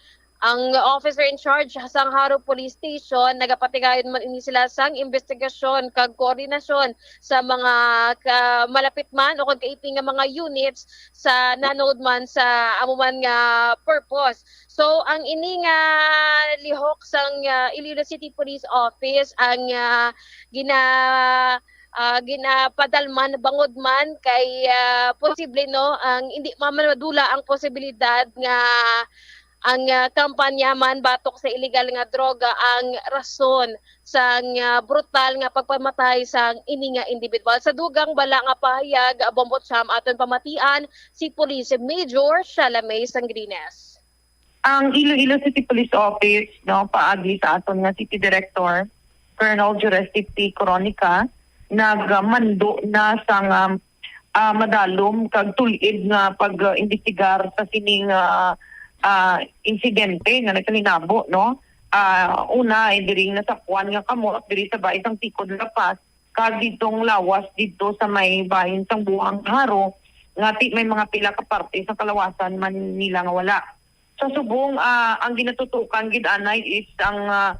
ang officer in charge sang Jaro Police Station, nagapatigayon man ini sila sang investigasyon kag koordinasyon sa mga ka-, malapit man o kag kaiping nga mga units sa nanod man sa amo man nga purpose. So, ang ini nga lihok sang, ah, Iloilo City Police Office ang, ah, gina-, ah, ginapadalman bangod man kay, ah, posible, no, ang hindi man madula ang posibilidad nga ang, ah, kampanya man batok sa iligal nga droga ang rason sang, ah, brutal nga pagpamatay sang ini nga individual. Sa dugang bala nga pahayag, ah, Bombo Cham, aton pamatian si Police Major Shalame Sangrines. Ang Iloilo City Police Office, no, paagi sa aton nga City Director, Colonel Jurestic T. Coronica, nagmando na sang, um, ah, madalom kag tul-id nga pag-imbestigar sa sining, ah, ah, insidente nga nagkalinabo, no? Ah, una, eh, diri nasapuan nga kamot diri sa Bahay sang Tikod, La Paz, kag didtong lawas didto sa may bahin sang Buhang Jaro, nga ti-, may mga pila ka parte sa kalawasan man nila nga wala. Sa subong, ah, ang ginatutukan gid anay is ang, ah,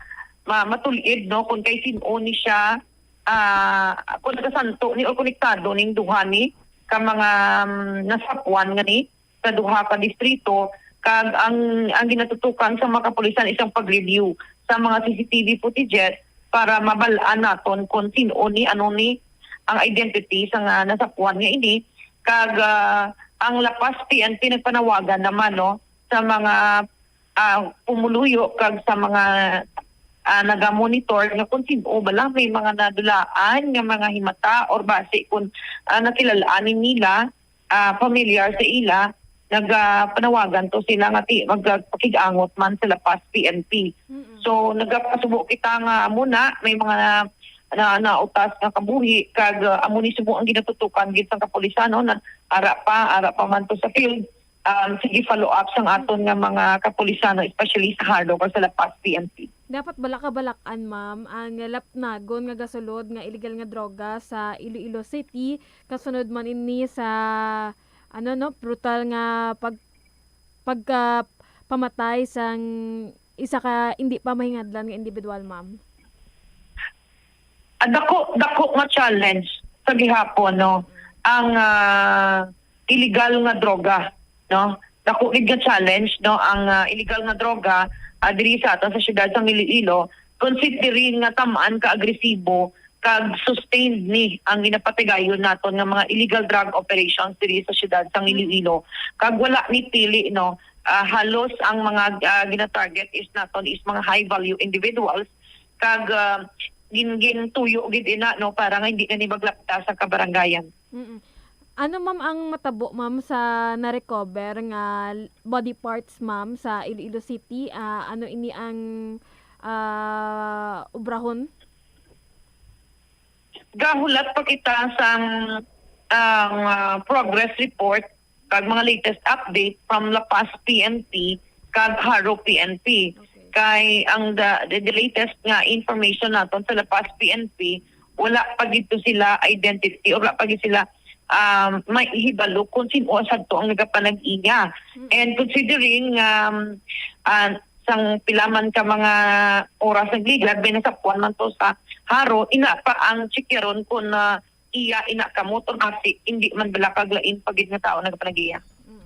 ma-, matul-id, no, kung kay sin-o ni siya, ah, kung nagasanto ni or konektado ning duha ni ka mga, um, nasapuan nga ni sa duha ka distrito, kag ang, ang ginatutukan sa mga kapulisan is ang pag-review sa mga C C T V footages para mabal-an naton kung sin-o ni, ano ni ang identity sa nga nasapuan nga ini, kag, ah, ang La Paz P N P nagpanawagan naman, no, sa mga, ah, pumuluyo kag sa mga, ah, nagamonitor nga kung sin-o bala may mga nadulaan nga mga himata or basi kung, ah, nakilal-an nila, ah, pamilyar sa ila, nagapanawagan to sila nga ti-, magpakig-angot man sa La Paz P N P. Mm-mm. So, nagapasubo kita nga amo na, may mga na, nautas nga kabuhi, kag, ah, amo ni subong ang ginatutukan gid sang kapulisan, no, na ara pa, ara pa man to sa field. Um, sige, follow up sang aton nga mga kapulisan, no, especially sa Jaro kag sa La Paz P N P. Dapat bala kabalak-an, ma'am, ang lapnagon nga gasulod nga iligal nga droga sa Iloilo City, kasunod man ini sa, ano, no, brutal nga pag-, pagka pamatay sang isa ka hindi pa mahingadlan nga individual, ma'am? Ah, dako, dako nga challenge sa gihapon, no, ang, ah, iligal nga droga, no? Dako gid nga challenge, no, ang, ah, iligal nga droga, ah, diri sa aton sa siyudad sang Iloilo, considering nga tam-an ka agresibo kag sustained ni ang ginapatigayon naton nga mga illegal drug operations diri sa siyudad sang Iloilo. Kag wala ni pili, no, ah, halos ang mga, ah, gina-target is naton is mga high value individuals, kag, ah, gin-, gintuyo gid ina, no, para nga hindi na ni maglapta sa kabarangayan. Mm-mm. Ano, ma'am, ang matabo, ma'am, sa na-recover nga l-, body parts, ma'am, sa Iloilo City? Ah, ano ini ang, ah, obrahon? Gahulat pa kita sang, ang, ah, progress report kag mga latest update from La Paz P N P kag Jaro P N P. Okay. Kay ang the, the, the latest nga information naton sa La Paz P N P, wala pa gid to sila identity, wala pa gid sila, um, may ihibalo kung sin-o sadto ang nagapanag-iya. Mm. And considering, um, ah, sang pila man ka mga oras nagligad, may nasapuan man to sa Jaro, ina pa ang tsikyaron kung, ah, iya ina kamot or basi hindi man bala kag lain pa gid nga tawo nagapanag-iya. Mm.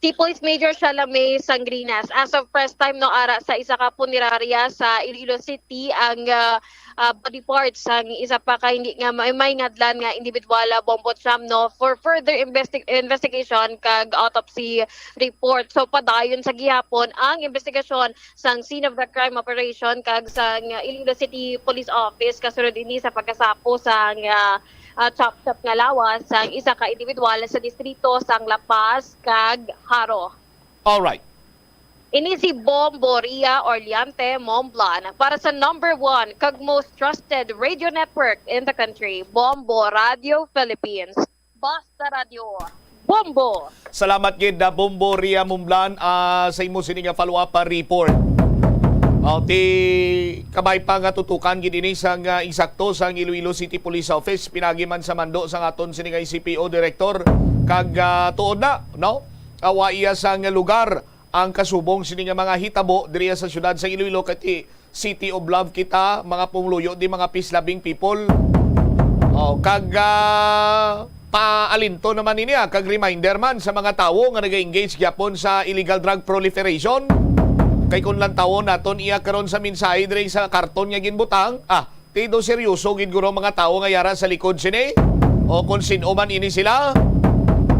Si Police Major Shalame Sangrinas, as of press time, no, ara sa isa ka punerarya sa Iloilo City ang, ah, ah, body parts sang isa pa ka hindi nga may, may ngadlan nga individual, ah, Bombo Cham, no. For further investi-, investigation kag autopsy report. So, padayon sa gihapon ang investigasyon sang scene of the crime operation kag sang Iloilo City Police Office kasunod ini sa pagkasapo sang, ah, ah, chop-chop nga lawas sang isa ka individual sa distrito sang La Paz kag Jaro. All right. Ini si Bombo Ria Orleante Momblan para sa number one kag most trusted radio network in the country, Bombo Radio Philippines. Basta Radio, Bombo! Salamat gid na Bombo Ria Momblan, ah, sa imo sini nga follow-up, ah, report. Oh, ti kabay pa nga tutukan gid ini sang, ah, insakto sang Iloilo City Police Office, pinagi man sa mando sang aton sini nga C P O director, kag, ah, tuod na, no? Awa iya sang lugar ang kasubong sini nga mga hitabo diri sa siyudad sa Iloilo, kay ti City of Love kita, mga pumuluyo, di mga peace-loving people. Oh, kag, ah, paalinto naman ini, ah, kag reminder man sa mga tawo nga naga-engage gyapon sa illegal drug proliferation. Kay kung lantawon naton iya karon sa mensahe diri sa karton nga ginbutang, ah, ti do seryoso gid guro mga tawo nga yara sa likod sini. O kung sin-o man ini sila.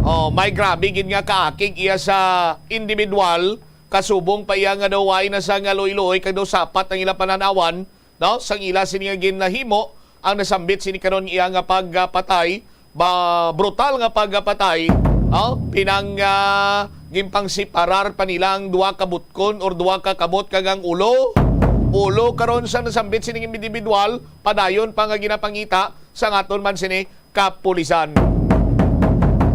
Oh, may grabe gid nga kaakig iya sa individual kasubong pa iya nga daw way na sa nga luoy-luoy kag daw sapat ang ila panan-awan, no? Sang ila sini nga ginahimo ang nasambit sini karon iya nga pagpatay, ba, brutal nga pagpatay, no? Pinang, ah, ginpangseparar pa nila ang duha ka butkon or duha ka kamot kag ang ulo. Ulo karon sa nasambit sini nga individual, padayon pa nga ginapangita sa aton man sini kapulisan.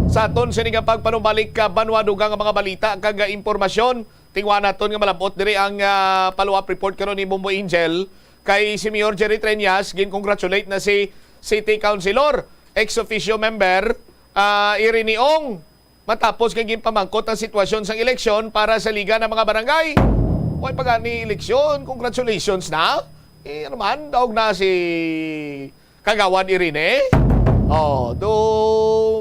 Sa aton sini nga pagpanumbalik ka banwa, dugang nga mga balita kag impormasyon, tingwa naton nga malab-ot diri ang, ah, follow-up report karon ni Bombo Angel kay si Mayor Jerry Treñas. Gin-congratulate na si City Councilor, ex officio member, ah, Irene Ong, matapos nga ginpamangkot ang sitwasyon sang eleksyon para sa Liga ng mga Barangay. Way pa gani eleksyon, congratulations na. Eh, ano man, daog na si Kagawad Irene? Oh, do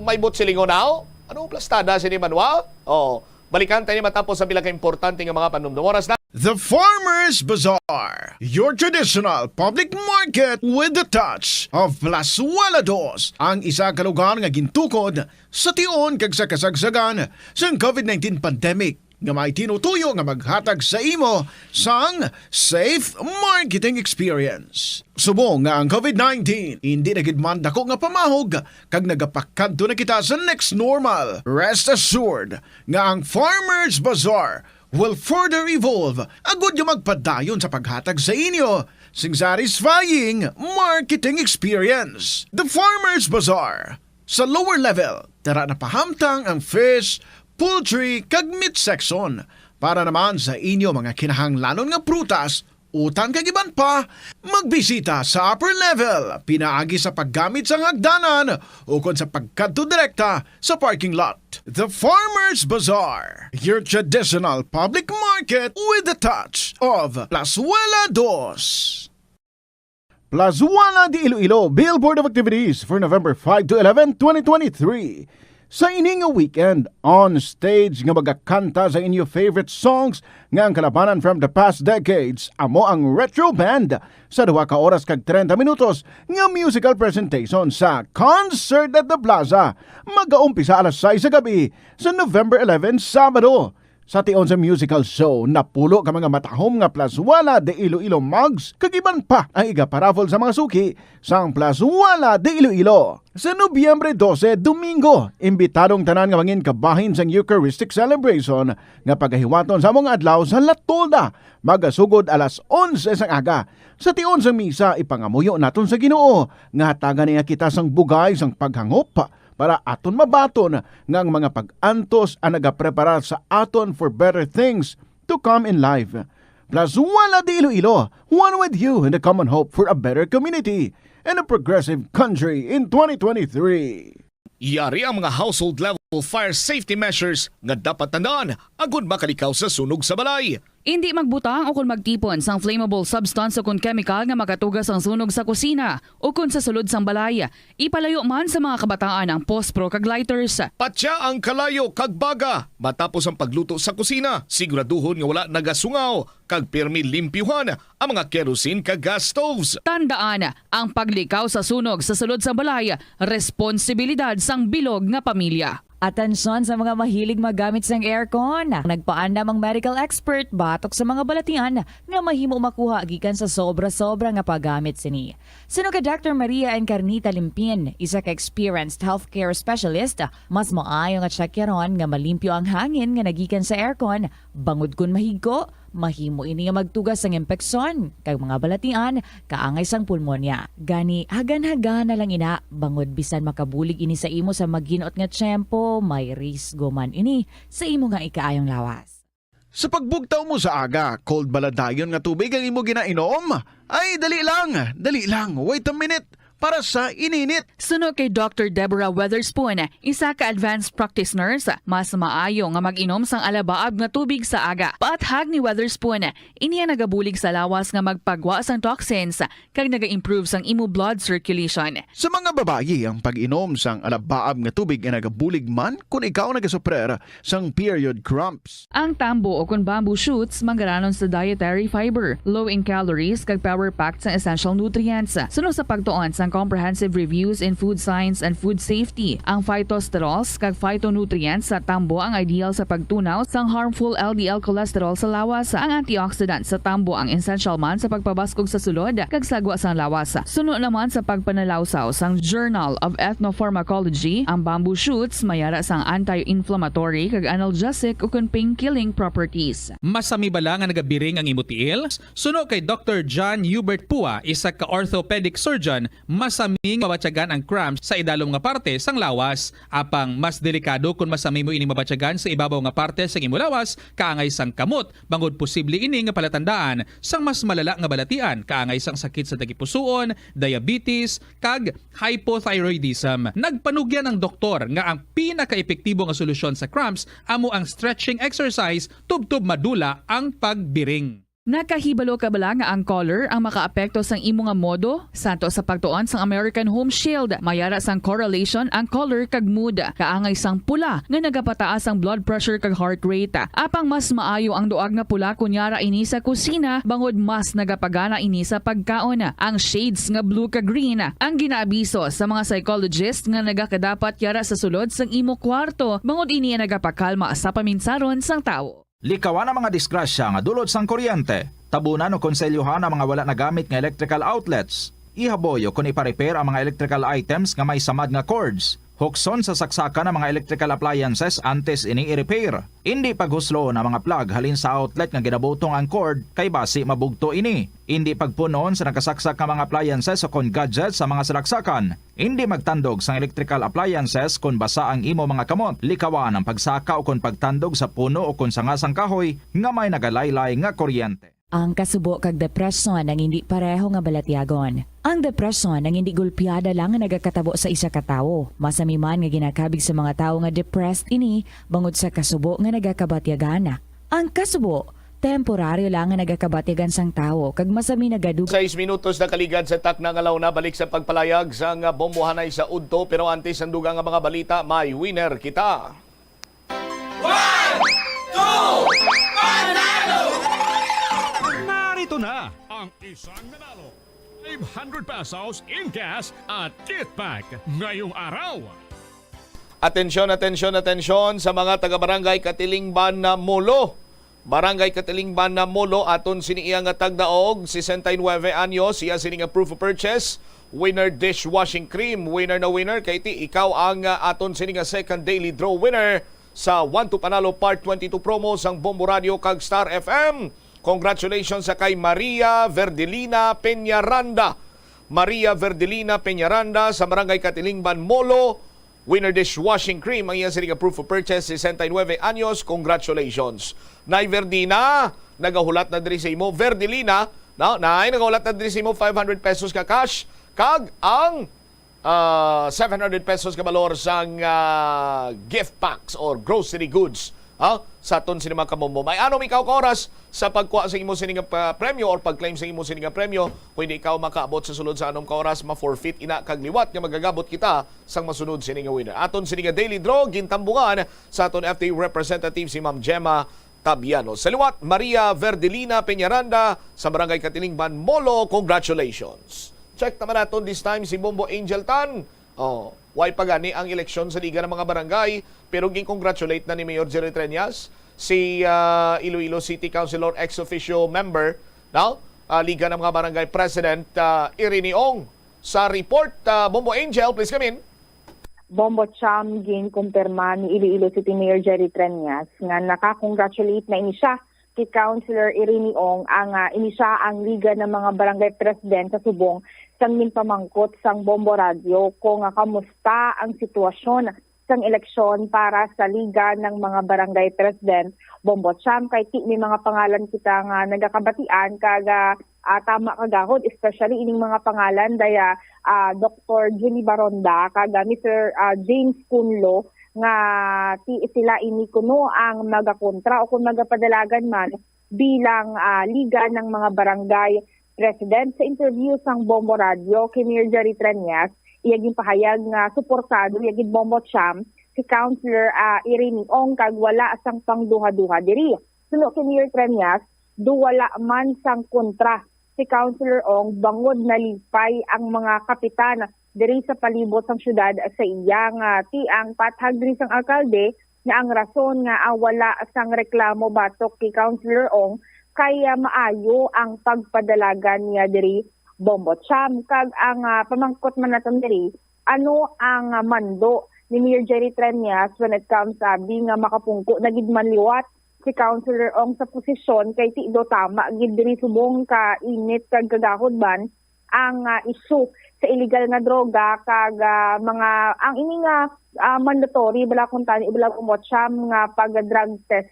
may bot silingon now? Ano plastada sini, Manwa? Oh, balikan tayo matapos sa pila ka importante nga mga panumdum. Oras na. The Farmers Bazaar, your traditional public market with the touch of Plazuela Dos, ang isa ka lugar nga gintukod sa tion kag sa kasagsagan sang covid nineteen pandemic, nga may tinutuyo nga maghatag sa imo sang safe marketing experience. Subong nga ang covid nineteen indi na gid man dako nga pamahog kag nagapakadto na kita sa next normal, rest assured nga ang Farmers Bazaar will further evolve agud nga magpadayon sa paghatag sa inyo sing satisfying marketing experience. The Farmers Bazaar, sa lower level, tara na pahamtang ang fish, poultry, kag meat section. Para naman sa inyo mga kinahanglanon nga prutas, utan kag iban pa, magbisita sa upper level pinaagi sa paggamit sang hagdanan ukon sa pagkadto direkta sa parking lot. The Farmers Bazaar, your traditional public market with the touch of Plazuela Dos. Plazuela de Iloilo, Billboard of Activities for November five to eleven, twenty twenty-three. Sa ini nga weekend, on stage nga magakanta sa inyo favorite songs nga ang kalabanan from the past decades, amo ang Retro Band sa duha ka oras kag treinta minutos nga musical presentation sa Concert at the Plaza. Magaumpisa alas sais sa gabi sa November eleven, Sabado. Sa tion sa musical show, napulo ka mga matahom nga Plazuela de Iloilo mugs kag iban pa ang igaparaffle sa mga suki sang Plazuela de Iloilo. Sa Nobyembre dose, Domingo, imbitado ang tanan nga mangin kabahin sang Eucharistic celebration nga pagahiwaton sa among adlaw sa La Tolda, magasugod alas onse sang aga. Sa tion sang misa, ipangamuyo naton sa Ginoo nga hatagan niya kita sang bugay sang paghangop para aton mabaton nga ang mga pag-antos ang nagapreparar sa aton for better things to come in life. Plazuela de Iloilo, one with you in the common hope for a better community and a progressive country in twenty twenty-three. Yari ang mga household level fire safety measures nga dapat tandaan agud makalikaw sa sunog sa balay. Indi magbutang o kon magtipon sang flammable substance o kon kemikal nga makatugas ang sunog sa kusina o kon sa sulod sang balay. Ipalayo man sa mga kabataan ang pospro kag lighters. Patya ang kalayo kag baga matapos ang pagluto sa kusina. Siguraduhon nga wala nagasungaw kag pirmi limpyuhan ang mga kerosene kag gas stoves. Tandaan, ang paglikaw sa sunog sa sulod sang balay, responsibilidad sang bilog nga pamilya. Atensyon sa mga mahilig maggamit sang aircon. Nagpaandam ang medical expert batok sa mga balatian nga mahimo makuha gikan sa sobra-sobra nga paggamit sini. Suno kay Doctor Maria Encarnita Limpin, isa ka experienced healthcare specialist, mas maayo nga tsakyaron nga malimpyo ang hangin nga nagikan sa aircon, bangod kon mahigko, mahimo ini nga magtugas sang impeksyon kag mga balatian kaangay sang pulmonya. Gani, hagan-hagan na lang ina, bangod bisan makabulig ini sa imo sa maginot nga tiyempo, may risgo man ini sa imo nga ikaayong lawas. Sa pagbugtaw mo sa aga, cold bala dayon nga tubig ang imo ginainom? Ay, dali lang, dali lang, wait a minute, para sa ininit. Suno kay Doctor Deborah Weatherspoon, isa ka advanced practice nurse, mas maayo nga mag-inom sang alabaab nga tubig sa aga. Paathag ni Weatherspoon, ini ang nagabulig sa lawas nga magpagwa sang toxins kag naga-improve sang imo blood circulation. Sa mga babayi, ang pag-inom sang alabaab nga tubig ay nagabulig man kon ikaw nagasuprer sang period cramps. Ang tambo o kon bamboo shoots manggaranon sa dietary fiber, low in calories, kag power-packed sang essential nutrients. Suno sa pagtuon sang Comprehensive Reviews in Food Science and Food Safety, ang phytosterols kag phytonutrients sa tambo ang ideal sa pagtunaw sang harmful L D L cholesterol sa lawas. Ang antioxidant sa tambo ang essential man sa pagpabaskog sa sulod kag sagwa sang lawas. Suno naman sa pagpanalawsaw sang Journal of Ethnopharmacology, ang bamboo shoots may ara sang anti-inflammatory kag analgesic ukon pain-killing properties. Masami bala nga nagabiring ang imo tiil? Suno kay Doctor John Hubert Pua, isa ka orthopedic surgeon, masami nga mabatyagan ang cramps sa idalom nga parte sang lawas. Apang mas delikado kon masami mo ini mabatyagan sa ibabaw nga parte sang imo lawas, kaangay sang kamot, bangod posible ini nga palatandaan sang mas malala nga balatian, kaangay sang sakit sa tagipusoon, diabetes, kag hypothyroidism. Nagpanugyan ang doktor nga ang pinakaepektibo nga solusyon sa cramps amo ang stretching exercise tubtob madula ang pagbiring. Nakahibalo ka bala nga ang color ang makaapekto sang imo nga modo? Santo sa pagtuon sang American Home Shield, may ara sang correlation ang color kag mood. Kaangay sang pula nga nagapataas ang blood pressure kag heart rate. Apang mas maayo ang duag nga pula kon yara ini sa kusina, bangod mas nagapagana ini sa pagkaon. Ang shades nga blue kag green ang ginaabiso sa mga psychologist nga nagakadapat yara sa sulod sang imo kwarto, bangod ini ang nagapakalma sa paminsaron sang tawo. Likawan ang mga disgrasya nga dulot sang kuryente. Tabunan o konselyuhan ang mga wala nagamit nga electrical outlets. Ihaboy o kon ipa-repair ang mga electrical items nga may samad nga cords. Hukson sa saksakan ang mga electrical appliances antes ini i-repair. Indi paghusloon ang mga plug halin sa outlet nga ginabutong ang cord, kay basi mabugto ini. Indi pagpun-on sa nakasaksak nga mga appliances o kon gadgets sa mga salaksakan. Indi magtandog sang electrical appliances kon basa ang imo mga kamot. Likawan ang pagsaka o kon pagtandog sa puno o kon sanga sang kahoy nga may nagalaylay nga kuryente. Ang kasubo kag depresyon ang indi pareho nga balatyagon. Ang depresyon ang indi gulpiada lang nga nagakatabo sa isa ka tawo. Masami man nga ginakabig sa mga tawo nga depressed ini bangod sa kasubo nga nagakabatyagan. Ang kasubo, temporaryo lang nga nagakabatyagan sang tawo kag masami nagadug- Sais minutos na kaligad sa takna nga launa, balik sa pagpalayag sang bombohanay sa udto, pero antes ang dugang nga mga balita, may winner kita. One, two, panalo! Narito na ang isang nanalo. Five hundred pesos in cash at gift pack ngayong araw. Atensyon, atensyon, atensyon sa mga taga Barangay Katilingban na Molo. Barangay Katilingban na Molo, aton sini iya nga tagdaog, sesenta y nuebe anyos, iya sini nga proof of purchase, winner dishwashing cream, winner na winner, kay ti ikaw ang, ah, aton sini nga second daily draw winner sa One to Panalo Part twenty-two promo sang Bombo Radio kag Star F M. Congratulations sa kay Maria Verdelina Peñaranda. Maria Verdelina Peñaranda sa Barangay Katilingban, Molo. Winner dishwashing cream ang iya sini nga proof of purchase, sesenta y nuebe anyos. Congratulations. Nay Verdina, nagahulat na diri sa imo. Verdelina, no? Nay, nagahulat na diri sa imo five hundred pesos ka cash. Kag ang ah, seven hundred pesos ka balor sang, ah, gift packs or grocery goods, ha? Sa aton sini mga kabombo. May anom ikaw ka oras sa pagkuha sa imo sini nga pa-, premyo or pag-claim sa imo sini nga premyo. Kung hindi ikaw makaabot sa sulod sa anom ka oras, ma-forfeit ina kag liwat nga magagabot kita sang masunod sini nga winner. Aton sini nga daily draw, gintambungan sa aton F T representative si Ma'am Gemma Tabiano. Sa liwat, Maria Verdelina Peñaranda sa Barangay Katilingban, Molo, congratulations. Check naman naton this time si Bombo Angel Tan. Oh, way pa gani ang eleksyon sa Liga ng mga Barangay, pero gin-congratulate na ni Mayor Jerry Treñas si, ah, Iloilo City Councilor ex officio member, no? Ah, Liga ng mga Barangay President, ah, Irene Ong. Sa report, ah, Bombo Angel, please come in. Bombo Cham, ginkumpirma ni Iloilo City Mayor Jerry Treñas nga naka-congratulate na ini siya kay Councilor Irene Ong, ang, ah, ini siya ang Liga ng mga Barangay President sa subong sang ginpamangkot sang Bombo Radyo kung, ah, kamusta ang sitwasyon sang eleksyon para sa Liga ng mga Barangay President. Bombo Cham, kay ti may mga pangalan kita nga nagakabatian kag, ah, ah, tama kagahod, especially ining mga pangalan daya, ah, Doktor Julie Baronda kag, ah, Mister, ah, James Cunlo, nga ti sila ini kuno ang magakontra o kung magapadalagan man bilang, ah, Liga ng mga Barangay President. Sa interview sang Bombo Radio kay Mayor Jerry Treñas, iya ginpahayag nga suportado iya gid, Bombo Cham, si Councilor, ah, Irene Ong kag wala sang pangduha-duha diri. Suno kay Mayor Treñas, do wala man sang kontra si Councilor Ong bangod nalipay ang mga kapitan diri sa palibot sang syudad sa iya nga ti ang pathag diri sang alkalde nga ang rason nga, ah, wala sang reklamo batok kay Councilor Ong kay, ah, maayo ang pagpadalagan niya diri, Bombo Cham. Kag ang, ah, pamangkot man naton diri, ano ang, ah, mando ni Mayor Jerry Treñas when it comes, sabi nga makapungko na gid man liwat si Councilor Ong sa posisyon kay ti do tama gid diri subong ka init kag kagahod man ang, ah, issue sa illegal nga droga kag, ah, mga ang ini nga, ah, mandatory bala kung tani bala Bombo Cham nga pag-drug test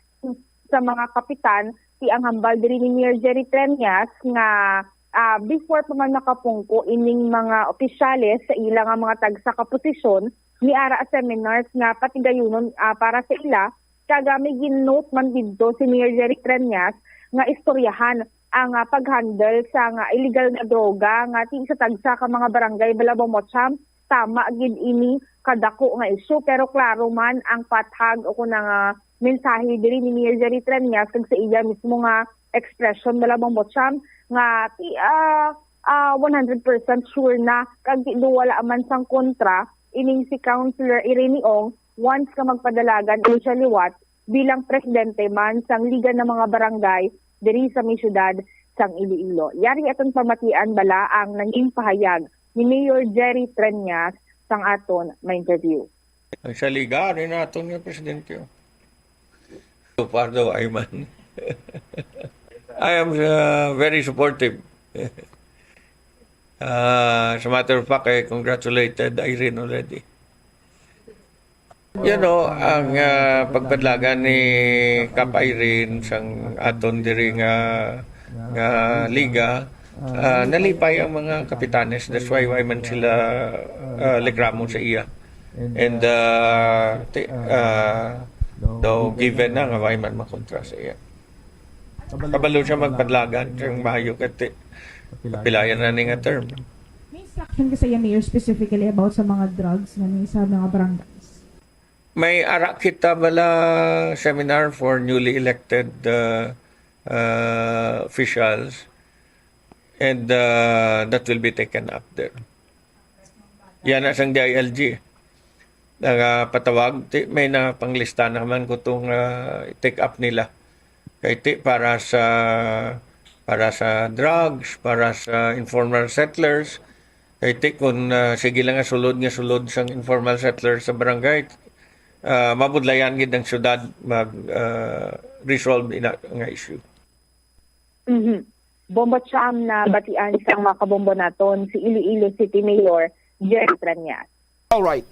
sa mga kapitan ti ang hambal diri ni Mayor Jerry Treñas nga, ah, before pa man makapungko ining mga opisyales sa ila nga mga tagsa ka posisyon, niara seminars nga patigayunon, ah, para sa ila. Kag, ah, may gin-note man didto si Mayor Jerry Treñas nga istoryahan ang, ah, pag-handle sa nga illegal nga droga nga ti sa tagsa ka mga barangay bala Bombo Cham. Tama gid ini kadako nga issue, pero klaro man ang pathag o kun ang, ah, mensahe diri ni Mayor Jerry Treñas kag sa iya mismo nga expression bala Bombo Cham nga ti, ah, ah, one hundred percent sure na kag ti do wala man sang kontra ining si Councilor Irene Ong once ka magpadalagan ini siya liwat bilang presidente man sang Liga ng mga Barangay diri sa may siyudad sang Iloilo. Yari aton pamatian bala ang nanging pahayag ni Mayor Jerry Treñas sang aton ma-interview. Ang sa Liga, ari na aton nga presidente, oh. So far daw, ay man. I am, uh, very supportive. Uh, as a matter of fact, I congratulated Irene already. You know, ang, ah, pagpadlagan ni Kap Irene sang aton diri nga, nga liga, ah, nalipay ang mga kapitanes. That's why, why man sila, ah, reklamo sa iya. And, ah, ti-, ah, daw given na nga why man makontra sa iya. Kabalo siya magpadlagan sang maayo kay ti-, pilayan na ni nga term. May instruction ka sa iya, Mayor, specifically about sa mga drugs nga may sa mga barangays? May ara kita bala seminar for newly elected, uh, uh, officials, and, uh, that will be taken up there. Yan na sang D I L G. Nagapatawag, ti-, may na panglista naman ko tong, uh, take up nila. Kay ti para sa, para sa drugs, para sa informal settlers, kay ti kung, ah, sige lang nga sulod nga sulod sang informal settlers sa barangay, ah, mabudlayan gid ang syudad mag, ah, resolve ina nga issue. Mhm. Bombo Cham, nabatian sang mga kabombo naton si Iloilo City Mayor Jerry Treñas. Alright.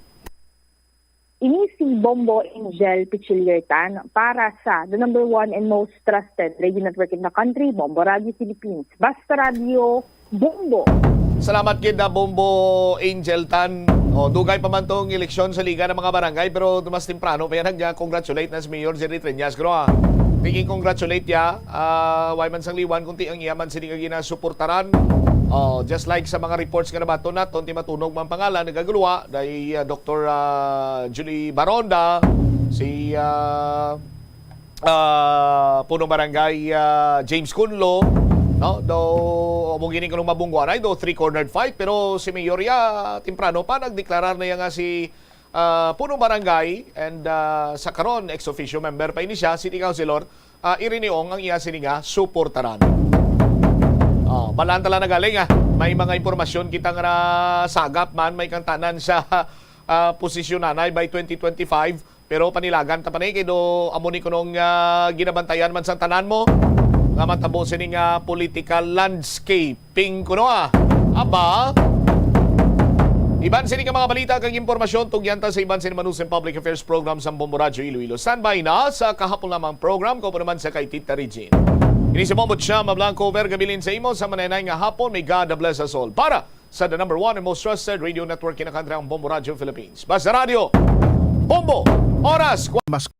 Ini si Bombo Angel Pichiliertan para sa the number one and most trusted radio network in the country, Bombo Radio Philippines. Basta Radio, Bombo! Salamat gid na Bombo Angel Tan. O, dugay pa man tong eleksyon sa Liga ng mga Barangay, pero mas temprano pa yan, nag-congratulate na si Mayor Jerry Treñas. Gro, ah. Tingin congratulate ya. Ah, way man sang liwan, kung ti ang iya man sini nga ginasuportaran. Oh, just like sa mga reports nga nabaton naton, ti matunog man pangalan, nagaguluwa, day, ah, Doktor, ah, Julie Baronda, si, ah, ah, Punong Barangay, ah, James Cunlo, No? Though, amo gini kanong mabungguanay, though three-cornered fight, pero si Mayor ya, temprano pa, nagdeklarar na ya nga si, ah, punong barangay and, ah, sa karon, ex officio member pa ini siya, city councilor, ah, Irene Ong ang iya sini nga suportaran. Oh, balaan tala na galing, ah. May mga impormasyon kita nga nasagap man, may kang tanan sa, ah, posisyonanay by twenty twenty-five. Pero panilagan ta pa ni, kay do amo ni kunong, ah, ginabantayan man sang tanan mo nga matabo sini nga political landscaping kuno, ah. Aba, iban sini nga mga balita kag impormasyon, tugyan ta sa iban sini manusin public affairs program sang Bombo Radyo Iloilo. Standby na sa kahapon lamang program ko pa naman sa kay Tita Regine. Ini si Bombo Chama Blanco, Verga Bilin sa imo sa manenay nga hapon. May God bless us all. Para sa the number one and most trusted radio network in the country, ang Bombo Radyo Philippines. Basta Radyo, Bombo, oras, Mas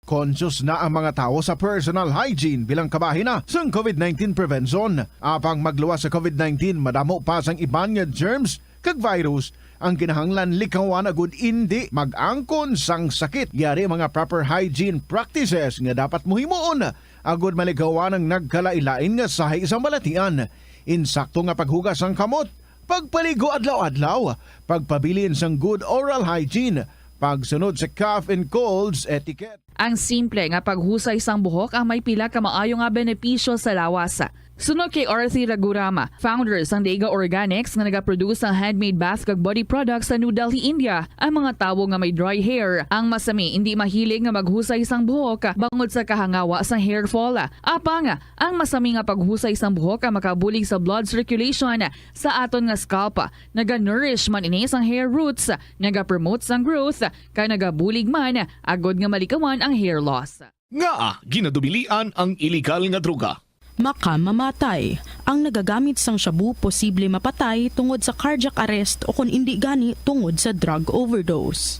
conscious na ang mga tawo sa personal hygiene bilang kabahin na sang covid nineteen prevention. Apang magluwas sa covid nineteen, madamo pa sang iban nga germs kag virus ang kinahanglan likawan agud indi mag-angkon sang sakit. Yari mga proper hygiene practices nga dapat mo himuon agud malikawan ang nagkalain-lain nga sahi sang balatian. Insakto nga paghugas sang kamot, pagpaligo adlaw-adlaw, pagpabilin sang good oral hygiene, pagsunod sa cough and colds etiquette. Ang simple nga paghusay sang buhok ang may pila ka maayo nga benepisyo sa lawas. Suno kay Arthi Ragurama, founder sang Deiga Organics nga nagaproduce sang handmade bath kag body products sa New Delhi, India, ang mga tawo nga may dry hair ang masami indi mahilig nga maghusay sang buhok bangod sa kahangawa sang hair fall. Apang ang masami nga paghusay sang buhok ang makabulig sa blood circulation sa aton nga scalp, naga-nourish man ini sang hair roots, naga-promote sang growth, kag nagabulig man agud nga malikawan ang hair loss. Ngaa ginadubilian ang iligal nga droga? Makamamatay. Ang nagagamit sang shabu posible mapatay tungod sa cardiac arrest o kon indi gani tungod sa drug overdose.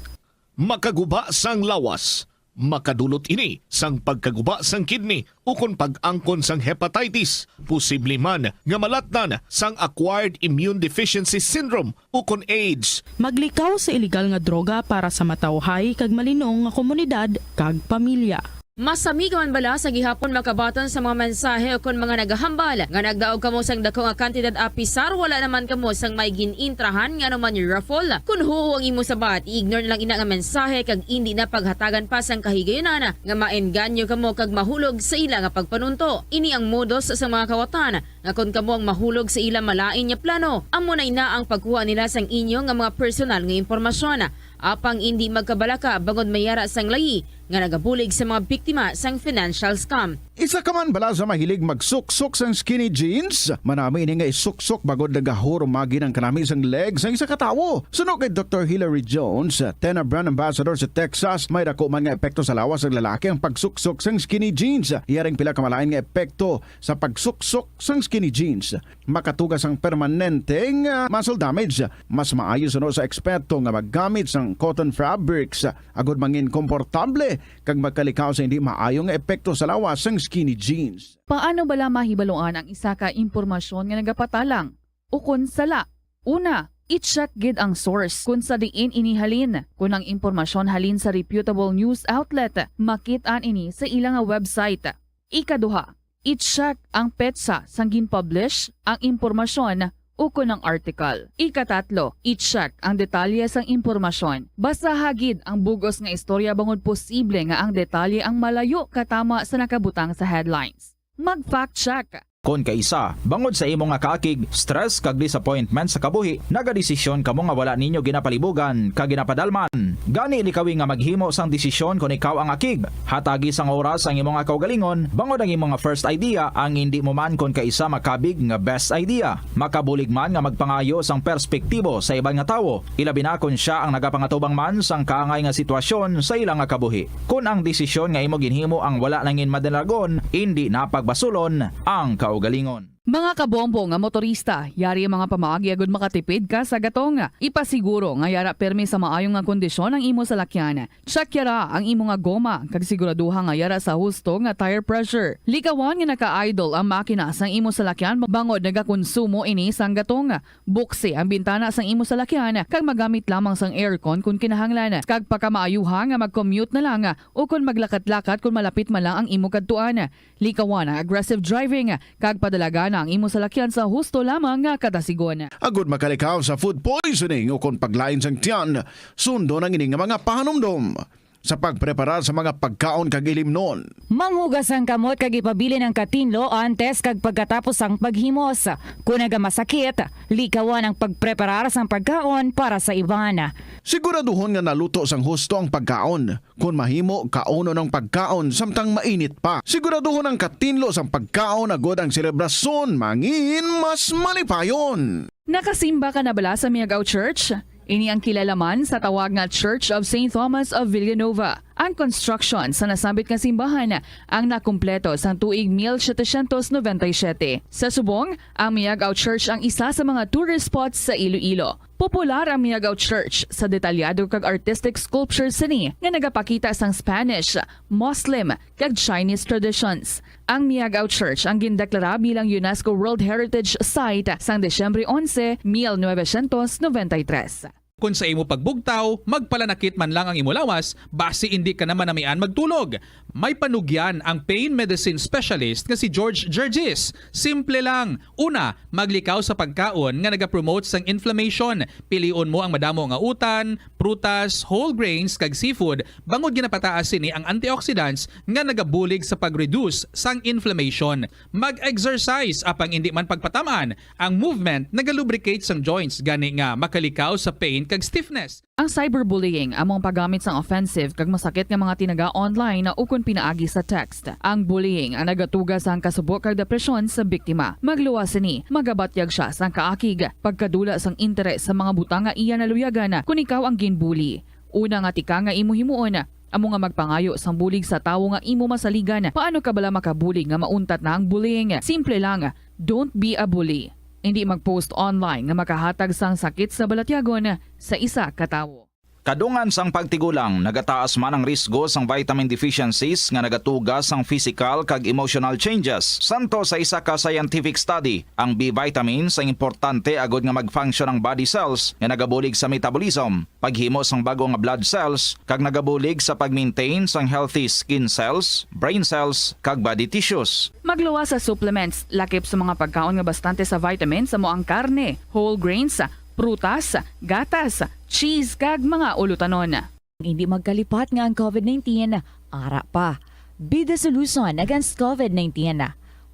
Makaguba sang lawas. Makadulot ini sang pagkaguba sang kidney ukon pag-angkon sang hepatitis, posible man nga malatnan sang acquired immune deficiency syndrome ukon AIDS. Maglikaw sa iligal nga droga para sa matawhay kag malinong nga komunidad kag pamilya. Masami ka man bala sa gihapon makabaton sa mga mensahe ukon mga nagahambal nga nagdaog kamo sang dako nga kantidad, apisar wala naman kamo sang may gin-intrahan nga anuman raffle? Kon huo ang imo sabat, i-ignore na lang ina nga mensahe kag indi na paghatagan pa sang kahigayunan nga maengganyo kamo kag mahulog sa ila nga pagpanunto. Ini ang modus sa mga kawatan nga kon kamo ang mahulog sa ila malain nga plano, amo na ina ang pagkuha nila sang inyo nga mga personal nga impormasyon. Apang indi magkabalaka bangod may ara sang layi nga nagabulig sa mga biktima sang financial scam. Isa ka man bala sa mahilig magsuksok sang skinny jeans? Manami ini nga isuksok bangod nagahurumagi ang kanami sang leg sang isa ka tawo. Suno kay Doktor Hilary Jones, Tena brand ambassador sa Texas, may dako man nga epekto sa lawas sang lalaki ang pagsuksok sang skinny jeans. Yari ang pila ka malain nga epekto sa pagsuksok sang skinny jeans. Makatuga sang permanenteng, ah, muscle damage. Mas maayo suno sa eksperto nga maggamit sang cotton fabrics, ah, agud mangin komportable kag magkalikaw sa hindi maayo nga epekto sa lawas sang skinny jeans. Paano bala mahibaluan ang isa ka impormasyon nga nagapatalang ukon sala? Una, i-check gid ang source kon sa diin ini halin. Kon ang impormasyon halin sa reputable news outlet, makit-an ini sa ila nga website. Ikaduha, i-check ang petsa sang gin-publish ang impormasyon ukon ang article. Ikatatlo, i-check ang detalye sang impormasyon. Basaha gid ang bug-os nga istorya bangod posible nga ang detalye ang malayo katama sa nakabutang sa headlines. Mag-fact check. Kon kaisa, bangod sa imo nga kaakig, stress kag disappointment sa kabuhi, nagadesisyon kamo nga wala ninyo ginapalibugan kag ginapadalman. Gani, likawi nga maghimo sang desisyon kon ikaw ang akig. Hatagi sang oras ang imo nga kaugalingon, bangod ang imo nga first idea ang indi mo man kon kaisa makabig nga best idea. Makabulig man nga magpangayo sang perspektibo sa iban nga tawo, ilabi na kon sia ang nagapangatubang man sang kaangay nga sitwasyon sa ila nga kabuhi. Kon ang desisyon nga imo ginhimo ang wala nangin madalagon, indi na pagbasulon ang kaugalingon. Mga kabombo nga motorista, yari ang mga pamaagi agud makatipid ka sa gatong. Ipasiguro nga yara pirmi sa maayo nga kondisyon ang imo salakyan. Check yara ang imo nga goma, kag siguraduha nga yara sa husto nga tire pressure. Likawan nga naka-idle ang makina sang imo salakyan bangod nagakonsumo ini sang gatong. Buksi ang bintana sang imo salakyan kag magamit lamang sang aircon kon kinahanglan, kag pakamaayuha nga mag-commute na lang o kon maglakat-lakat kon malapit man lang ang imo kadtuan. Likawan ang aggressive driving kag padalagana ang imo salakyan sa husto lamang nga kadasigon. Agud makalikaw sa food poisoning o kon paglain sang tiyan, sundon ang ini nga mga pahanumdom sa pagpreparar sa mga pagkaon kag ilimnon. Manghugas ang kamot kag ipabilin ang katinlo antes kag pagkatapos sang paghimos. Kon nagamasakit, likawan ang pagpreparar sang pagkaon para sa iban. Siguraduhon nga naluto sang husto ang pagkaon. Kon mahimo, kaunon ang pagkaon samtang mainit pa. Siguraduhon ang katinlo sang pagkaon agud ang selebrasyon mangin mas malipayon. Nakasimba ka na bala sa Miagao Church? Ini ang kilala man sa tawag nga Church of Saint Thomas of Villanova. Ang construction sa nasambit nga simbahan ang nakumpleto sang tuig mil setecientos noventa y siete. Sa subong, ang Miagao Church ang isa sa mga tourist spots sa Iloilo. Popular ang Miagao Church sa detalyado kag artistic sculptures sini nga nagapakita sang Spanish, Muslim, kag Chinese traditions. Ang Miagao Church ang gindeklara bilang UNESCO World Heritage Site sang Disyembre onse, mil novecientos noventa y tres. Kon sa imo pagbugtaw, magpalanakit man lang ang imo lawas, basi indi ka na manamian magtulog. May panugyan ang pain medicine specialist nga si George Gergis. Simple lang. Una, maglikaw sa pagkaon nga nagapromote sang inflammation. Pilion mo ang madamo nga utan, prutas, whole grains, kag seafood, bangod ginapataas sini ang antioxidants nga nagabulig sa pag-reduce sang inflammation. Mag-exercise, apang indi man pagpataman, ang movement nagalubricate sang joints, gani nga makalikaw sa pain kag stiffness. Ang cyberbullying amo ang paggamit sang offensive kag masakit nga mga tinaga online ukon pinaagi sa text. Ang bullying ang nagatuga sang kasubo kag depresyon sa biktima. Magluwas sini, magabatyag sia sang kaakig, pagkadula sang interes sa mga butang nga iya naluyagan kon ikaw ang ginbully. Una nga tikang nga imo himuon amo nga magpangayo sang bulig sa tawo nga imo masaligan. Paano ka bala makabulig nga mauntat na ang bullying? Simple lang, don't be a bully. Indi mag-post online nga makahatag sang sakit sa balatyagon sa isa ka tawo. Kadungan sang pagtigulang, nagataas man ang risgo sang vitamin deficiencies nga nagatuga sang physical kag emotional changes. Santo sa isa ka scientific study, ang B vitamins ang importante agud nga mag-function ang body cells nga nagabulig sa metabolism, paghimo sang bag-o nga blood cells, kag nagabulig sa pag-maintain sang healthy skin cells, brain cells, kag body tissues. Magluwas sa supplements, lakip sa mga pagkaon nga bastante sa vitamins, amo ang karne, whole grains, prutas, gatas, cheese, kag mga ulutanon. Hindi magkalipat nga ang COVID nineteen ara pa. Be the solution against COVID nineteen.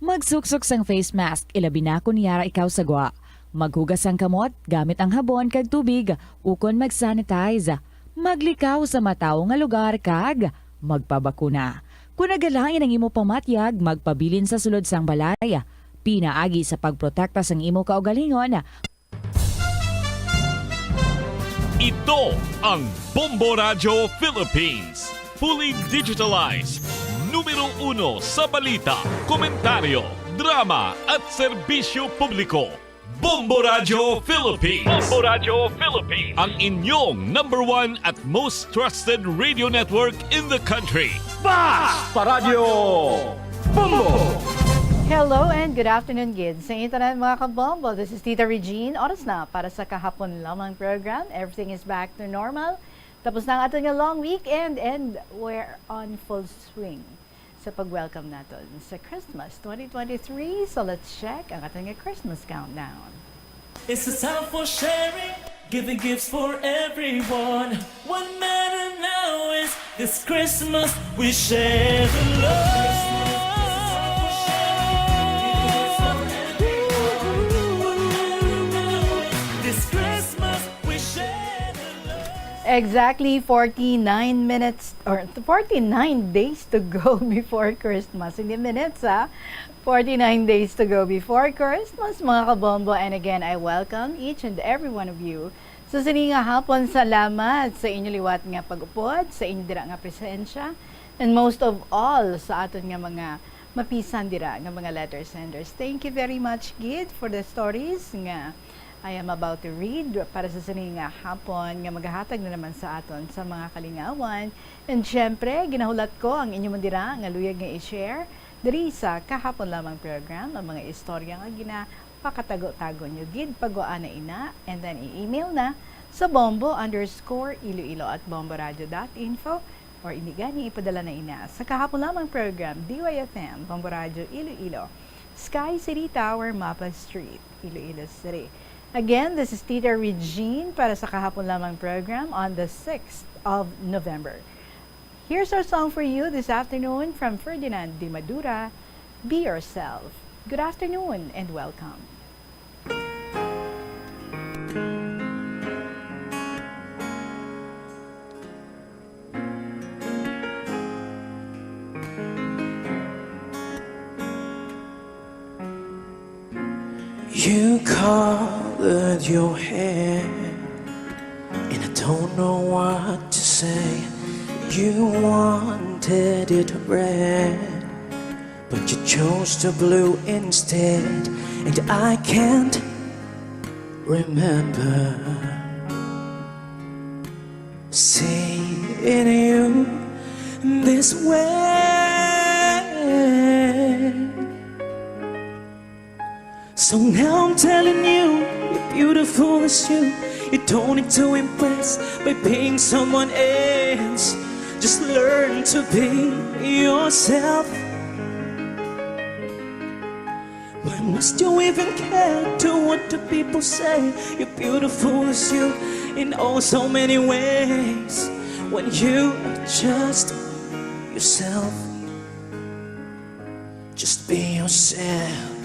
Magsuksok sang face mask, ilabi na kon yara ikaw sa gwa. Maghugas sang kamot gamit ang habon kag tubig, ukon mag-sanitize. Maglikaw sa matawo nga lugar kag magpabakuna. Kon nagalain ang imo pamatyag, magpabilin sa sulod sang balay. Pinaagi sa pagprotekta sang imo kaugalingon, Ito ang Bombo Radyo Philippines. Fully digitalized. Numero uno sa balita, komentaryo, drama at serbisyo publiko. Bombo Radyo Philippines. Bombo Radyo Philippines. Ang inyong number one at most trusted radio network in the country. Basta Radyo Bombo! Hello and good afternoon, gid sa inyo tanan, mga kabombo. This is Tita Regine. Oras na para sa Kahapon Lamang program. Everything is back to normal. Tapos na ang aton nga long weekend and we're on full swing sa pag-welcome naton sa Christmas twenty twenty-three. So let's check ang aton nga Christmas countdown. It's a time for sharing, giving gifts for everyone. What matter now is this Christmas we share the love. This Christmas we share the love. Exactly forty-nine minutes or forty-nine days to go before Christmas. Hindi minutes, ha? Forty-nine days to go before Christmas, mga kabombo. And again, I welcome each and every one of you sa sini nga hapon. Salamat sa inyo liwat nga pag-upod, sa inyo dira nga presensya, and most of all, sa aton nga mga Mapisan dira nga mga letter senders. Thank you very much gid for the stories nga I am about to read para sa sini nga hapon nga magahatag na naman sa aton sa mga kalingawan. And syempre, ginahulat ko ang inyo man dira nga luyag nga i-share diri sa Kahapon Lamang program, ang mga istorya nga ginapakatago-tago nyo gid, pagwaan na ina, and then i-email na sa bombo underscore iloilo at bomboradio dot info. Or indi gani, ipadala na ina sa Kahapon Lamang program, D Y F M, Bombo Radyo Iloilo, Sky City Tower, Mapa Street, Iloilo City. Again, this is Tita Regine para sa Kahapon Lamang program on the sixth of November. Here's our song for you this afternoon from Ferdinand Di Madura, Be Yourself. Good afternoon and welcome. You colored your hair, and I don't know what to say. You wanted it red, but you chose the blue instead, and I can't remember seeing you this way. So now I'm telling you, you're beautiful as you. You don't need to impress by being someone else. Just learn to be yourself. Why must you even care to what the people say? You're beautiful as you in oh so many ways. When you are just yourself, just be yourself.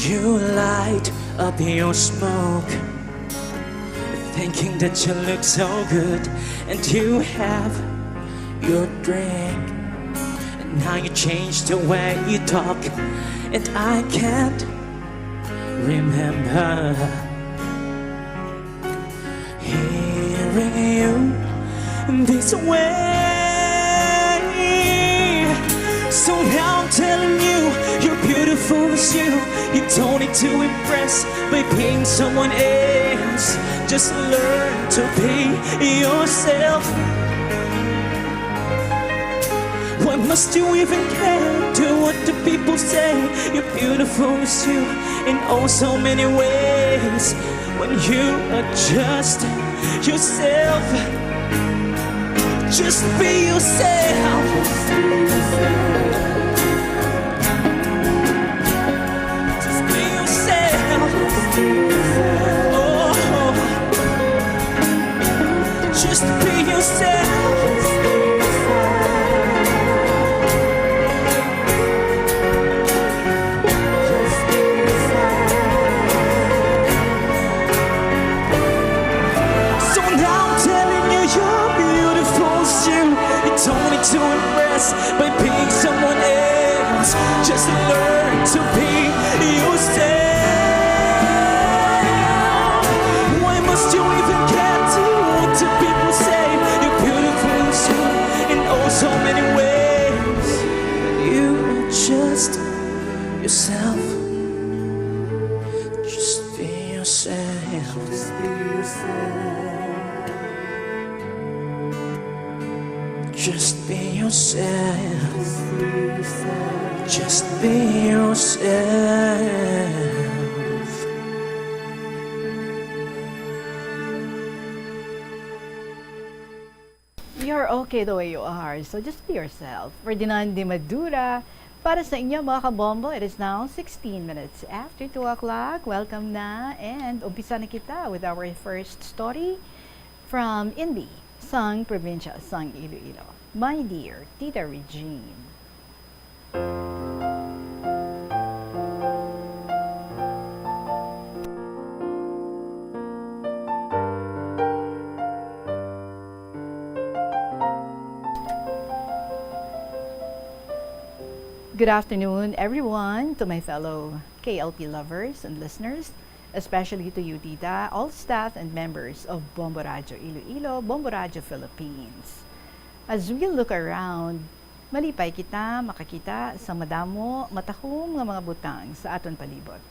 You light up your smoke, thinking that you look so good, and you have your drink. And now you change the way you talk, and I can't remember hearing you this way. So now I'm telling you, you're beautiful as you. You don't need to impress by being someone else. Just learn to be yourself. Why must you even care to what the people say? You're beautiful as you in oh so many ways. When you are just yourself, just be yourself. Just be yourself. Oh, just be yourself. So now I'm telling you, you're beautiful as you. You don't need to impress by being someone else. Just learn to be yourself. Why must you even care to what the people say? You're beautiful as you in oh so many ways. You are just yourself. Just be yourself. Just be yourself. Just be yourself. You're okay the way you are, so just be yourself. Ferdinand Di Madura, para sa inyo, mga kabombo, it is now sixteen minutes after two o'clock. Welcome na, and umpisa na kita with our first story from Inbi, sang probinsya sang Iloilo. My dear Tita Regine. Good afternoon, everyone, to my fellow K L P lovers and listeners, especially to you, Tita, all staff and members of Bombo Radyo Iloilo, Bombo Radyo Philippines. As we look around, malipay kita makakita sa madamo, matahom nga mga butang sa aton palibot,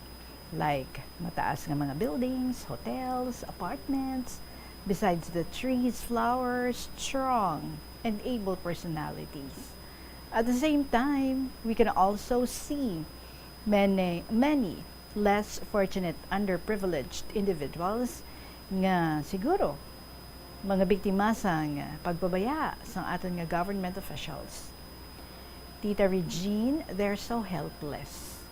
like mataas nga mga buildings, hotels, apartments, besides the trees, flowers, strong and able personalities. At the same time, we can also see many, many less fortunate, underprivileged individuals nga siguro mga biktima sang pagpabaya sang aton nga government officials. Tita Regine, they're so helpless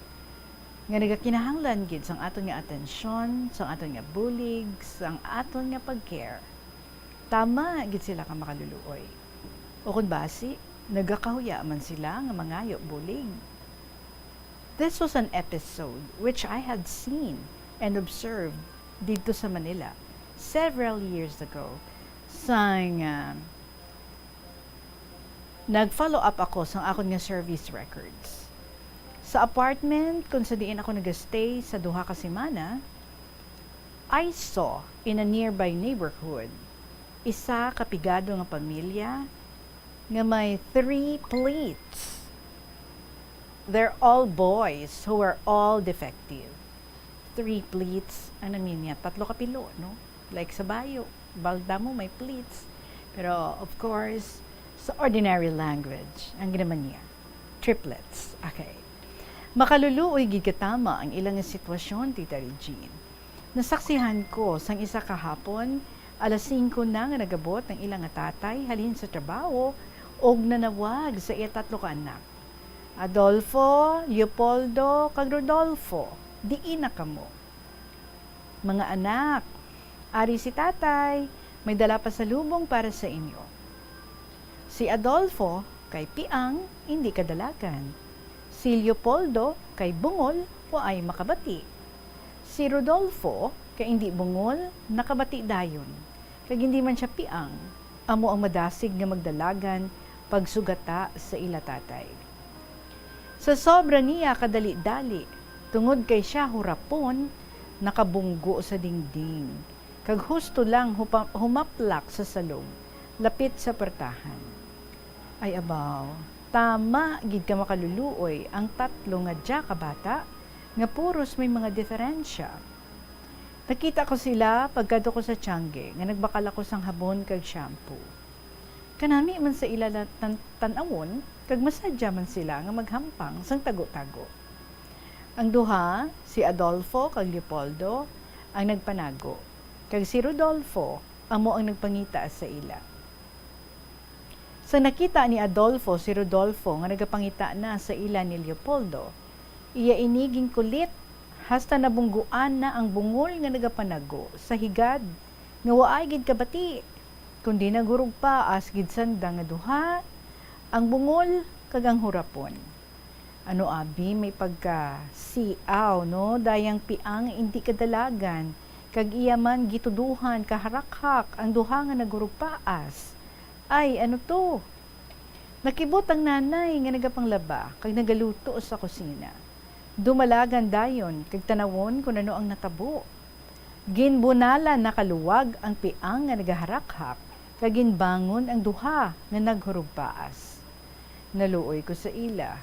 nga nagakinahanglan gid sang aton nga atensyon, sang aton nga bulig, sang aton nga pag-care. Tama gid sila ka makaluluoy. O kon basi, nagakahuya man sila nga mangayo bulig. This was an episode which I had seen and observed didto sa Manila several years ago, sang, ah, nag-follow up ako sang akon nga service records. Sa apartment kung sa diin ako nagastay sa duha ka semana, I saw in a nearby neighborhood isa ka pigado nga pamilya nga may three plates. They're all boys who are all defective. Three plates, ano mean niya? Tatlo ka pilo, no? Like sa bayo, balda mo may plates. Pero, of course, sa ordinary language, ang ginaman niya, triplets. Okay. Makaluluoy gid katama ang ilang sitwasyon, Tita Regine. Nasaksihan ko sang isa ka hapon, alas singko na nga nagabot ang ila nga tatay halin sa trabaho, og nanawag sa iya tatlo ka anak, Adolfo, Leopoldo, kag Rodolfo, diin na kamo? Mga anak, ari si tatay, may dala pasalubong para sa inyo. Si Adolfo kay piang, indi kadalagan. Si Leopoldo kay bungol, waay makabati. Si Rodolfo kay indi bungol, nakabati dayon. Kag indi man sia piang, amo ang madasig nga magdalagan pagsugata sa ila tatay. Sa sobra niya kadali-dali, tungod kay sia hurapon, nakabunggo sa dingding, kag husto lang hupa-, humaplak sa salog, lapit sa puwertahan. Ay abaw, tama gid ka makaluluoy ang tatlo nga dya ka bata nga puros may mga diferensya. Nakita ko sila pagkadto ko sa tiangge nga nagbakal ako sang habon kag shampoo. Kanami man sa ila la-, tan-, tan-awon, kag masadya man sila nga maghampang sang tago-tago. Ang duha, si Adolfo kag Leopoldo, ang nagpanago, kag si Rodolfo amo ang nagpangita sa ila. Sang nakita ni Adolfo si Rodolfo nga nagapangita na sa ila ni Leopoldo, iya ini ginkulit hasta nabungguan na ang bungol nga nagapanago sa higad nga waay gid kabati, kundi naghurog paas gid sanda nga duha, ang bungol kag ang hurapon. Ano abi may pagkasiaw, no? Dayang piang indi kadalagan, kag iya man gituduhan kaharakhak ang duha nga nagurugpaas. Ay, ano to? Nakibot ang nanay nga nagapanglaba kag nagaluto sa kusina. Dumalagan dayon kag tanawon kon ano ang natabo. Ginbunalan na kaluwag ang piang nga nagaharakhak kag ginbangon ang duha nga naghurugpaas. Naluoy ko sa ila,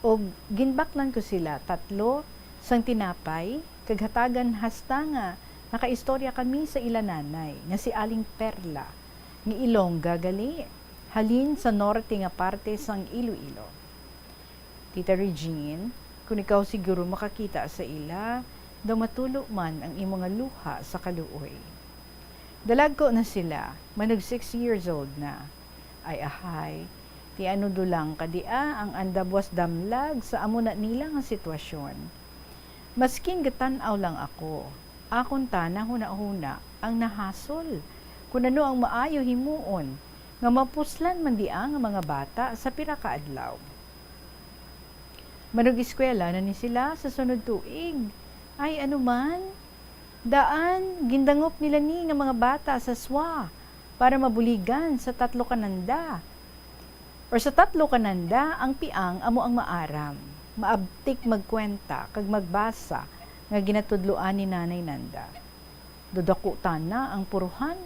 ug ginbaklan ko sila tatlo sang tinapay, kag hatagan hasta nga nakaistorya kami sa ila nanay nga si Aling Perla, nga Ilongga gali, halin sa norte nga parte sang Iloilo. Tita Regine, kon ikaw siguro makakita sa ila, daw matulo man ang imo nga luha sa kaluoy. Dalagko na sila, manug six years old na. Ay ahay, ti ano dulang ka dia ang andam buas damlag sa amo na nila nga sitwasyon. Maskin gatan-aw lang ako, akon ta nahunahuna ang nahasol, kon ano ang maayo himuon nga mapuslan man dia nga mga bata sa pira ka adlaw. Manug-eskwela na ni sila sa sunod tuig. Ay, ano man? Daan, gindangop nila ni nga mga bata sa S W A para mabuligan sa tatlo ka nanda. Or sa tatlo ka nanda, ang piang amo ang maaram, maabtik magkwenta kag magbasa nga ginatudloan ni Nanay Nanda. Dudako tana ang purohan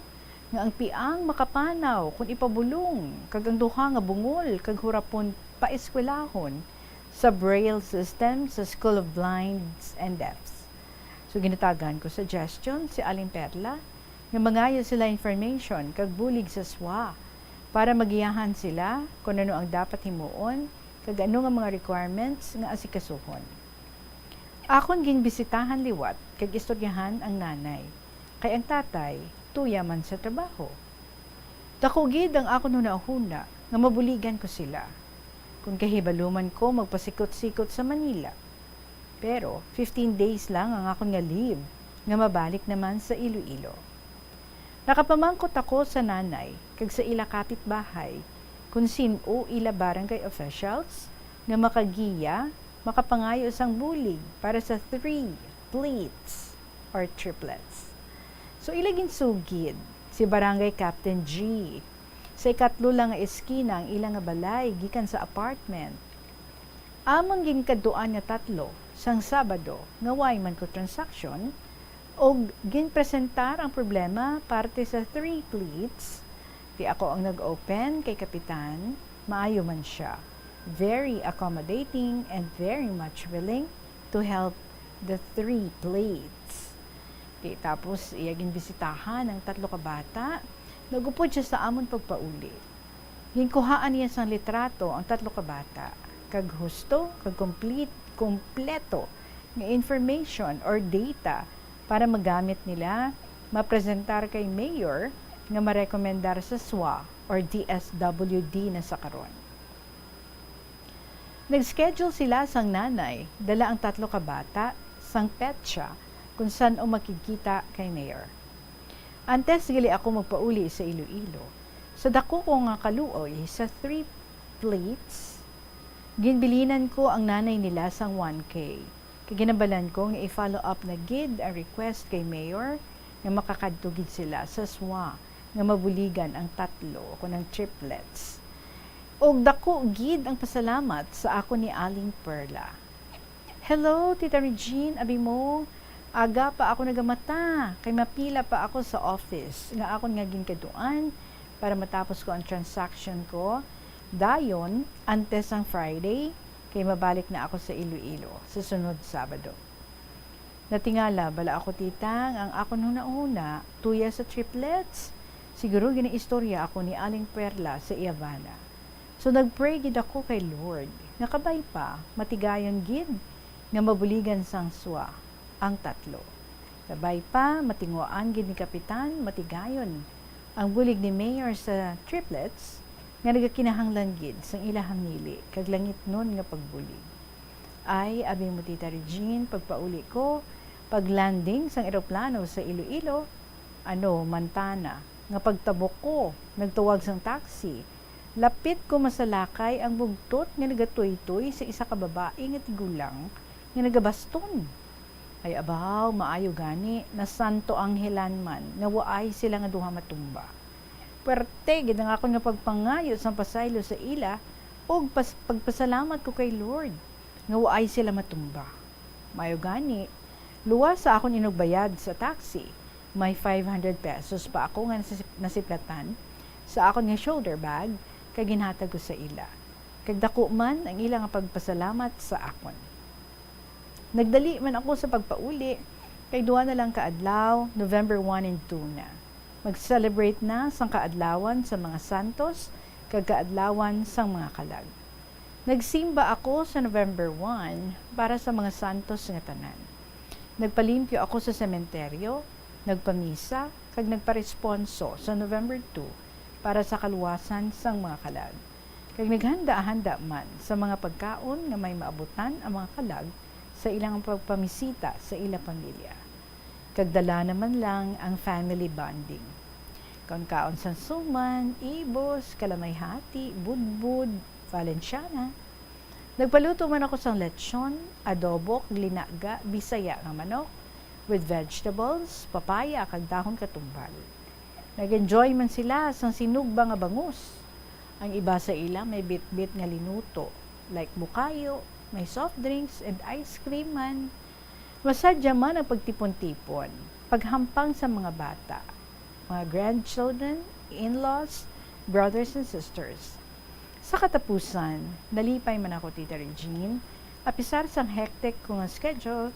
nga ang piang makapanaw kon ipabulong kag ang duha nga bungol kag hurapon paeskwelahon sa Braille system sa School of Blinds and Deafs. So ginatagan ko suggestion si Aling Perla nga mangayo sila information kag bulig sa S W A para magiyahan sila kon ano ang dapat himuon kag ano nga mga requirements nga asikasuhon. Akon ginbisitahan liwat kag istoryahan ang nanay, kay ang tatay tuya man sa trabaho. Dako gid ang akon hunahuna nga mabuligan ko sila kon kahibaluman ko magpasikot-sikot sa Manila. Pero fifteen days lang ang akon nga leave nga mabalik naman sa Iloilo. Nakapamangkot ako sa nanay kag sa ila kapitbahay kon sin-o ila barangay officials nga makagiya, makapangayo sang bulig para sa three pleats or triplets. So, ila ginsugid si Barangay Captain G. Sa ikatlo lang nga eskina ang ila nga balay gikan sa apartment. Amang ginkadtuan nga tatlo sang Sabado nga way man ko transaksyon, og ginpresentar ang problema parte sa three pleats. Di ako ang nag-open kay Kapitan, maayo man siya. Very accommodating and very much willing to help the three pleats. Di tapos iya ginbisitahan ang tatlo ka bata, nagupod siya sa amon pagpauli. Ginkuhaan niya sang litrato ang tatlo ka bata, kag husto kag komplit-, kompleto nga information or data para magamit nila, mapresentar kay mayor nga marekomendar sa S W A or D S W D na sa karon. Nag-schedule sila sang nanay dala ang tatlo ka bata sang petsa kung san-o makigkita kay mayor. Antes gali ako magpauli sa Iloilo, sa dako ko nga kaluoy sa three pleats, ginbilinan ko ang nanay nila sang one K. Kay ginabalan ko nga i-follow up na gid ang request kay mayor nga makakadto gid sila sa S W A nga mabuligan ang tatlo o kon ang triplets. Og dako gid ang pasalamat sa akon ni Aling Perla. "Hello, Tita Regine, abi mo, aga pa ako nagamata, kay mapila pa ako sa office nga akon nga ginkadtuan para matapos ko ang transaction ko. Dayon, antes ang Friday, kay mabalik na ako sa Iloilo sa sunod Sabado." Natingala bala ako, tita, nga ang akon hunahuna tuya sa triplets. Siguro ginaistorya ako ni Aling Perla sa iya bana. So nag-pray gid ako kay Lord nga kabay pa, matigayon gid nga mabuligan sang S W A ang tatlo. Kabay pa, matinguhaan gid ni Kapitan, matigayon ang bulig ni Mayor sa triplets nga nagakinahanglan gid sang ilahang nili kag langitnon nga pagbulig. Ay, abi mo, Tita Regine, pagpauli ko, pag-landing sang eroplano sa Iloilo, ano, mantana, nga pagtabok ko, nagtawag sang taxi. Lapit ko masalakay ang bugtot nga nagatuytoy sa isa ka babae nga tigulang nga nagabaston. Ay, abaw, maayo gani, nasanto anghelan man nga waay sila nga duha matumba. Puwerte gid ang akon nga pagpangayo sang pasaylo sa ila, ug pas-, pagpasalamat ko kay Lord nga waay sila matumba. Maayo gani, luwas sa akon inugbayad sa taxi, may five hundred pesos pa ako nga nasip-, nasiplatan sa akon nga shoulder bag kag ginhatag ko sa ila. Kag dako man ang ila nga pagpasalamat sa akon. Nagdali man ako sa pagpauli, kay duha na lang ka adlaw, November one and two na. Mag-celebrate na sang kaadlawan sa mga santos kag kaadlawan sang mga kalag. Nagsimba ako sa November one para sa mga santos nga tanan. Nagpalimpyo ako sa sementeryo, nagpamisa, kag nagparesponso sa November two para sa kaluwasan sang mga kalag. Kag naghanda-handa man sa mga pagkaon nga may maabutan ang mga kalag sa ilang pagpamisita sa ila pamilya. Kag dala naman lang ang family bonding. Kaon-kaon sang suman, ibos, kalamay hati, budbud, Valenciana. Nagpaluto man ako sang lechon, adobo, kag linaga, Bisaya nga manok, with vegetables, papaya, kag dahon katumbal. Nag-enjoy man sila sang sinugba nga bangus. Ang iba sa ila may bitbit nga linuto, like bukayo, may soft drinks, and ice cream man. Masadya man ang pagtipon-tipon, paghampang sa mga bata, mga grandchildren, in-laws, brothers and sisters. Sa katapusan, nalipay man ako, Tita Regine, apisar sang hectic ko nga schedule,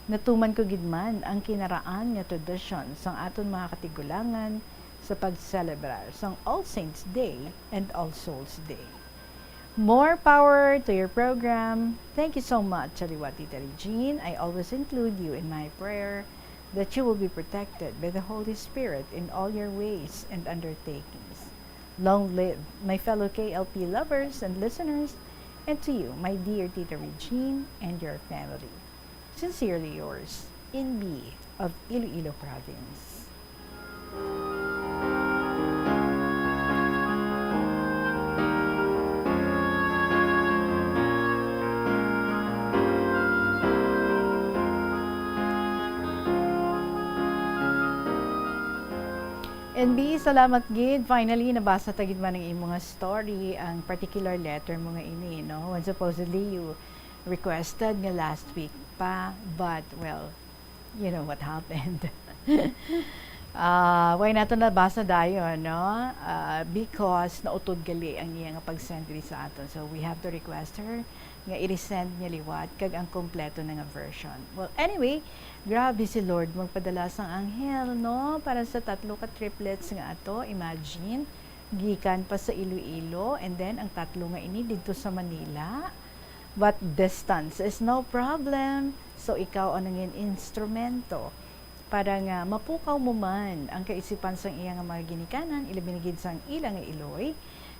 natuman ko gid man ang kinaraan nga tradisyon sang aton mga katigulangan sa pagselebrar sang All Saints Day and All Souls Day. More power to your program. Thank you so much, Aliwa Tita Regine. I always include you in my prayer that you will be protected by the Holy Spirit in all your ways and undertakings. Long live my fellow K L P lovers and listeners, and to you, my dear Tita Regine, and your family. Sincerely yours, N B of Iloilo Province. N B, salamat gid. Finally, nabasa ta gid man ang imo nga story, ang particular letter mo nga ini, no? When supposedly you requested nga last week pa, but, well, you know what happened. Ah, why nato nabasa dayon, no? Ah, because nautod gali ang iya nga pag-send diri sa aton. So, we have to request her nga i-resend niya liwat kag ang kompleto na nga version. Well, anyway, grabe si Lord magpadala sang anghel, no? Para sa tatlo ka triplets nga ato. Imagine, gikan pa sa Iloilo, and then ang tatlo nga ini didto sa Manila. But distance is no problem. So, ikaw ang nangin instrumento para nga mapukaw mo man ang kaisipan sang iya nga mga ginikanan, ilabi na gid sang ila nga iloy,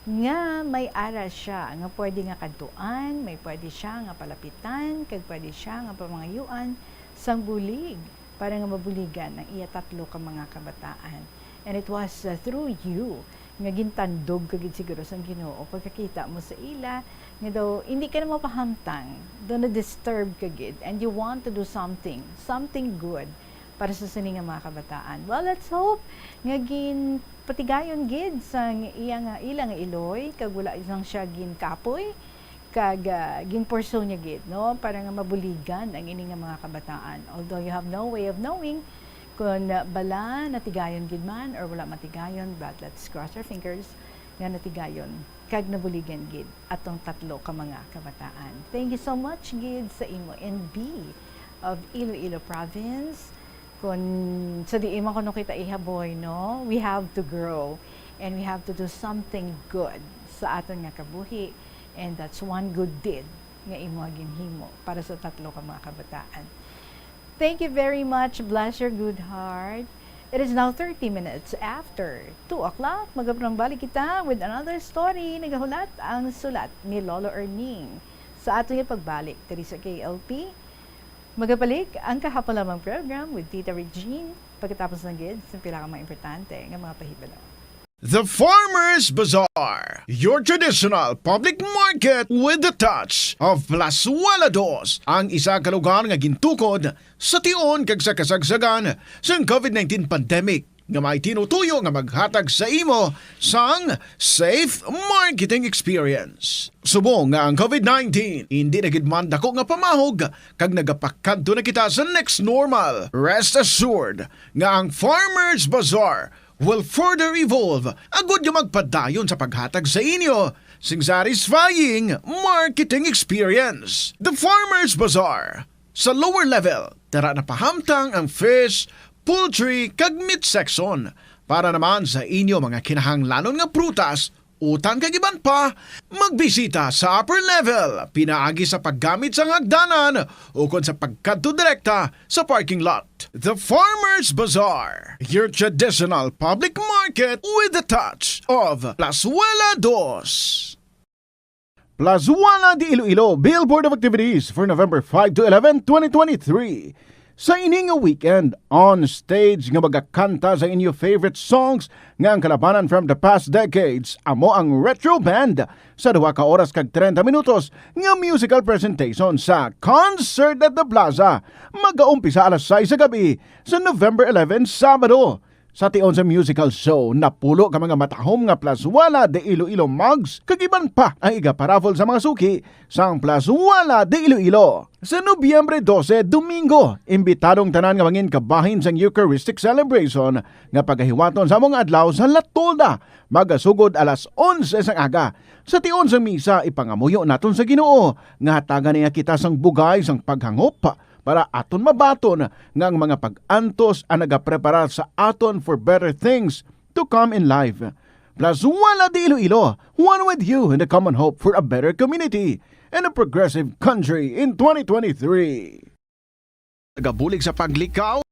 nga may ara siya nga pwede nga kadtuan, may pwede siya nga palapitan, kag pwede siya nga pamangayuan sang bulig para nga mabuligan ang iya tatlo ka mga kabataan. And it was, uh, through you nga gintandog ka gid siguro sang Ginoo pagkakita mo sa ila, nga daw hindi ka na mapahamtang, daw na-disturb ka gid, and you want to do something, something good para sa sini nga mga kabataan. Well, let's hope nga ginpatigayon gid sang iya nga, ila nga iloy, kag wala lang siya ginkapoy, kag, ah, ginpursue niya gid, no, para nga mabuligan ang ini nga mga kabataan. Although you have no way of knowing kung, ah, bala natigayon gid man or wala matigayon, but let's cross our fingers nga natigayon kag nabuligan gid atong tatlo ka mga kabataan. Thank you so much gid sa imo, N B of Iloilo Province. Kung sa diin man kuno kita ihaboy, no, we have to grow and we have to do something good sa aton nga kabuhi, and that's one good deed nga imo ginhimo para sa tatlo ka mga kabataan. Thank you very much. Bless your good heart. It is now thirty minutes after two o'clock. Magabrombalik kita with another story. Nagahulat ang sulat ni Lolo Erning. Sa aton nga pagbalik diri sa K L P, magabalik ang kahapon lamang program with Tita Regine. Pagkatapos na gid sa pila ka mga importante nga mga pahibalo. The Farmers Bazaar, your traditional public market with the touch of Plazuela Dos, ang isa ka lugar nga gintukod sa tion kag sa kasagsagan sang COVID nineteen pandemic, nga may tinutuyo nga maghatag sa imo sang safe marketing experience. Subong nga ang COVID nineteen indi na gid man dako nga pamahog kag nagapakadto na kita sa next normal, rest assured nga ang Farmers Bazaar will further evolve agud nga magpadayon sa paghatag sa inyo sing satisfying marketing experience. The Farmers Bazaar. Sa lower level, dara na pahamtang ang fish, poultry, kag meat section. Para naman sa inyo mga kinahanglanon nga prutas, utan kag iban pa, magbisita sa upper level pinaagi sa paggamit sang hagdanan ukon sa pagkadto direkta sa parking lot. The Farmers Bazaar, your traditional public market with the touch of Plazuela Dos. Plazuela de Iloilo, Billboard of Activities for November five to eleven, twenty twenty-three. Sa ini nga weekend, on stage nga magakanta sa inyo favorite songs nga ang kalabanan from the past decades, amo ang Retro Band sa duha ka oras kag treinta minutos nga musical presentation sa Concert at the Plaza. Magaumpisa alas sais sa gabi sa November eleven, Sabado. Sa tion sa musical show, napulo ka mga matahom nga Plazuela de Iloilo mugs kag iban pa ang igaparaffle sa mga suki sang Plazuela de Iloilo. Sa Nobyembre dose, Domingo, imbitado ang tanan nga mangin kabahin sang Eucharistic Celebration nga pagahiwaton sa among adlaw sa La Tolda, magasugod alas onse sang aga. Sa tion sang misa, ipangamuyo naton sa Ginoo nga hatagan niya kita sang bugay sang paghangop para aton mabaton nga ang mga pag-antos ang nagapreparar sa aton for better things to come in life. Plazuela de Iloilo, one with you in the common hope for a better community and a progressive country in twenty twenty-three. Nagabulig sa paglikaw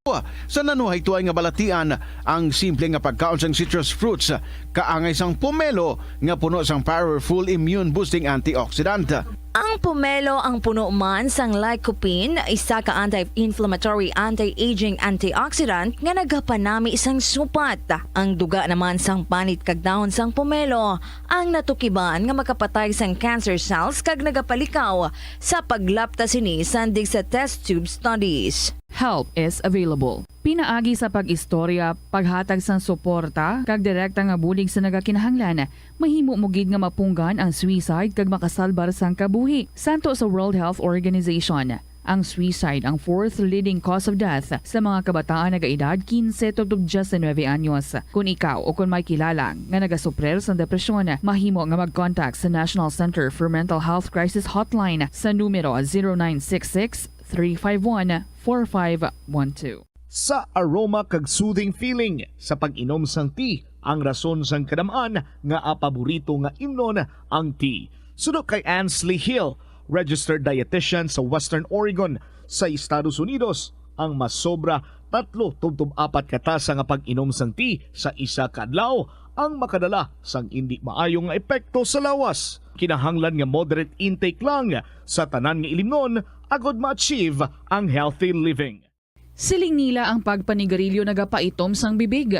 sa nanuhaytoy nga balatian ang simple nga pagkaon sang citrus fruits, kaangay sang pomelo nga puno sang powerful immune-boosting antioxidant. Ang pomelo ang puno man sang lycopene, isa ka anti-inflammatory, anti-aging antioxidant nga nagapanami sang supat. Ang duga naman sang panit kag dahon sang pomelo ang natukiban nga makapatay sang cancer cells kag nagapalikaw sa paglapta sini sandig sa test tube studies. Help is available. Pinaagi sa pag-istorya, paghatag sang suporta, kag direkta nga bulig sa nagakinahanglan, mahimo mo gid nga mapunggan ang suicide kag makasalbar sang kabuhi. Santo sa World Health Organization, ang suicide ang fourth leading cause of death sa mga kabataan nagaedad quince tubtob diyes nuebe anyos. Kon ikaw o kon may kilala nga nagasuprir sang depresyon, mahimo nga mag-contact sa National Center for Mental Health Crisis Hotline sa numero zero nine six six, three five one, four five one two. Sa aroma kag soothing feeling sa pag-inom sang tea, ang rason sang kadam-an nga paborito nga imnon ang tea. Suno kay Ansley Hill, registered dietitian sa Western Oregon sa Estados Unidos, ang masobra tatlo tubtob apat ka tasa nga pag-inom sang tea sa isa ka adlaw ang makadala sang indi maayo nga epekto sa lawas. Kinahanglan nga moderate intake lang sa tanan nga ilimnon agod ma-achieve ang healthy living. Siling nila ang pagpanigarilyo nagapaitom sang bibig.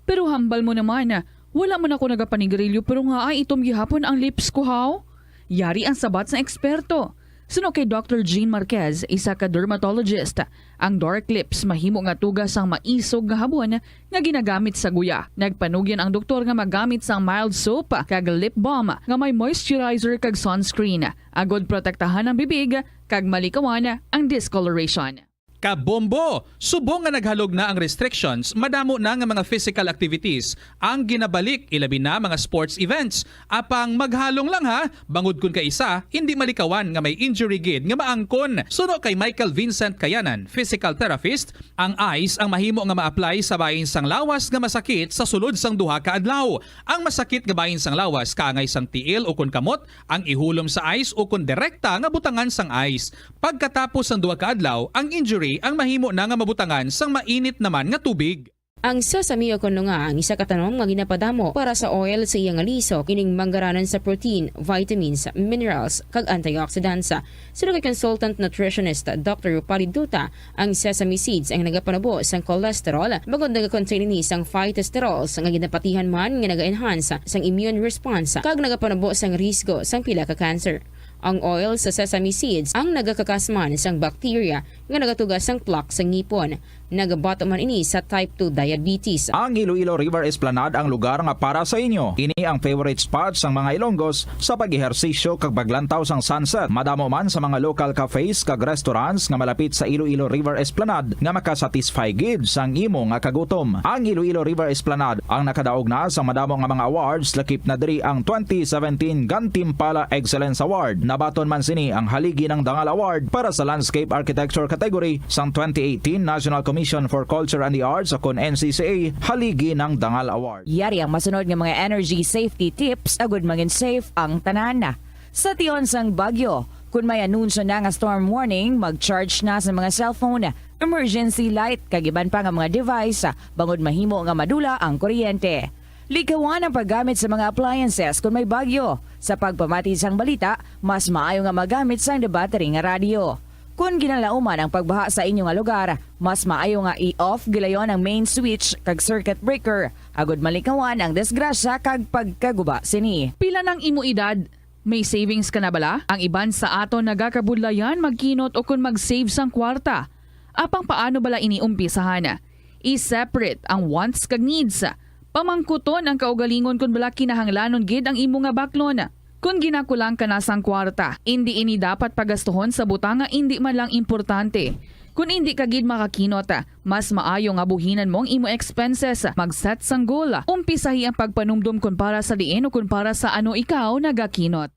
Pero hambal mo naman, wala man ako nagapanigarilyo pero nga ay itom gihapon ang lips ko, haw? Yari ang sabat sang eksperto. Suno kay Doctor Jean Marquez, isa ka dermatologist, ang dark lips mahimo nga tuga sang maisog nga habon nga ginagamit sa guya. Nagpanugyan ang doktor nga magamit sang mild soap kag lip balm nga may moisturizer kag sunscreen, agod protektahan ang bibig kag malikawan ang discoloration. Kabombo! Subong nga naghalog na ang restrictions, madamo na nga mga physical activities ang ginabalik, ilabi na mga sports events. Apang maghalong lang ha, bangod kun kaisa hindi malikawan nga may injury gid nga maangkon. Suno kay Michael Vincent Kayanan, physical therapist, ang ice ang mahimo nga ma-apply sa bahin sang lawas nga masakit sa sulod sang duha ka adlaw. Ang masakit nga bahin sang lawas kaangay sang tiil ukon kamot ang ihulom sa ice ukon direkta nga butangan sang ice. Pagkatapos sang duha ka adlaw, ang injury ang mahimo na nga mabutangan sang mainit naman nga tubig. Ang sesame o kon lunga ang isa ka tanom nga ginapadamo para sa oil sa iya nga liso. Kining manggaranon sa protein, vitamins, minerals, kag antioxidants. Suno kay consultant nutritionist Doctor Rupali Duta, ang sesame seeds ang nagapanubo sang cholesterol, bangod nagakontain ini sang phytosterols nga ginapatihan man nga naga-enhance sang immune response kag nagapanubo sang risgo sang pila ka cancer. Ang oil sa sesame seeds ang nagakakas man sang bacteria nga nagatuga sang plaque sa ngipon. Nagabato man ini sa type two diabetes. Ang Iloilo River Esplanade ang lugar nga para sa inyo. Ini ang favorite spot sang mga Ilonggos sa pag-ehersisyo kag paglantaw sang sunset. Madamo man sa mga local cafes kag restaurants nga malapit sa Iloilo River Esplanade nga makasatisfy gid sang imo nga kagutom. Ang Iloilo River Esplanade ang nakadaog na sa madamo nga mga awards, lakip na diri ang twenty seventeen Gantimpala Excellence Award. Nabaton man sini ang Haligi ng Dangal Award para sa Landscape Architecture category sang twenty eighteen National Commission for Culture and the Arts o kon N C C A Haligi ng Dangal Award. Yari ang masunod nga mga energy safety tips agud mangin safe ang tanan. Sa tion sang bagyo, kun may anunsyo na nga storm warning, mag-charge na sa mga cellphone, emergency light, kag iban pa nga mga device, bangod mahimo nga madula ang kuryente. Likawan ang paggamit sa mga appliances kun may bagyo. Sa pagpamati sang balita, mas maayo nga magamit sang debattery nga radyo. Kun ginalauman ang pagbaha sa inyo nga lugar, mas maayo nga i-off gilayon ang main switch kag circuit breaker, agud malikawan ang disgrasya kag pagkaguba sini. Pila nang imo edad? May savings ka na bala? Ang iban sa aton nagakabudlayan magkinot ukon mag-save sang kwarta. Apang paano bala ini umpisahan? I-separate ang wants kag needs. Pamangkuton ang kaugalingon kon bala kinahanglanon gid ang imo nga baklon. Kon ginakulang ka na sang kwarta, indi ini dapat pagastuhon sa butang nga indi man lang importante. Kon indi ka gid makakinot, mas maayo nga buhinan mo ang imo expenses. Mag-set sang goal. Umpisahi ang pagpanumdom kon para sa diin o kon para sa ano ikaw nagakinot.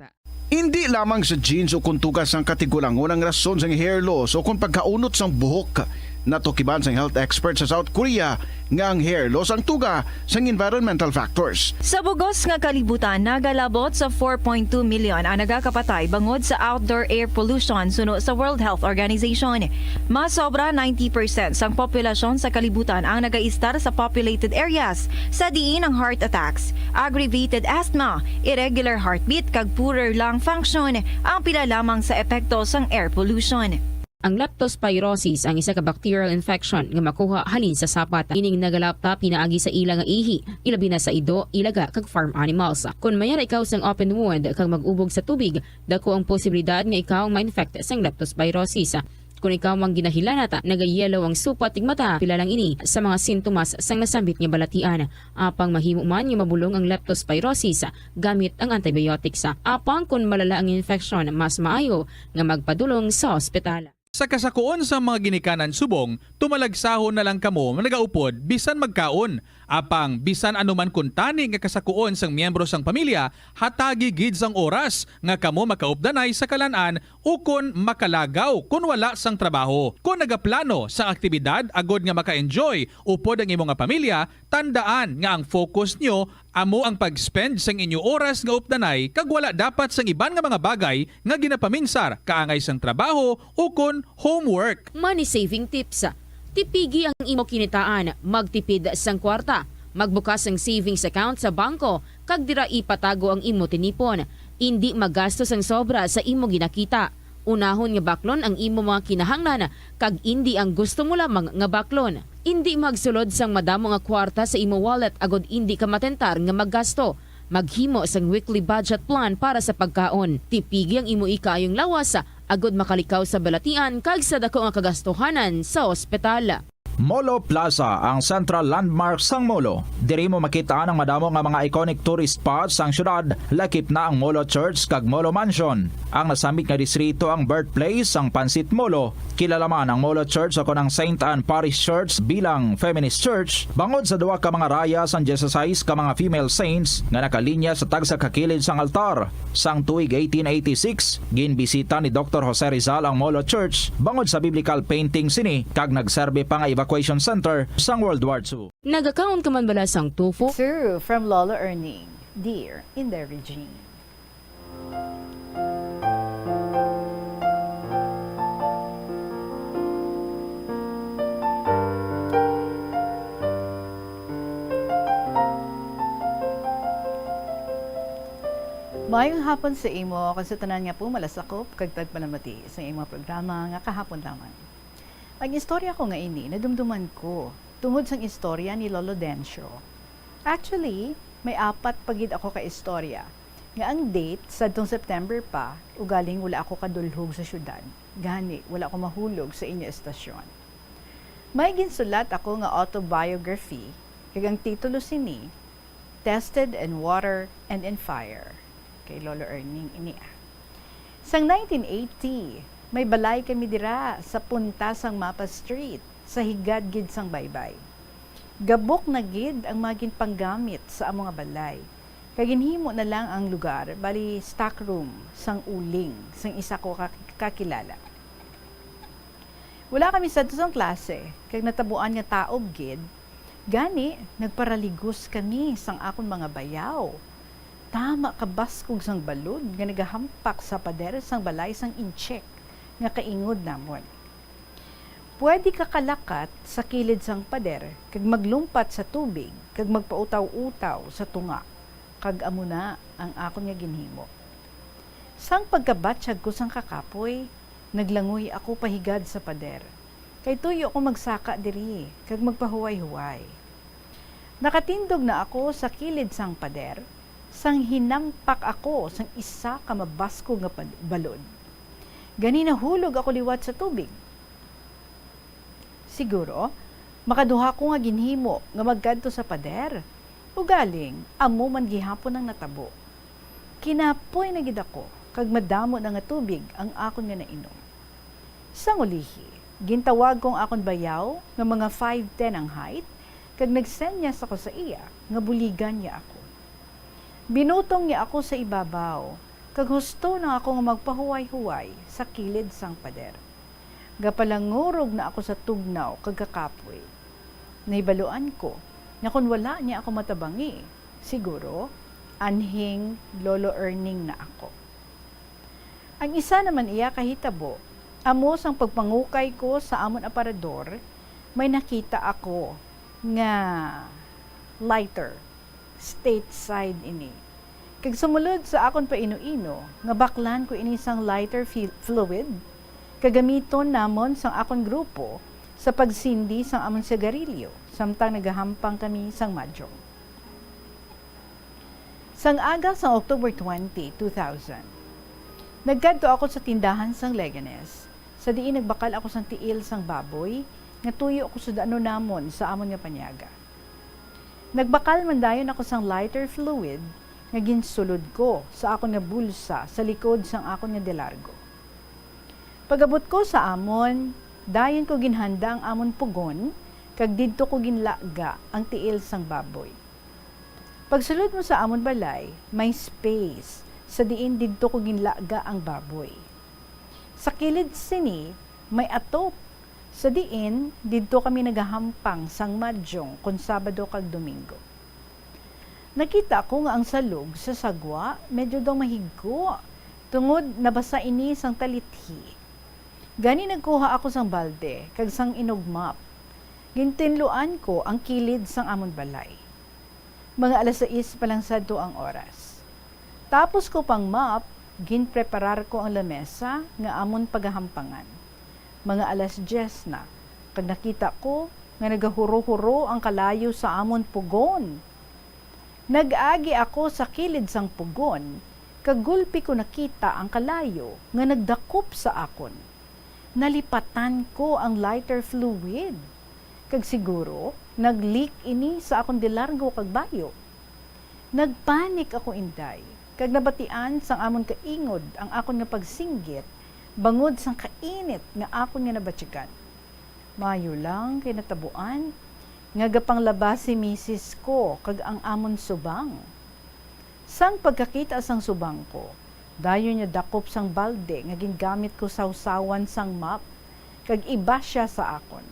Indi lamang sa genes o kon tuga sang katigulangon ang rason sang hair loss o kon pagkaunot sang buhok. Natukiban sang health expert sa South Korea nga ang hair loss ang tuga sang environmental factors. Sa bugos nga kalibutan, nagalabot sa four point two million ang nagakapatay bangod sa outdoor air pollution, suno sa World Health Organization. Mas sobra ninety percent sang populasyon sa kalibutan ang nagaistar sa populated areas, sa diin ang heart attacks, aggravated asthma, irregular heartbeat, kag poorer lung function ang pila lamang sa epekto sang air pollution. Ang leptospirosis ang isa ka bacterial infection nga makuha halin sa sapat. Ining nagalapta pinaagi sa ila nga ihi, ilabi na sa ido, ilaga, kag farm animals. Kon mayara ikaw sang open wound kag mag-ubog sa tubig, dako ang posibilidad nga ikaw ang ma-infect sang leptospirosis. Kon ikaw ang ginahilanat, nagayelo ang supat ning mata, pila lang ini sa mga sintomas sang nasambit nga balatian. Apang mahimo man nga mabulong ang leptospirosis gamit ang antibiotics. Apang kon malala ang infeksyon, mas maayo nga magpadulong sa ospital. Sa kasakuon sang mga ginikanan subong, tumalagsahon na lang kamo nga nagaupod bisan magkaon. Apang bisan ano man kuntani nga kasakuon sang miyembro sang pamilya, hatagi gid sang oras nga kamo makaupdanay sa kalan-an ukon makalagaw kon wala sang trabaho. Kon nagaplano sang aktibidad agod nga maka-enjoy upod ang imo nga pamilya, tandaan nga ang focus nyo amo ang pag-spend sang inyo oras nga updanay kag wala dapat sang iban nga mga bagay nga ginapaminsar kaangay sang trabaho ukon homework. Money saving tips. Tipigi ang imo kinitaan, magtipid sang kwarta, magbukas sang savings account sa bangko, kag dira ipatago ang imo tinipon. Indi magasto sang sobra sa imo ginakita. Unahon nga baklon ang imo mga kinahanglan, kag indi ang gusto mo lamang nga baklon. Indi magsulod sang madamo nga kwarta sa imo wallet agod indi ka matentar nga maggasto. Maghimo sang weekly budget plan para sa pagkaon. Tipigi ang imo ikaayong lawas, agod makalikaw sa balatian kag sa dako nga kagastuhanan sa ospital. Molo Plaza, ang central landmark sang Molo. Diri mo makit-an ang madamo nga mga iconic tourist spots sang syudad, lakip na ang Molo Church kag Molo Mansion. Ang nasambit nga distrito ang birthplace sang Pansit Molo. Kilala man ang Molo Church o kon ang Saint Anne Parish Church bilang feminist church, bangod sa duha ka mga raya sang dieciséis ka mga female saints nga nakalinya sa tagsa ka kilid sang altar. Sang tuig eighteen eighty-six, ginbisita ni Doktor Jose Rizal ang Molo Church bangod sa biblical painting sini, kag nagserbi pa nga evacuation center sang World War Two. Nagakaon ka man bala sang tofu? True, from Lolo Erning, dear in the regime. Maayong hapon sa imo kag sa tanan nga pumalasakop kag tagpalamati sa imong programa nga Kahapon Lamang. Ang istorya ko nga ini nadumduman ko tungod sang istorya ni Lolo Dencio. Actually, may apat pa gid ako ka istorya nga ang date sadtong September pa, ugaling wala ako kadulhog sa syudad. Gani, wala ko mahulog sa inyo estasyon. May ginsulat ako nga autobiography, kag ang titulo sini, Tested in Water and in Fire. Kay Lolo Erning ini, ah. Sang nineteen eighty, may balay kami dira sa punta sang Mapa Street, sa higad gid sang baybay. Gabok na gid ang mga ginpanggamit sa amo nga balay, kag ginhimo na lang ang lugar bali stock room sang uling sang isa ko ka kakilala. Wala kami sadto sang klase, kag natabuan nga taob gid. Gani, nagparaligos kami sang akon mga bayaw. Tama ka baskog sang balod nga nagahampak sa pader sang balay sang intsik nga kaingod namon. Pwede ka kalakat sa kilid sang pader kag maglumpat sa tubig kag magpautaw-utaw sa tunga, kag amo na ang akon nga ginhimo. Sang pagkabatyag ko sang kakapoy, naglangoy ako pahigad sa pader, kay tuyo ko magsaka diri kag magpahuway-huway. Nakatindog na ako sa kilid sang pader, sang hinampak ako sang isa ka mabaskog nga pad-, balod. Gani nahulog ako liwat sa tubig. Siguro, Makaduha ko nga ginhimo nga magkadto sa pader, ugaling amo man gihapon ang natabo. Kinapoy na gid ako, kag madamo na nga tubig ang akon nga nainom. Sang ulihi, gintawag ko ang akon bayaw nga mga five ten ang height, kag nagsenyas ako sa iya nga buligan niya ako. Binutong niya ako sa ibabaw, kag husto na ako nga magpahuway-huway sa kilid sang pader. Gapalangurog na ako sa tugnaw kag kakapoy. Nahibaluan ko nga kon wala niya ako matabangi, siguro, anhing Lolo Erning na ako. Ang isa naman iya kahitabo, amo sang pagpangukay ko sa amon aparador, may nakita ako nga lighter. Stateside ini. Kag sumulod sa akon paino-ino nga baklan ko ini sang lighter fi-, fluid, kagamiton namon sang akon grupo sa pagsindi sang amon sigarilyo, samtang nagahampang kami sang madyong. Sang aga sang October twenty, two thousand, nagkadto ako sa tindahan sang Leganes, sa diin nagbakal ako sang tiil sang baboy nga tuyo ko sa daanon namon sa amon nga panyaga. Nagbakal man dayon ako sang lighter fluid nga ginsulod ko sa akon nga bulsa sa likod sang akon nga de largo. Pag-abot ko sa amon, dayon ko ginhanda ang amon pugon, kag didto ko ginlaga ang tiil sang baboy. Pagsulod mo sa amon balay, may space sa diin didto ko ginlaga ang baboy. Sa kilid sini, may atop, sa diin didto kami nagahampang sang madyong kon Sabado kag Domingo. Nakita ko nga ang salog sa sagwa medyo daw mahigko, tungod nabasa ini sang talithi. Gani nagkuha ako sang balde kag sang inugmap. Gintinluan ko ang kilid sang amon balay. Mga alas sais pa lang sadto ang oras. Tapos ko pang-mop, ginpreparar ko ang lamesa nga amon pagahampangan. Mga alas diyes na, kag nakita ko nga nagahuro-huro ang kalayo sa amon pugon. Nag-agi ako sa kilid sang pugon, kag gulpi ko nakita ang kalayo nga nagdakop sa akon. Nalipatan ko ang lighter fluid, kag siguro nag-leak ini sa akon de largo kag bayo. Nagpanik ako, inday, kag nabatian sang amon kaingod ang akon nga pagsinggit bangod sang kainit nga akon nga nabatyagan. Maayo lang kay natabuan nga gapanglaba si misis ko kag ang amon subang. Sang pagkakita sang subang ko, dayon niya dakop sang balde nga gingamit ko sawsawan sang mop, kag iba sia sa akon.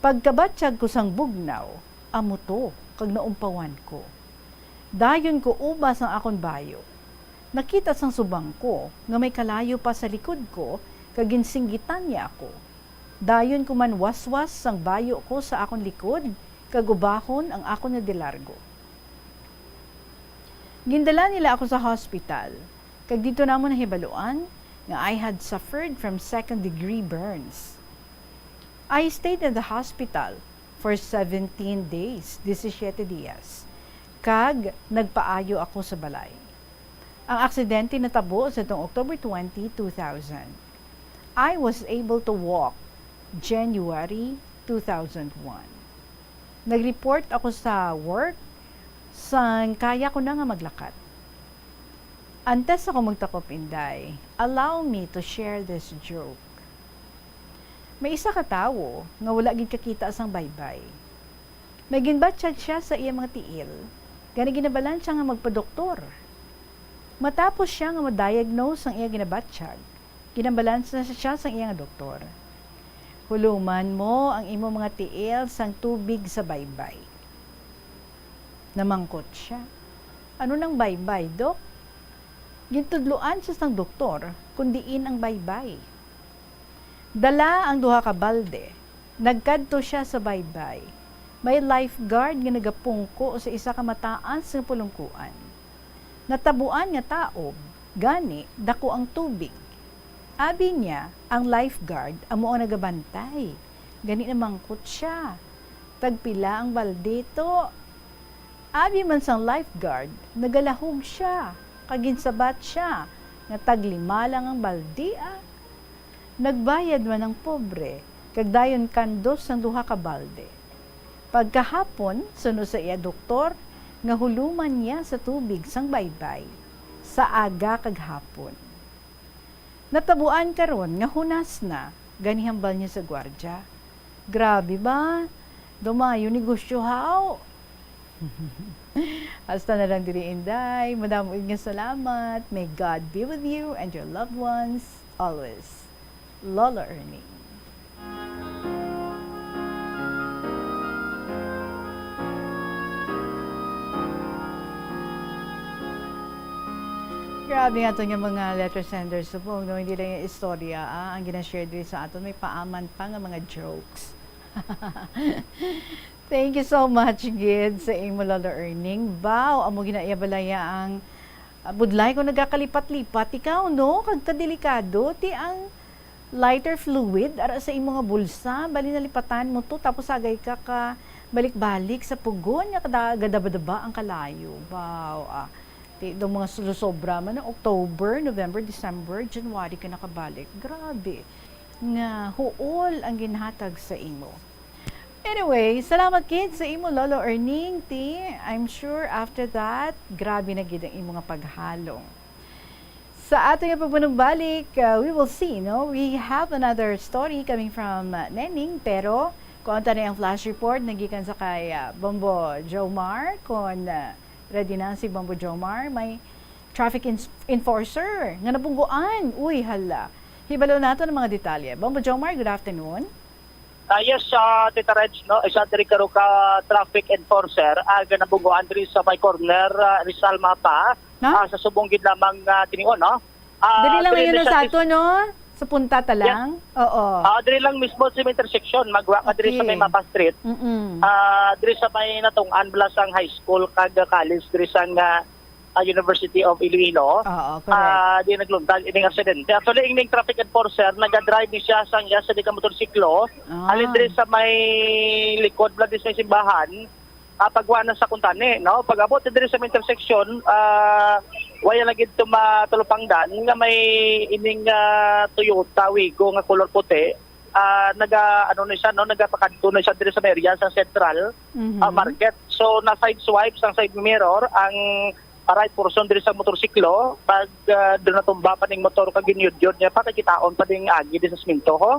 Pagkabatyag ko sang bugnaw, amo to, kag naumpawan ko. Dayon ko ubas ang akon bayo. Nakita sang subang ko nga may kalayo pa sa likod ko, kag ginsinggitan niya ako. Dayon ko man waswas sang bayo ko sa akon likod, kag ubahon ang akon nga de largo. Gindala nila ako sa hospital, kag didto namon nahibaluan nga I had suffered from second-degree burns. I stayed in the hospital for seventeen days, disisiete dias, kag nagpaayo ako sa balay. Ang aksidente natabo sadtong October twenty, two thousand. I was able to walk January two thousand one. Nag-report ako sa work sang kaya ko na nga maglakat. Antes ako magtakop, inday, allow me to share this joke. May isa ka tawo nga wala gid kakita sang baybay. May ginbatyag sia sa iya mga tiil, gani ginabalan sia nga magpadoktor. Matapos sia nga ma-diagnose sang iya ginabatyag, ginambalan na sia sang iya nga doktor, "Huloman mo ang imo mga tiil sang tubig sa baybay." Namangkot sia, "Ano nang baybay, Dok?" Gintudloan sia sang doktor kon diin ang baybay. Dala ang duha ka balde. Nagkadto sia sa baybay. May lifeguard nga nagapungko sa isa ka mataas nga pulungkuan. Natabuan nga taob, gani dako ang tubig. Abi niya, ang lifeguard amo ang nagabantay. Gani namangkot sia, "Tagpila ang balde to?" Abi man sang lifeguard, nagalahog sia, kag ginsabat sia nga taglima lang ang balde, ah. Nagbayad man ang pobre, kag dayon kandos sang duha ka balde. Pagkahapon, suno sa iya doktor, nga huluman niya sa tubig sang baybay sa aga kag hapon. Natabuan karon nga hunas na, gani hambal niya sa gwardya. Grabe ba? Dumayo negosyo, haw? Hasta na lang diri, Inday. Madamo nga salamat. May God be with you and your loved ones always. Lolo Erning. Grabe nga to nga mga letter senders subong, no? Hindi lang yung istorya, ah, ang ginashare diri sa aton, may paaman pa nga mga jokes. Thank you so much, gid, sa imo, Lolo Erning. Baw, amo gina-, iya balaya ang, ah, budlay kung nagakalipat-lipat ikaw, no? Kag kadelikado, ti ang lighter fluid, ara sa imo nga bulsa, bali nalipatan mo to, tapos agay ka ka balik-balik sa pugon, nga kada-, gadaba-daba ang kalayo. Baw, ah, ti, daw mga susobra man, October, November, December, January ka nakabalik. Grabe. Nga huol ang ginhatag sa imo. Anyway, salamat gid sa imo, Lolo Erning, ti. I'm sure after that, grabe na gid ang imo nga paghalong. Sa ato nga pagpanumbalik, uh, we will see, no? We have another story coming from, uh, Neneng, pero kung ano ang flash report, nagikan sa kay, uh, Bombo Jomar, kung, uh, ready na si Bombo Jomar, may traffic ins-, enforcer nga nabungguan. Uy, hala. Hibalo nato ang mga detalye. Bombo Jomar, good afternoon. Ah, yes, ah, Tita Reg, no, isa diri karo ka traffic enforcer, ah, nga nabungguan diri sa may corner, ah, Rizal Mapa, Huh? ah, sa subong gid lamang, ah, tinion, no? Ah, Dili lang diri ngayon na na siya sa ato, no? Sa punta ta Yes. lang? Oo. Ah, diri lang mismo sa may intersection, magwa ka diri sa may Okay. Mapa Street. Mm-mm. Ah, diri sa may natungod bala sang high school kag college diri sang, ah, ah, University of Iloilo. Oo, correct. Ah, di naglundag ining aksidente. Actually, ining traffic enforcer, nagadrive ni siya sang iya sa di ka motorsiklo. Ah. Halin diri sa may likod bala diri sa may simbahan, ah, pagwa na sa kuntani, no? Pag-abot diri sa may intersection, ah, wala na gid to matulupangdan nga may ining, ah, Toyota Wigo nga color puti. Ah, naga, ano na siya, no? Nagapakadto na siya diri sa may area sa Central, Mhm. ah, Market. So, na-sideswipe sang side mirror ang, ah, right portion diri sa motorsiklo. Pag, ah, doon natumba pa ning motor kag ginyudyod niya, pa nakitaon pa ding agi diri sa semento, ho.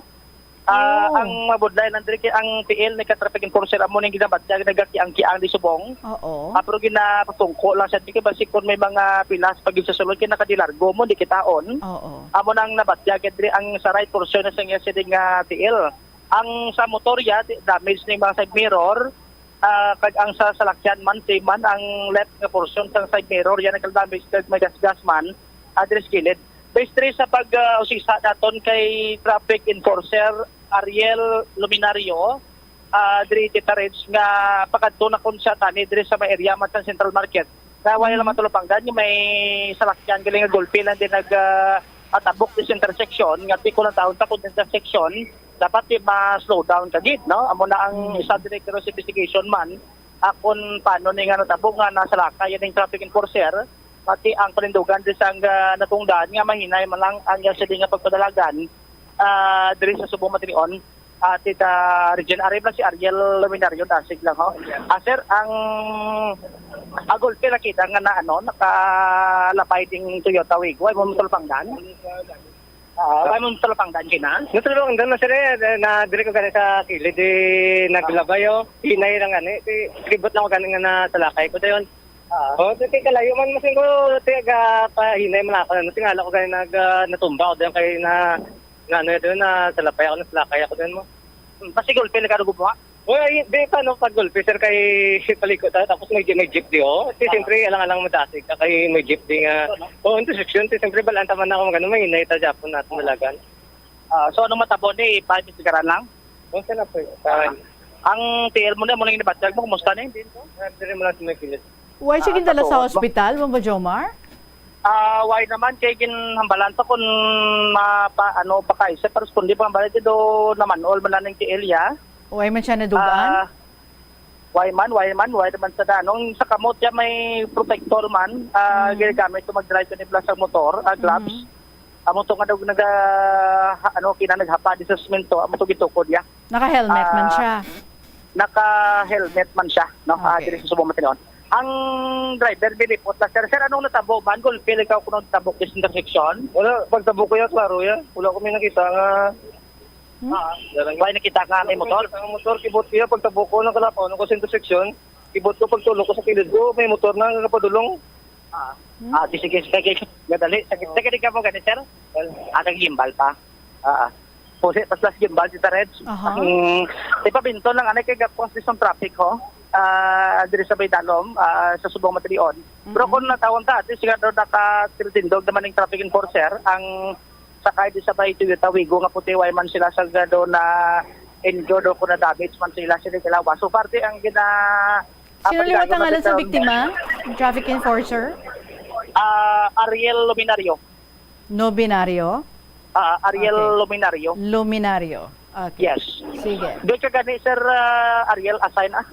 Ah, Oh. ang mabudlay lang diri kay ang T L ni ka traffic enforcer amo ning ginabatyag nagakiang-kiang di subong. Oo. Ah, pero ginapatungko lang siya, di kay basi kung may mga pilas pag sa sulod kay nakadilargo mo, di kitaon. Oo. Amo nang nabatyag diri ang sa right portion na sa iya sini nga T L. Ang sa motor ya, di-, damage ni mga side mirror, ah, kag ang sa salakyan man, same man, ang left nga portion sang side mirror, yan ang damage kag may gasgas man, ah, diri sa kilid. Based diri sa pag, ah, usisa naton kay traffic enforcer Ariel Luminario, ah, diri Tita Reg, nga pakadto na kun siya tani diri sa may area man sa Central Market. Nga wala Mhm. lang matulupangdan nga may salakyan galing nga gulpi lang din nag, ah, atabok sa intersection, nga di ko lang taon sa kun intersection, dapat di ma-slow down ka gid, no? Amo na ang Mm. isa diri karon sa investigation man, ah, kung paano ni nga natabo nga nasalakay ining traffic enforcer, pati ang panindugan di sang, ah, natungdan nga mahinay man lang ang iya sini nga pagpadalagan, ah, diri sa subong matinion, ah, Tita Regine, ari ba si Ariel Luminario, dasig lang, ho? Ah, sir, ang, ah, gulpi nakita nga na, ano, nakalabay ding Toyota Wigo, ay mo matulupangdan? Ah, wala mo talapangdan kina? Natulog ang dana, sir, eh. Na, diri ko gani sa kilid, di naglabay, oh. Hinay lang gani. Di, libot lang ko gani nga nasalakay ko dayon. Ah. Oh, di kay kalayo man, masing ko, tiyaga, pahinay man ako na. Tingala ko gani nag, ah, natumba ko dayon kay na, na ano yun, nasalapay ako, nasalakay ako dayon mo. Hmm, pasigol, pila ka rugo mo, ha? Uy, ay, di pa, no, pag gulpi, sir, kay paliko ta, tapos may, may jeep di, oh. Kasi Ah. siyempre, alang-alang madasig ka kay may jeep di nga, Ito, no? oh, intersection, kasi siyempre, balaan taman na ako magano, may inay ta Japon natin dalagan. Ah, so, anong matabo ni? Five Instagram lang? Oh, sir, na po. Ah, ang T L mo na, mo lang yung nabatyag mo, kumusta na yun? Ah, diri mo lang sa may kilid. Why siya Ah, gindala sa tapos, ospital, Ma'am Jomar? Ah, why naman? Kay ginhambalan pa kung mapa-, ano, pakaisa, pero kung di pa hambalan, di do naman, all man lang ng T L ya. Why man siya nadugaan? Ah, why man, why man, why naman sa danong sa kamot ya may protector man, ah, Mm. ginagamit ko mag-drive ko ni plus ang motor, ah, gloves. Mm. Amo to nga daw naga-, ha-, ano, kina naghapa di sa semento, amo to gitukod ya. Naka-helmet man Ah, siya. naka-helmet man siya, no? Ah, Okay. Diri sa subong matinuon. Ang driver, bilipot lang, sir. Sir, anong natabo man? Gulpi lang ikaw kuno tabok sa intersection? Wala, pagtabok ko yan, klaro yan. Wala ko may nakita nga Hmm? Ah, wala nakita nga may motor? Ang motor, kibot ko yan, pagtabok ko, nakalapaw na ko sa intersection. Kibot ko, pagtulok ko sa kilid ko, may motor na nakapadulong. Ah, Hmm? Ah, di sige, sige, sige. Madali. Sige, sige, di ka mo gani, sir? Ah, nag-gimbal pa. Ah, ah. Pusi, pas, pas gimbal, Tita Reg. Aha. Ang, di pa binto lang, anay kay gapos di sa traffic, ho. Ah, diri sa Baydalom, ah, sa Subong Matilion. Pero Mm-mm. Kung natawon ta, at least, siguro nakatiltindog naman ng traffic enforcer, ang sakay di sa may Toyota Wigo nga puti, way man sila sa gado na injured o kung na-damage man sila, sila kalawa. So, parte ang gina-, Sino ah, liwat ang ngalan sa biktima? Traffic enforcer? Ah, Ariel Luminario. Nobinario? Ah, Ariel Okay. Luminario. Luminario. Okay. Yes. Sige. Doon ka gani, Sir, ah, Ariel, assign, ah?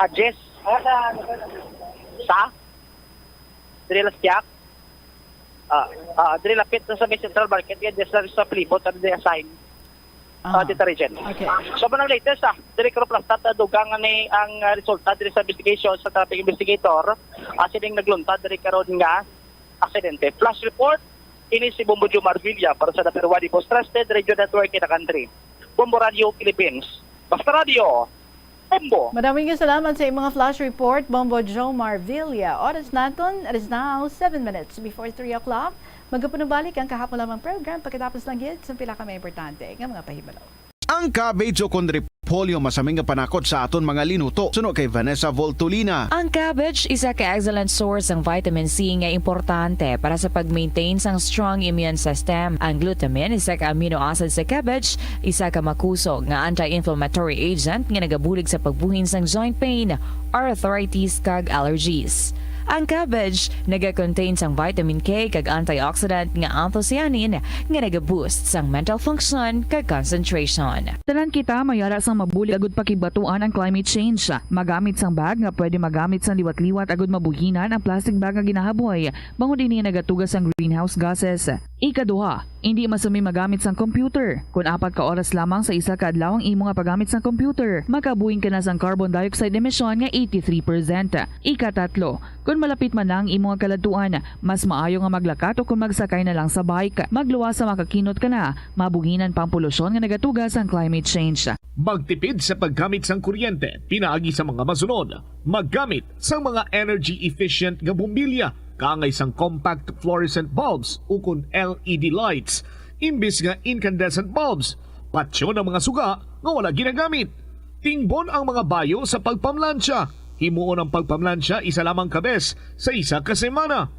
Ah, Jess? Sa? Diri lang siya? Ah, ah, diri lapit na sa may Central Market, yan, just lang sa palibot, ano, di assign. Ah, Aha. Tita Regent. Okay. So, manang latest, ah, diri ko plastat, ah, dugang ni ang, ah, resulta diri sa investigation sa traffic investigator, ah, sining nagluntad diri karon nga aksidente. Flash report, ini si Bombo Jomar Villa para sa number one Ibo Trusted Radio Network in the country. Bombo Radio Philippines. Basta Radio, Bombo. Maraming salamat sa imong flash report, Bombo Jomar Villa. Oras naton, it is now seven minutes before three o'clock. Magapunubalik ang kahapon lamang program pagkatapos lang gid sa pila ka mga importante nga mga pahibalo. Ang cabbage o kon repolyo masaming nga panakot sa aton mga linuto, suno kay Vanessa Voltolina. Ang cabbage isa ka excellent source sang vitamin C nga importante para sa pag-maintain sang strong immune system. Ang glutamine, isa ka amino acid sa cabbage, isa ka makusog nga anti-inflammatory agent nga nagabulig sa pagbuhin sang joint pain, arthritis, kag allergies. Ang cabbage nagakontain sang vitamin K kag antioxidant nga anthocyanin nga nagaboost sang mental function kag concentration. Tanan kita may ara sang mabulig agud pakigbatuan ang climate change. Magamit sang bag nga pwede magamit sang liwat-liwat agud mabuhinan ang plastic bag nga ginahaboy, bangod ini nagatuga sang greenhouse gases. Ikaduha, indi masumi magamit sang computer. Kon apat ka oras lamang sa isa ka adlaw ang imo nga paggamit sang computer, makabuhin ka na sang carbon dioxide emission nga eighty-three percent. Ikatatlo, kon malapit man na ang imo nga kaladtuan, mas maayo nga maglakat o kon magsakay na lang sa bike. Magluwas sa makakinot ka na, mabuhinan pa ang polusyon nga nagatuga sang climate change. Magtipid sa paggamit sang kuryente pinaagi sa mga masunod. Maggamit sang mga energy-efficient nga bombilya kaangay sang compact fluorescent bulbs ukon L E D lights imbis nga incandescent bulbs. Patyon ang mga suga nga wala ginagamit. Tingbon ang mga bayo sa pagpamlansya. Himuon ang pagpamlansya isa lamang ka bes sa isa ka semana.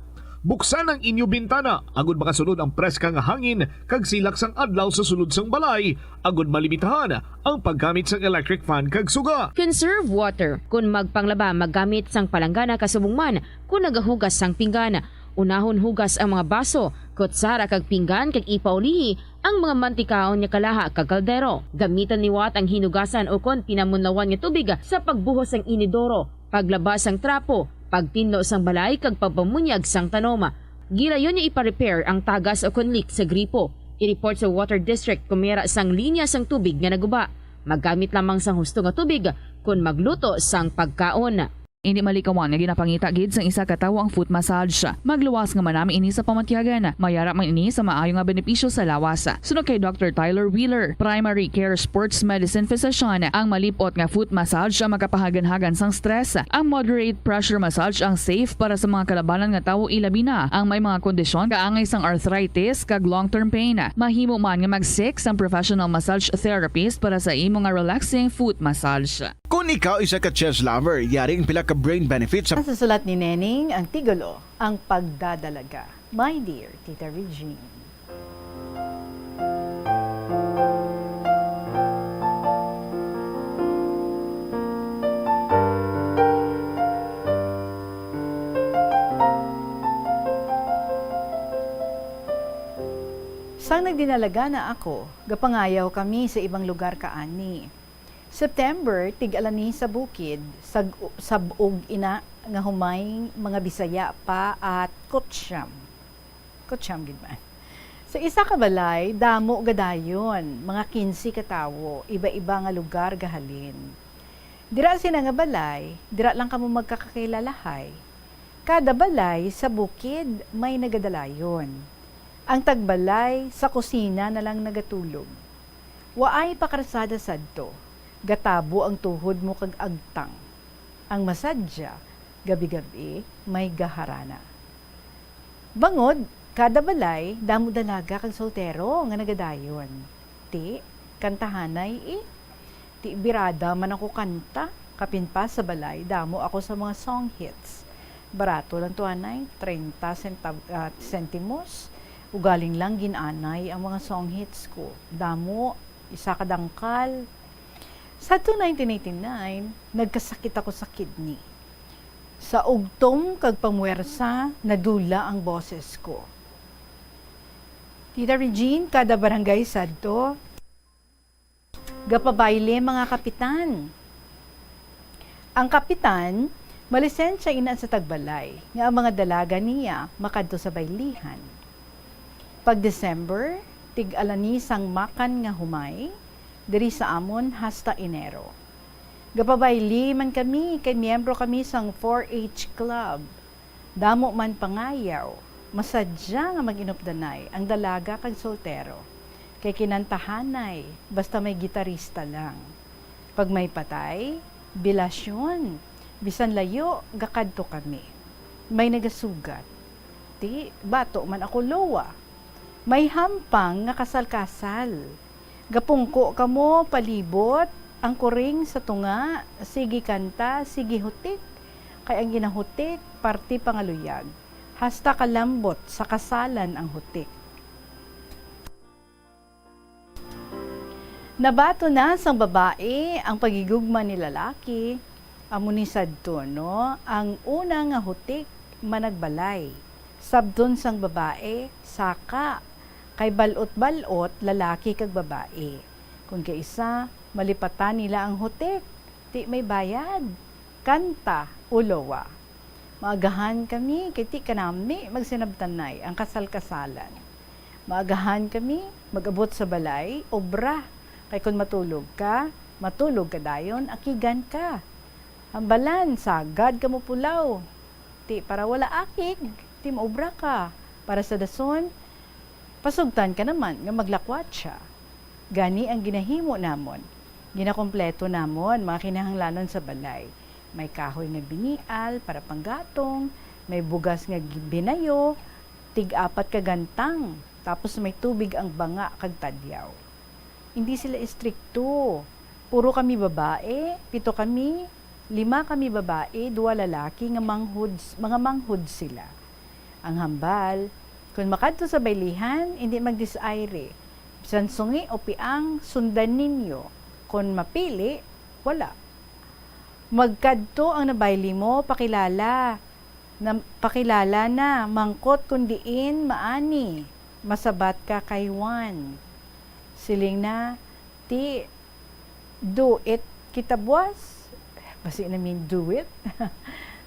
Buksan ang inyo bintana agud makasulod ang preska nga hangin kag silak sang adlaw sa sulod sang balay, agud malimitahan ang paggamit sang electric fan kag suga. Conserve water. Kon magpanglaba, maggamit sang palanggana kasubong man kon nagahugas sang pinggan. Unahon hugas ang mga baso, kutsara kag pinggan kag ipaulihi ang mga mantikaon nga kalaha kag kaldero. Gamitan liwat ang hinugasan ukon pinamunlawan nga tubig sa pagbuhos sang inidoro, paglaba sang trapo, pagtinlo sang balay kag pagpamunyag sang tanom. Gilayon nga ipa-repair ang tagas ukon leak sa gripo. I-report sa Water District kon may ara sang linya sang tubig nga naguba. Maggamit lamang sang husto nga tubig kon magluto sang pagkaon. Indi malikawan nga ginapangita gid sang isa ka tawo ang foot massage. Magluwas nga manami ini sa pamatyagan. May ara man ini sa maayo nga benepisyo sa lawas. Suno kay Doctor Tyler Wheeler, primary care sports medicine physician, ang malip-ot nga foot massage ang makapahaganhagan sang stress. Ang moderate pressure massage ang safe para sa mga kalabanan nga tawo, ilabi na ang may mga kondisyon kaangay sang arthritis kag long-term pain. Mahimo man nga mag-seek sang professional massage therapist para sa imo nga relaxing foot massage. Kon ikaw isa ka chess lover, yari ang pila ka brain benefits sa Ang susulat ni Neneng, ang titulo, Ang Pagdadalaga. My Dear Tita Regine. Sang nagdinalaga na ako, gapangayaw kami sa ibang lugar kaani. September, tig-alani sa bukid, sag-, sab-og ina nga humay mga Bisaya pa at kutsam. Kutsam gid man. Sa isa ka balay, damo gadayon, mga kinse ka tawo, iba-iba nga lugar gahalin. Dira sina nga balay, dira lang kamo magkakakilalahay. Kada balay sa bukid may nagadalayon. Ang tagbalay sa kusina na lang nagatulog. Waay pa karsada sadto, gatabo ang tuhod mo kag agtang. Ang masadya, gabi-gabi may gaharana. Bangod, kada balay damo dalaga kag soltero nga nagadayon. Ti, kantahanay, eh. Ti, birada man ako kanta, kapin pa sa balay damo ako sa mga song hits. Barato lang to anay, treinta centav-, ah, sentimos. Ugaling lang gin-anay ang mga song hits ko. Damo, isa ka dangkal. Sa nineteen eighty-nine, nagkasakit ako sa kidney. Sa ugtom kag pamwersa, nadula ang boses ko. Tita Regine, kada barangay sadto, gapabayle mga kapitan. Ang kapitan, malisensya ina sa tagbalay, nga ang mga dalaga niya makadto sa baylihan. Pag December, tig-alani sang makan nga humay, diri sa amon hasta Enero. Gapabayli man kami kay miyembro kami sang four H club. Damo man pangayaw, masadya nga mag-inupdanay ang dalaga kag soltero. Kay kinantahanay, basta may gitarista lang. Pag may patay, bilasyon, bisan layo, gakadto kami. May nagasugat. Ti, bato man ako lowa. May hampang nga kasal-kasal. Gapungko kamo palibot, ang kuring sa tunga, sige kanta, sige hutik. Kay ang ginahutik, parte pangaluyag. Hasta kalambot sa kasalan ang hutik. Nabaton na sang babae ang paghigugma ni lalaki. Amo ni sadto, no? Ang una nga hutik managbalay. Sabton sang babae, saka. Kay balot-balot, lalaki kag babae. Kon kaisa, malipatan nila ang hutik, ti may bayad. Kanta, ulowa. Maagahan kami, kay ti kanami magsinabtanay ang kasal-kasalan. Maagahan kami, mag-abot sa balay, obra. Kay kon matulog ka, matulog ka dayon, akigan ka. Hambalan, sagad ka mopulaw. Ti para wala akig, ti maobra ka. Para sa dason, pasugtan ka naman nga maglakwatsa. Gani ang ginahimo namon. Ginakompleto namon mga kinahanglanon sa balay. May kahoy nga binial para panggatong, may bugas nga gi-, binayo, tig-apat ka gantang, tapos may tubig ang banga kag tadyaw. Hindi sila istrikto. Puro kami babae, pito kami, lima kami babae, duha lalaki nga manghod, mga manghod sila. Ang hambal, kon makadto sa baylihan, hindi magdisaire. Bisan sungi o piang, sundan ninyo. Kon mapili, wala. Magkadto ang nabayli mo, pakilala. Na, pakilala na, mangkot kon diin maani. Masabat ka kay Juan. Siling na, ti, do it kita buwas. Basi na mean do it.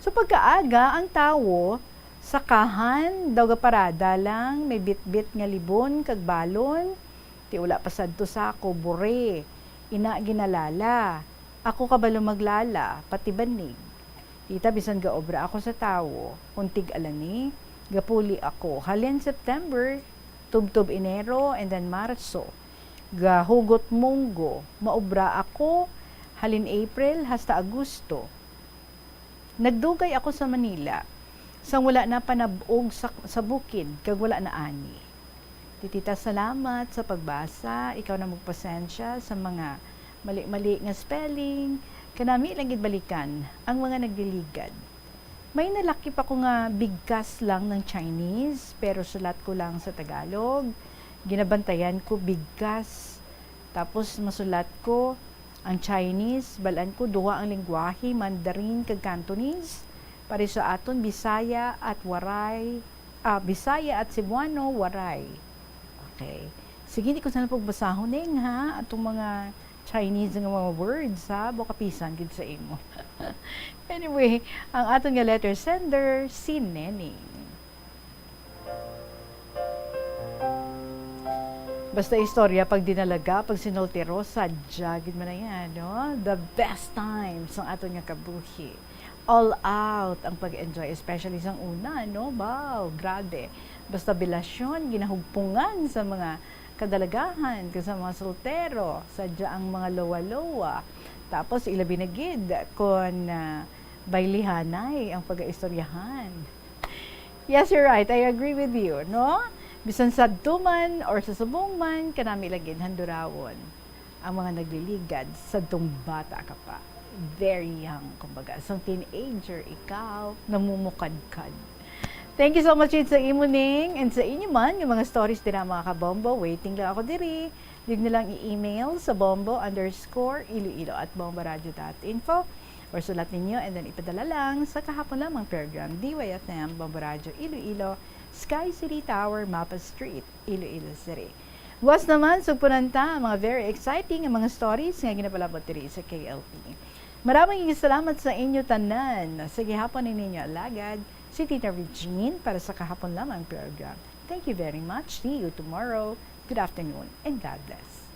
So, pagkaaga, ang tawo, sakahan, daw gaparada lang, may bitbit nga libon kag balon. Ti wala pa sadto sako, bure. Ina ginalala. Ako kabalo maglala, pati banig. Tita, bisan gaobra ako sa tawo, kung tig-alani, gapuli ako. Halin September, tubtob Enero, and then Marso. Gahugot munggo, maobra ako, halin April hasta Agosto. Nagdugay ako sa Manila, sang wala na panab-og sa, sa bukid, kag wala na ani. Ti Tita, salamat sa pagbasa. Ikaw na magpasensya sa mga mali-mali nga spelling. Kanami lang gid balikan ang mga nagliligad. May nalakip ako nga bigkas lang ng Chinese, pero sulat ko lang sa Tagalog. Ginabantayan ko bigkas. Tapos masulat ko ang Chinese, balan ko duha ang lengguwahe, Mandarin kag Cantonese. Pareho sa aton, Bisaya at Waray, ah, Bisaya at Cebuano, Waray. Okay. Sige, di ko sana pagbasahon, Neng, ha? Atong mga Chinese nga mga words, ha? Bukapisan gid sa imo. Anyway, ang aton nga letter sender, si Neneng. Basta istorya, pag dinalaga, pag sinultiro, sadya gid man na yan, no? The best times ang aton nga kabuhi. All out ang pag-enjoy, especially sang una, no? Wow, grabe. Basta bilasyon, ginahugpungan sa mga kadalagahan, kag sa mga soltero, sadya ang mga lowa-lowa. Tapos, ilabi na gid kon, ah, baylihanay ang pag-aistoryahan. Yes, you're right. I agree with you, no? Bisan sadto man or sa subong man, kanami lang gid handurawon ang mga nagliligad sadtong bata ka pa. Very young, kumbaga. Sang teenager, ikaw, namumukadkad. Thank you so much, Id, sa imo ning and sa inyo man nga mga stories dira, mga kabombo. Waiting lang ako diri. Diri na lang i-email sa bombo underscore iloilo at bomboradio dot info, or sulat ninyo and then ipadala lang sa Kahapon Lamang Program, D Y F M, Bombo Radio Iloilo, Sky City Tower, Mapa Street, Iloilo City. Buwas naman, sugpunan ta ang mga very exciting nga mga stories nga ginapalabot diri sa K L P. Maraming salamat sa inyo tanan. Sa gihapon ni ninyo alagad, si Tita Regine para sa Kahapon Lamang Program. Thank you very much. See you tomorrow. Good afternoon and God bless.